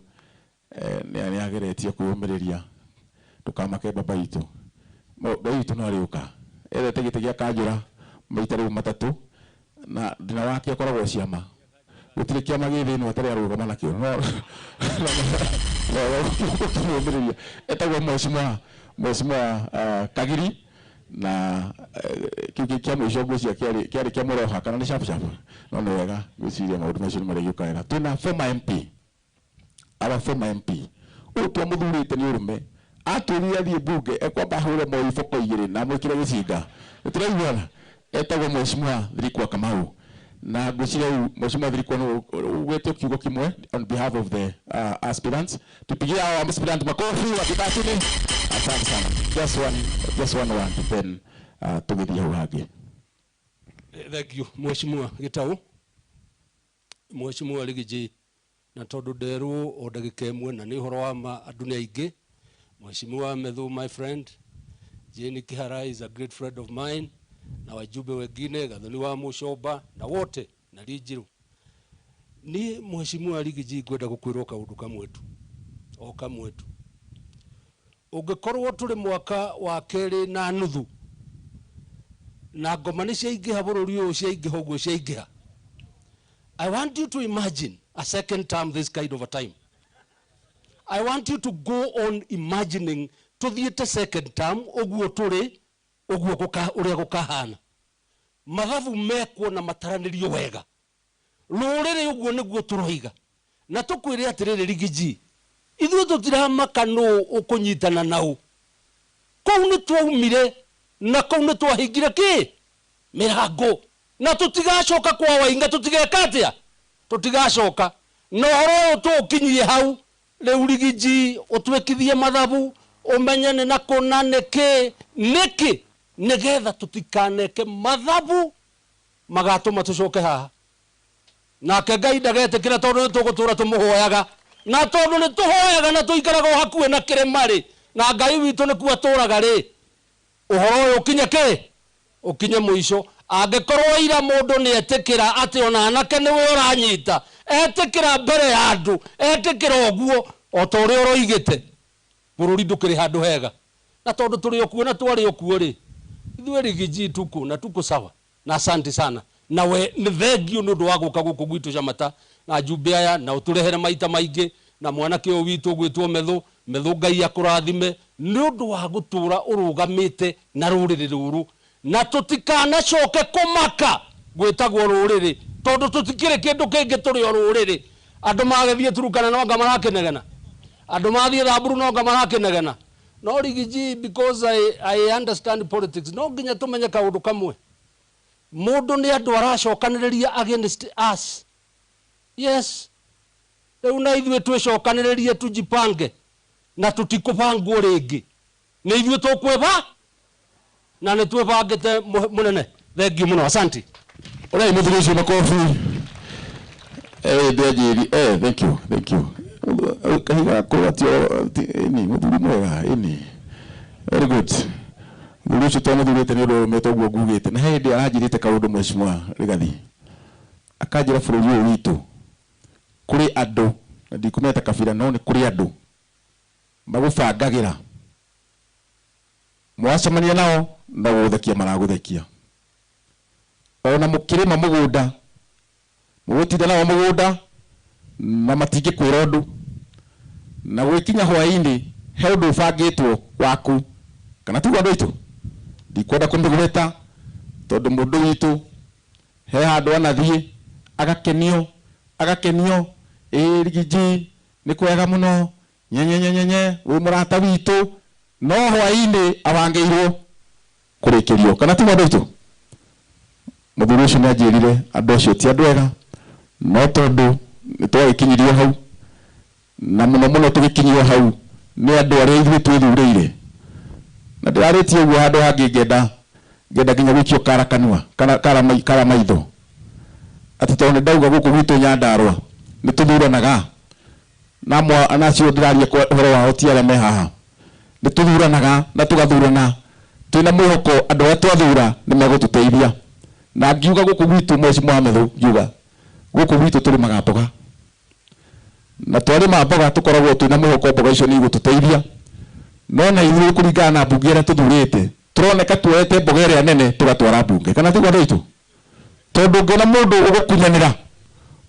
nĩ ageretie kwĩyũmĩrĩria, ndũkamake baba itũ, Ngai witũ no arĩũka. Ethete gĩtĩ gĩa kanjũra maita rĩu 3, na thĩna wake akoragwo ciama, gũtirĩ kĩama gĩ thĩ ĩno atarĩ arũgama nakĩo, no ũkĩmũmĩrĩria. Etagwo mheshimiwa Kagiri, na kĩu kĩa mũico ngwĩciria kĩarĩ kĩa mũroha kana nĩ sharp sharp, no nĩ wega ngwĩciria maũndũ macio nĩ marĩgĩũka wega. Twĩna former MP, our former MP ũyũ twamũthurĩte nĩ ũrũme, atwĩrire athiĩ mbunge ekwamba ahũre Moi iboko 2 na amwĩkĩre gĩcinga, nĩtũraiguana. Etagwo mheshimiwa Thirikwa Kamau, na ngwĩciria rĩu mheshimiwa Thirikwa nĩ ugwĩte kiugo kĩmwe on behalf of the aspirants. Tupigie hao aspirant makofi wakikaa chini. Asante sana. Just one word then tũgĩthiĩ hau hangĩ. Thank you mheshimiwa Gitau, mheshimiwa Rigiji, na tondũ nderwo o ndagĩka ĩmwe na nĩ ũhoro wa ma andũ nĩ aingĩ. Mheshimiwa Methu, my friend Jane Kihara is a great friend of mine, na wajumbe wengine Gathoni wa Mucomba na wote na Rinjiru. Ni mheshimiwa Rigiji ngwenda gũkwĩrwo kaũndũ kamwe tu, o kamwe tu. Ũngĩkorwo tũrĩ mwaka wa 2.5 na ngoma nĩ ciaingĩha bũrũri ũyũ, ciaingĩha ũguo ciaingĩha, I want you to imagine a second term this kind of a time. I want you to go on imagining tuthiĩte second term ũguo tũrĩ ũguo ũrĩa gũkahana, mathabu mekwo na mataranĩrio wega, rũrĩrĩ ũguo nĩguo tũroiga. Na tũkwĩre atĩrĩrĩ Rigiji, ithuĩ tũtiramaka nũ ũkũnyitana nau, kũu nĩ twaumire na kũu nĩ twahingire kĩ mĩrango, na tũtigacoka kwa Wainga, tũtigeka atĩa, tũtigacoka. Na ũhoro ũyũ tũũkinyie hau rĩu Rigiji, ũtwĩkithie mathabu, ũmenye nĩ na kũna nĩkĩ nĩkĩ, nĩgetha tũtikaneke mathabu magatũma tũcoke haha. Nake Ngai ndagetĩkĩra tondũ nĩ tũgũtũra tũmũhoyaga, na tondũ nĩ tũhoyaga na tũikaraga o hakuhĩ na kĩrĩma rĩ, na Ngai witũ nĩkuo atũraga rĩ, ũhoro ũyũ ũkinye kĩ, ũkinye mũico. Angĩkorwo ira mũndũ nĩ etĩkĩra atĩ ona anake nĩwe ũranyita, etĩkĩra mbere ya andũ, etĩkĩra ũguo o ta ũrĩa ũroigĩte, bũrũri ndũkĩrĩ handũ hega. Na tondũ tũrĩ o kuo na twarĩ o kuo rĩ, ithuĩ Rigiji tuko na tuko sawa, na asante sana. Na we nĩ thengio nĩ ũndũ wa gũka gũkũ gwitũ Shamata na njumbe aya, na ũtũrehere maita maingĩ, na mwanake ũyũ witũ ũgwĩtwo Methu, Methu Ngai akũrathime nĩ ũndũ wa gũtũra ũrũgamĩte na rũrĩrĩ rũrũ, na tũtikanacoke kũmaka gwĩtagwo rũrĩrĩ, tondũ tũtikĩrĩ kĩndũ kĩngĩ tũrĩ o rũrĩrĩ. Andũ magĩthiĩ Turukana no anga marakĩnegena, andũ mathiĩ Thamburu no anga marakĩnegena. No Rigiji, because I understand politics, no nginya tũmenye kaũndũ kamwe, mũndũ nĩ andũ aracokanĩrĩria against us. Yes, rĩu na ithuĩ twĩcokanĩrĩrie tujipange, na tũtikũbangwo rĩngĩ, nĩ ithuĩ tũkwĩba na nĩ twĩbangĩte mũnene. Thengiũ mũno, asante. Ũrai mũthuri ũcio makobi. Ndĩanjĩri, thank you, thank you. Kahiga gakũrũ ĩni mũthuri mwega, ĩni very good. Mũthuri ũcio twamũthurĩte nĩ ũndũ ũrũmĩte ũguo ngugĩte, na he hĩndĩ aranjĩrĩte kaũndũ mheshimiwa Rigathi, akanjĩra bũrũri ũyũ witũ kũrĩ andũ, na ndikũmeta kabira, no nĩ kũrĩ andũ magũbangagĩra, mwacemania nao no gũgũthekia maragũthekia, ona mũkĩrĩma mũgũnda mũgũtinda nao mũgũnda na matingĩkwĩra ũndũ, na gwĩkinya hwaĩ-inĩ he ũndũ ũbangĩtwo waku, kana tiguo andũ aitũ? Ndikwenda kũmĩgweta tondũ mũndũ witũ he handũ anathiĩ agakenio, agakenio, ĩĩ Rigiji nĩ kwega mũno, nyenyenyenyenye wĩ mũrata witũ, no hwaĩ-inĩ abangĩirwo kũrĩkĩrio, kana tiguo andũ aitũ? Mũthuri ũcio nĩanjĩrire andũ acio ti andũ ega, no tondũ nĩ twagĩkinyirio hau Na muno muno tugikinyio hau ni andu aria ithuĩ twĩthurĩire. Na ndĩrarĩtie ũguo handũ hangĩ ngenda nginya gũikio kara kanua kana kara maitho atĩ tondũ nĩndauga gũkũ gwitũ Nyandarũa nĩ tũthuranaga na acio ndĩraria ũhoro wao ti arĩa me haha, nĩ tũthuranaga na tũgathurana twĩna mwĩhoko andũ arĩa twathura nĩ megũtũteithia. Na ngiuga gũkũ gwitũ Mheshimiwa Methu, ngiuga gũkũ gwitũ tũrĩmaga mboga na twarĩma mboga tũkoragwo twĩna mwĩhoko mboga icio nĩ igũtũteithia, no na ithuĩ kũringana na mbunge ĩrĩa tũthurĩte tũroneka tuoete mboga ĩrĩa nene tũgatwara mbunge, kana tiguo andũ aitũ? Tondũ ũngĩona mũndũ ũgũkunyanĩra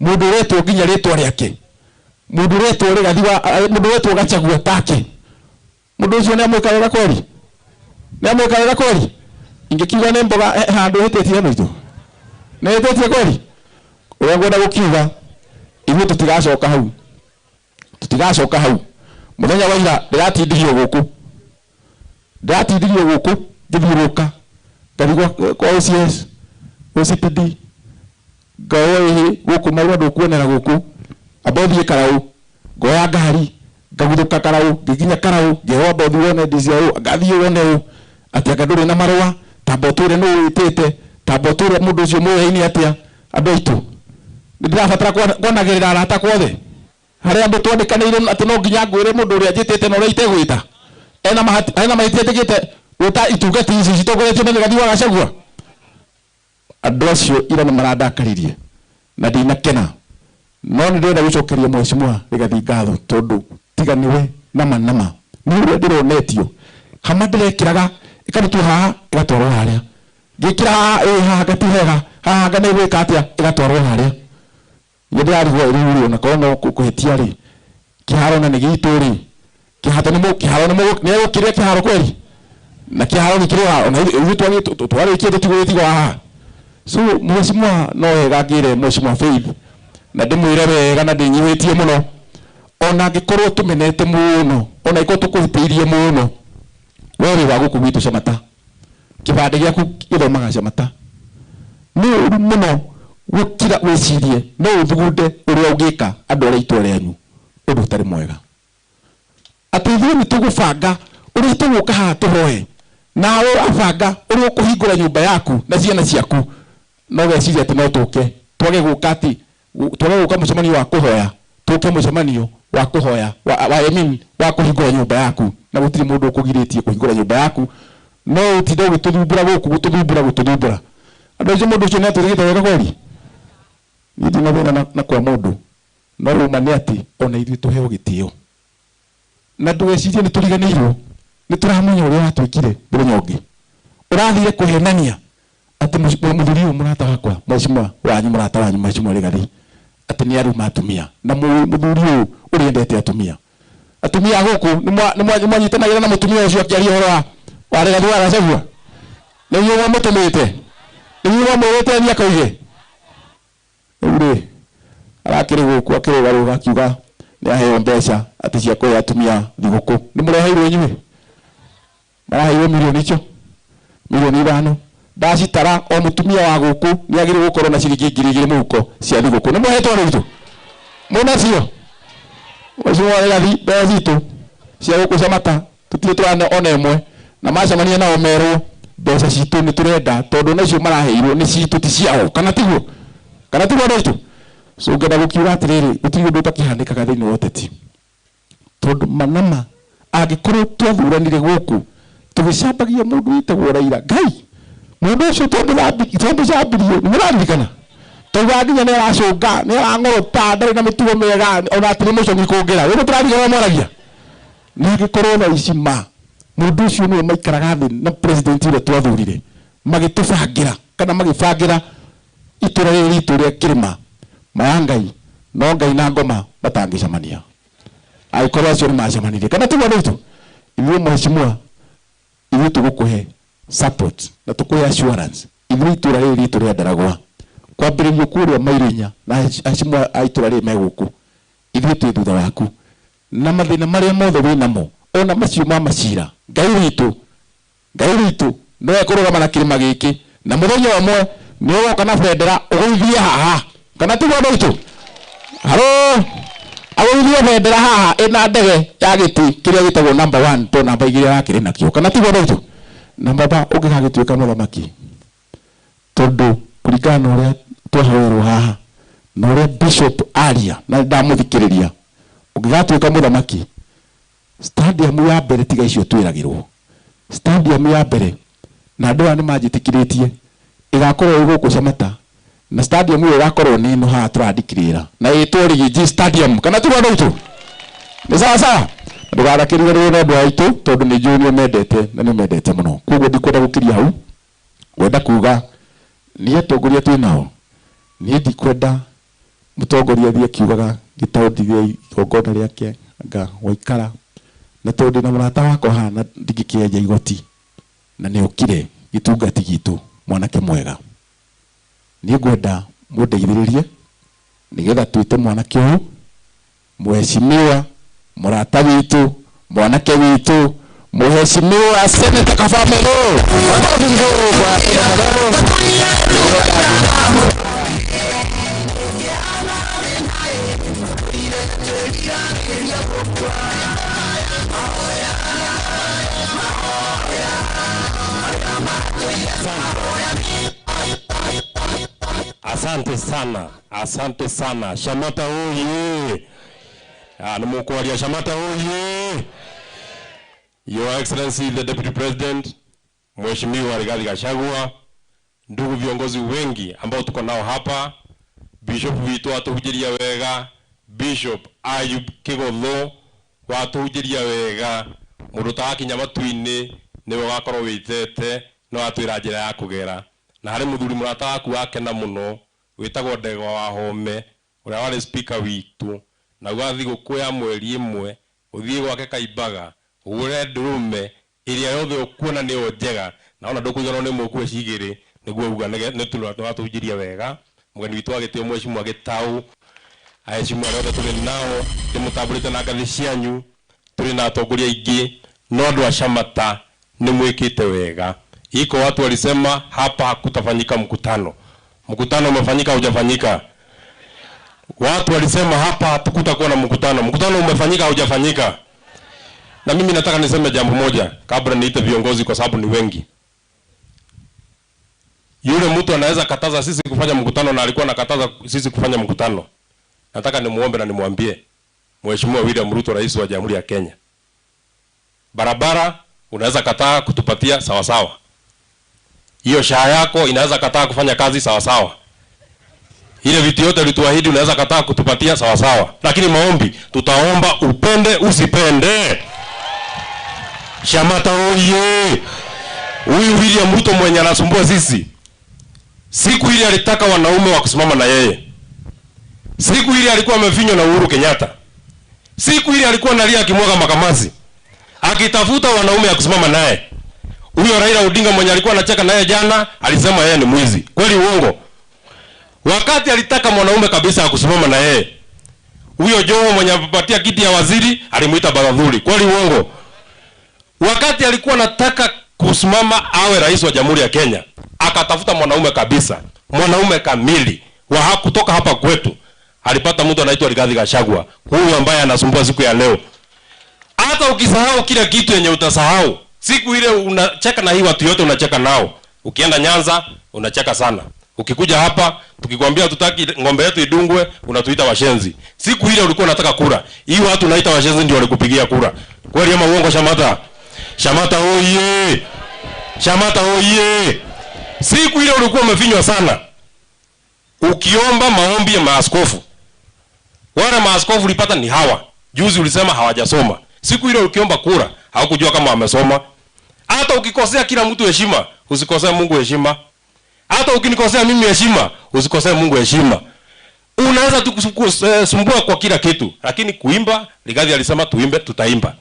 mũndũ ũretwo nginya rĩtwa rĩake, mũndũ ũretwo Rigathi wa mũndũ ũretwo Gachagua take, mũndũ ũcio nĩamwĩka wega kweli? Nĩamwĩka wega kweli? Ingĩkiuga nĩ mboga handũ hĩtĩtie andũ aitũ, nĩ hĩtĩtie kweli? Ũrĩa ngwenda gũkiuga ithuĩ tũtigacoka hau, tũtigacoka hau. Mũthenya wa ira ndĩratindirio gũkũ, ndĩratindirio gũkũ ngĩthiũrũrũka ngathiĩ kwa OCS, OCPD, ngoya ĩhĩ gũkũ marũa ndũkuonera gũkũ, amba ũthiĩ Karaũ, ngoya ngari ngaguthũka Karaũ, ngĩkinya Karaũ ngĩheo amba ũthiĩ wone DCIO, ngathiĩ wone ũ atĩ anga ndũrĩ na marũa, tamba ũtwĩre nũ wĩtĩte, tamba ũtwĩre mũndũ ũcio mũyaine atĩa. Andũ aitũ nĩndĩrabatara kuonagĩrĩra arata kwothe harĩa andũ twandĩkanĩire atĩ no nginya ngwĩre mũndũ ũrĩa njĩtĩte na ũrĩa itegwĩta ena mahĩtia njĩkĩte gwĩta itungati ici citongoretio nĩ Rigathi wa Gachagua. Andũ acio ira nĩ marandakaririe na ndinakena, no nĩ ndĩrenda gũcokeria Mheshimiwa Rigathi ngatho tondũ tiga nĩwe nama nama nĩ ũrĩa ndĩronetio hama ndĩrekĩraga ĩkarutwo haha ĩgatwarwo harĩa, ngĩkĩra haha ĩ haha ngati hega haha nga nĩ gwĩka atĩa ĩgatwarwo harĩa. Nĩ ndĩrarigwo rĩu rĩ ona korwo no kũhĩtia rĩ kĩharo na nĩ gitũ rĩ kĩhato nĩ kĩharo nĩ egũkĩrĩa kĩharo kweli? Na kĩharo gĩkĩrĩ haha ona ithuĩ twarĩkie tũtigũgĩtigwo haha. So Mheshimiwa no wega ngĩre Mheshimiwa Faith na ndĩmwĩre wega na ndĩnyihĩtie mũno, ona angĩkorwo tũmenete mũno, ona angĩkorwo tũkũhĩtĩirie mũno, we wĩ wa gũkũ gwitũ Camata, kĩbandĩ gĩaku gĩthomaga Camata, nĩ ũru mũno gũkira wĩcirie no ũthugunde ũrĩa ũngĩka andũ arĩa itũra rĩanyu ũndũ ũtarĩ mwega. Atĩ ithuĩ nĩ tũgũbanga ũrĩa tũgũka haha tũhoe, nawe ũrabanga ũrĩa ũkũhingũra nyũmba yaku na ciana ciaku, no wecirie atĩ no tũke twage gũka atĩ twage gũka mũcemanio wa kũhoya, tũke mũcemanio wa kũhoya wa I mean wa kũhingũra nyũmba yaku, na gũtirĩ mũndũ ũkũgirĩtie kũhingũra nyũmba yaku, no ũtinde ũgĩtũthumbũra gũkũ gũtũthumbũra gũtũthumbũra. Andũ acio mũndũ ũcio nĩatwĩrĩgĩte wega kweli? Niĩ ndina thĩna na kwa mũndũ, no ũma nĩ atĩ ona ithuĩ tũheo gĩtĩo na ndũgecirie nĩ tũriganĩirwo, nĩ tũramenya ũrĩa watwĩkire mũthenya ũngĩ. Ũrathire kũhenania atĩ mũthuri ũyũ mũrata wakwa Mheshimiwa wanyu mũrata wanyu Mheshimiwa Rigathi atĩ nĩ aruma atumia, na mũthuri ũyũ ũrĩa endete atumia, atumia a gũkũ nĩ mwanyitanagĩra na mũtumia ũcio akĩaria ũhoro wa Rigathi wa Gachagua, nĩ inyuĩ mwamũtũmĩte, nĩ inyuĩ mwamwĩrĩte athiĩ akoige. Rĩu rĩ arakĩrĩ gũkũ akĩrũgarũga akiuga nĩ aheo mbeca atĩ cia kũhe atumia thigũkũ. Nĩ mũreheirwo inyuĩ? Maraheirwo mirioni icio mirioni 5 ndacitara o mũtumia wa gũkũ nĩ agĩrĩirwo gũkorwo na ciringi 2,000 mũhuko cia thigũkũ. Nĩ mũhetwo andũ aitũ? Mũnacio? Mheshimiwa Rigathi, mbeca citũ cia gũkũ Camata tũtirĩ tũrana ona ĩmwe, na macemania nao merwo mbeca citũ nĩ tũrenda tondũ nacio maraheirwo nĩ citũ ti ciao, kana tiguo? Kana tiguo andũ aitũ? So ngenda gũkiuga atĩrĩrĩ, gũtirĩ ũndũ ũtakĩhanĩkaga thĩinĩ wa ũteti, tondũ manama angĩkorwo twathuranire gũkũ tũgĩcambagia mũndũ wĩtagwo Raila, Ngai mũndũ ũcio twamũcambirie, nĩ mũraririkana? Tauga nginya nĩ aracũnga, nĩ arang'orota, ndarĩ na mĩtugo mĩega, ona atĩ nĩ mũcong'i kũngĩra. Wĩ mũtũraririkana mwaragia? Na angĩkorwo thaa ici ma mũndũ ũcio nĩwe maikaraga thĩ na president ũrĩa twathurire magĩtũbangĩra kana magĩbangĩra itũra rĩrĩ ritũ rĩa kĩrĩma maya Ngai, no Ngai na ngoma matangĩcemania. Angĩkorwo acio nĩ macemanirie, kana tiguo andũ aitũ? Ithuĩ Mheshimiwa, ithuĩ tũgũkũhe support na tũkũhe assurance ithuĩ itũra rĩrĩ ritũ rĩa Ndaragwa kwambĩrĩrio kũrĩa Mairinya na Mheshimiwa a itũra rĩrĩ me gũkũ, ithuĩ twĩ thutha waku na mathĩna marĩa mothe wĩ namo ona macio ma macira. Ngai witũ no ekũrũgama na kĩrĩma gĩkĩ na mũthenya ũmwe nĩ ũgoka na bendera ũgũithie haha, kana tiguo andũ aitũ? Haro Agũithie bendera haha ĩna ndege ya gĩtĩ kĩrĩa gĩtagwo number 1 to namba 2 yakĩrĩ nakĩo kana tiguo ndũitũ na baba ũngĩgagĩtuĩka mũthamaki tondũ kũringana na ũrĩa twahoerwo haha na ũrĩa bishop aria na ndamũthikĩrĩria ũngĩgatuĩka mũthamaki stadium ya mbere tiga icio twĩragĩrwo stadium ya mbere na andũ aya nĩmanjĩtĩkĩrĩtie ĩgakorwo ĩ gũkũ Shamata na stadium ĩyo ĩgakorwo nĩ ĩno haha tũrandikĩrĩra na ĩtwo Rigiji Stadium kana tiguo ndũitũ nĩ sawa sawa ndũgathakĩrĩre nĩ andũ aitũ tondũ nĩ njũĩ nĩ ũmendete na nĩ ũmendete mũno koguo ndikwenda gũkĩria hau ngwenda kuga niĩ atongoria twĩ nao niĩ ndikwenda mũtongoria athiĩ akiugaga gĩtaũndithia igongona rĩake anga waikara na tondũ ndĩna mũrata wakwa haha na ndingĩkĩenja igoti na nĩ okire gĩtungati gitũ mwanake mwega niĩ ngwenda mũndeithĩrĩrie nĩgetha twĩte mwanake ũyũ mheshimiwa mũrata witũ mwanake witũ mheshimiwa Senator Kafamero. Asante sana, asante sana. Shamata oye. Nimukwaria Shamata oye. Your Excellency the Deputy President, Mheshimiwa Rigathi Gachagua, ndugu viongozi wengi ambao tuko nao hapa, Bishop witu atuhujiria wega, Bishop Ayub Kigotho watuhujiria wega, mundu takinya matu-inĩ niwe wakorwo wĩtete no atwĩra njĩra ya kũgera. Na harĩ mũthuri mũrata waku wakena mũno wĩtagwo Ndegwa wa Home ũrĩa warĩ speaker witũ na uga thigũkũ ya mweri ĩmwe ũthiĩ gwake Kaimbaga ũgũre ndũrũme ĩrĩa yothe ũkuona nĩyo njega na ona ndũkũiganwo nĩ mũkue cigĩrĩ nĩguo uga nĩ tũratũhunjĩria wega. Mũgeni witũ agĩtĩo mheshimiwa Gĩtaũ, aheshimiwa arĩa othe tũrĩ nao ndĩmũtambũrĩte na ngathĩ cianyu, tũrĩ na atongoria aingĩ no andũ a Shamata nĩ mwĩkĩte wega. Iko watu walisema hapa hakutafanyika mkutano. Mkutano umefanyika hujafanyika? Watu walisema hapa hatukutakuwa na mkutano. Mkutano umefanyika hujafanyika? Na mimi nataka niseme jambo moja kabla niite viongozi kwa sababu ni wengi. Yule mtu anaweza kataza sisi kufanya mkutano na alikuwa anakataza sisi kufanya mkutano. Nataka nimuombe na nimwambie Mheshimiwa William Ruto, Rais wa Jamhuri ya Kenya. Barabara unaweza kataa kutupatia sawa sawa. Hiyo SHA yako inaweza kataa kufanya kazi sawa sawa. Ile vitu yote ulituahidi unaweza kataa kutupatia sawa sawa. Lakini maombi tutaomba upende usipende. Shamata oye. Huyu William Ruto mwenye anasumbua sisi. Siku ile alitaka wanaume wa kusimama na yeye. Siku ile alikuwa amefinywa na Uhuru Kenyatta. Siku ile alikuwa analia akimwaga makamasi. Akitafuta wanaume ya kusimama naye. Huyo Raila Odinga mwenye alikuwa anacheka naye jana alisema yeye ni mwizi. Kweli uongo? Wakati alitaka mwanaume kabisa akusimama na yeye. Huyo Joho mwenye alipatia kiti ya waziri alimuita baradhuli. Kweli uongo? Wakati alikuwa anataka kusimama awe rais wa Jamhuri ya Kenya, akatafuta mwanaume kabisa, mwanaume kamili wa kutoka hapa kwetu. Alipata mtu anaitwa Rigathi Gachagua, huyu ambaye anasumbua siku ya leo. Hata ukisahau kila kitu yenye utasahau, siku ile unacheka na hii watu yote unacheka nao. Ukienda Nyanza unacheka sana. Ukikuja hapa tukikwambia tutaki ng'ombe yetu idungwe unatuita washenzi. Siku ile ulikuwa unataka kura. Hii watu unaita washenzi ndio walikupigia kura. Kweli ama uongo Shamata? Shamata oye! Shamata oye! Siku ile ulikuwa umefinywa sana. Ukiomba maombi ya maaskofu. Wale maaskofu ulipata ni hawa. Juzi ulisema hawajasoma. Siku ile ukiomba kura hawakujua kama wamesoma. Hata ukikosea kila mtu heshima, usikosee Mungu heshima. Hata ukinikosea mimi heshima, usikosee Mungu heshima. Unaweza tu kusumbua kwa kila kitu, lakini kuimba, Rigathi alisema tuimbe, tutaimba.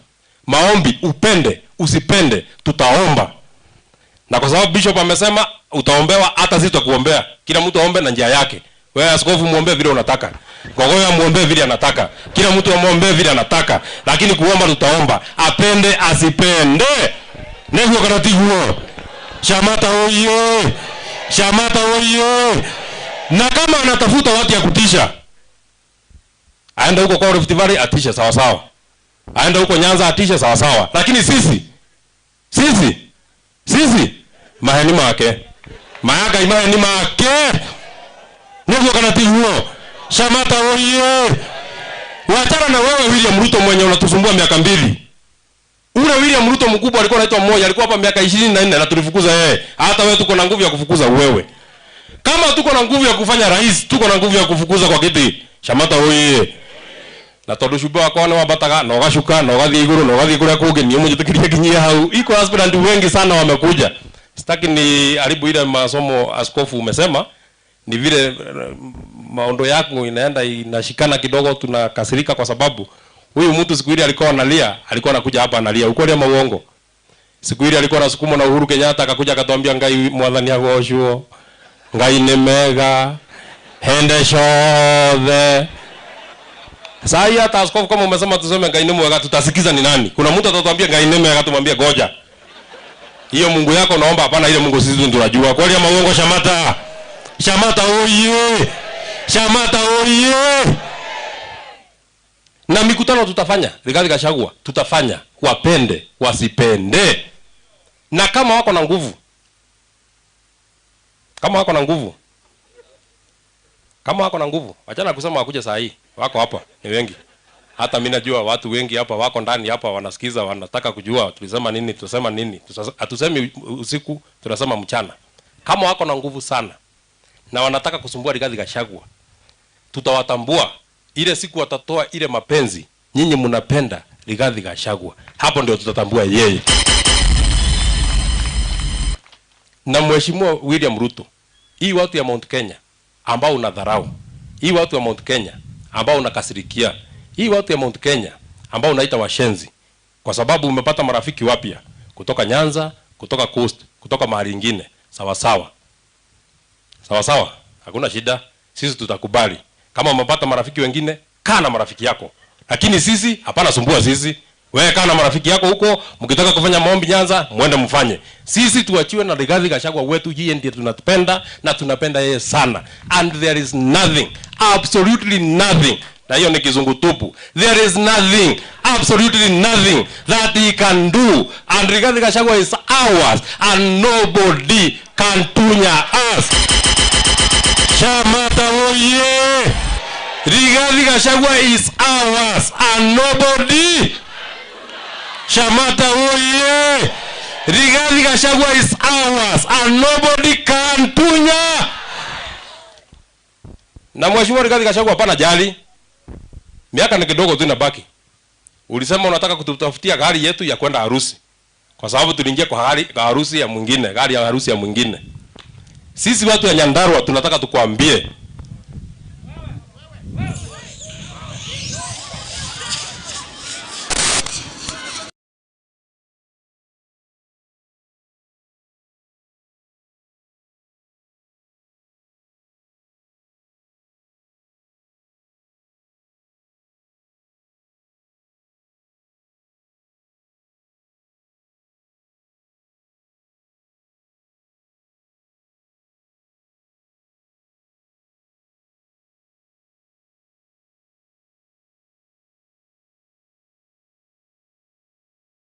Maombi upende, usipende, tutaomba. Na kwa sababu bishop amesema utaombewa, hata sisi tutakuombea. Kila mtu aombe na njia yake. Wewe askofu muombe vile unataka. Gogoya muombe vile anataka. Kila mtu amuombe vile anataka. Lakini kuomba tutaomba. Apende asipende. Neguo kana tiguo. Shamata oye. Shamata oye. Na kama anatafuta watu ya kutisha, Aende huko kwa Rift Valley atishe sawa sawa. Aende huko Nyanza atishe sawa sawa. Lakini sisi maheni make. Mayaga imaheni make. Ndio kana tiguo. Shamata oye. Wachana na wewe William Ruto mwenye unatusumbua miaka 2. Ule William Ruto mkubwa alikuwa anaitwa Moi, alikuwa hapa miaka 24 na tulifukuza yeye. Hata wewe tuko na nguvu ya kufukuza wewe. Kama tuko na nguvu ya kufanya rais, tuko na nguvu ya kufukuza kwa kiti. Shamata oye. Na tondu cumbi wakwa ni wambataga na ugacuka na ugathie iguru na ugathie kuria kungi ni munjitikirie nginyia hau. Iko aspirant wengi sana wamekuja. Sitaki ni haribu ile masomo askofu umesema. Ni vile maondo yako inaenda inashikana kidogo, tunakasirika kwa sababu huyu mtu siku ile alikuwa analia, alikuwa anakuja hapa analia. Ukweli ama uongo? Siku ile alikuwa anasukumwa na Uhuru Kenyatta akakuja akatuambia Ngai mwathani agocwo. Ngai ni mega. Hende shothe. Sasa hata askofu kama umesema tuseme Ngai ni mwega, tutasikiza ni nani? Kuna mtu atatuambia Ngai ni mwega, tumwambie goja. Hiyo Mungu yako naomba hapana, ile Mungu sisi ndio tunajua. Kweli ama uongo Shamata? Shamata oye! Shamata oye! Na mikutano tutafanya, Rigathi Gachagua, tutafanya, wapende, wasipende. Na kama wako na nguvu. Kama wako na nguvu. Kama wako na nguvu, achana kusema wakuja saa hii. Wako hapa, ni wengi. Hata mimi najua watu wengi hapa wako ndani hapa wanasikiza, wanataka kujua tulisema nini, tutasema nini. Hatusemi usiku, tunasema mchana. Kama wako na nguvu sana na wanataka kusumbua Rigathi Gachagua, tutawatambua. Ile siku watatoa ile mapenzi nyinyi mnapenda Rigathi Gachagua, hapo ndio tutatambua yeye. Na Mheshimiwa William Ruto, hii watu ya Mount Kenya ambao unadharau, hii watu ya Mount Kenya ambao unakasirikia, hii watu ya Mount Kenya ambao unaita washenzi kwa sababu umepata marafiki wapya kutoka Nyanza, kutoka Coast, kutoka mahali nyingine, sawa sawa. Sawa sawa, hakuna shida, sisi tutakubali. Kama umepata marafiki wengine, kaa na marafiki yako. Lakini sisi hapana sumbua sisi. Wewe kaa na marafiki yako huko, mkitaka kufanya maombi Nyanza, muende mfanye. Sisi tuachiwe na Rigathi Gachagua wetu, yeye ndiye tunatupenda na tunapenda yeye sana. And there is nothing, absolutely nothing. Na hiyo ni kizungu tupu. There is nothing, absolutely nothing that he can do. And Rigathi Gachagua is ours and nobody can tunya us. Shamata oye! Rigathi Gachagua is ours and nobody. Shamata oye! Rigathi Gachagua is ours and nobody can tunya. Na Mheshimiwa Rigathi Gachagua hapana jali. Miaka ni kidogo tu inabaki. Ulisema unataka kututafutia gari yetu ya kwenda harusi. Kwa sababu tuliingia kwa gari harusi ya mwingine, gari ya harusi ya mwingine. Sisi watu ya Nyandarua tunataka tukwambie,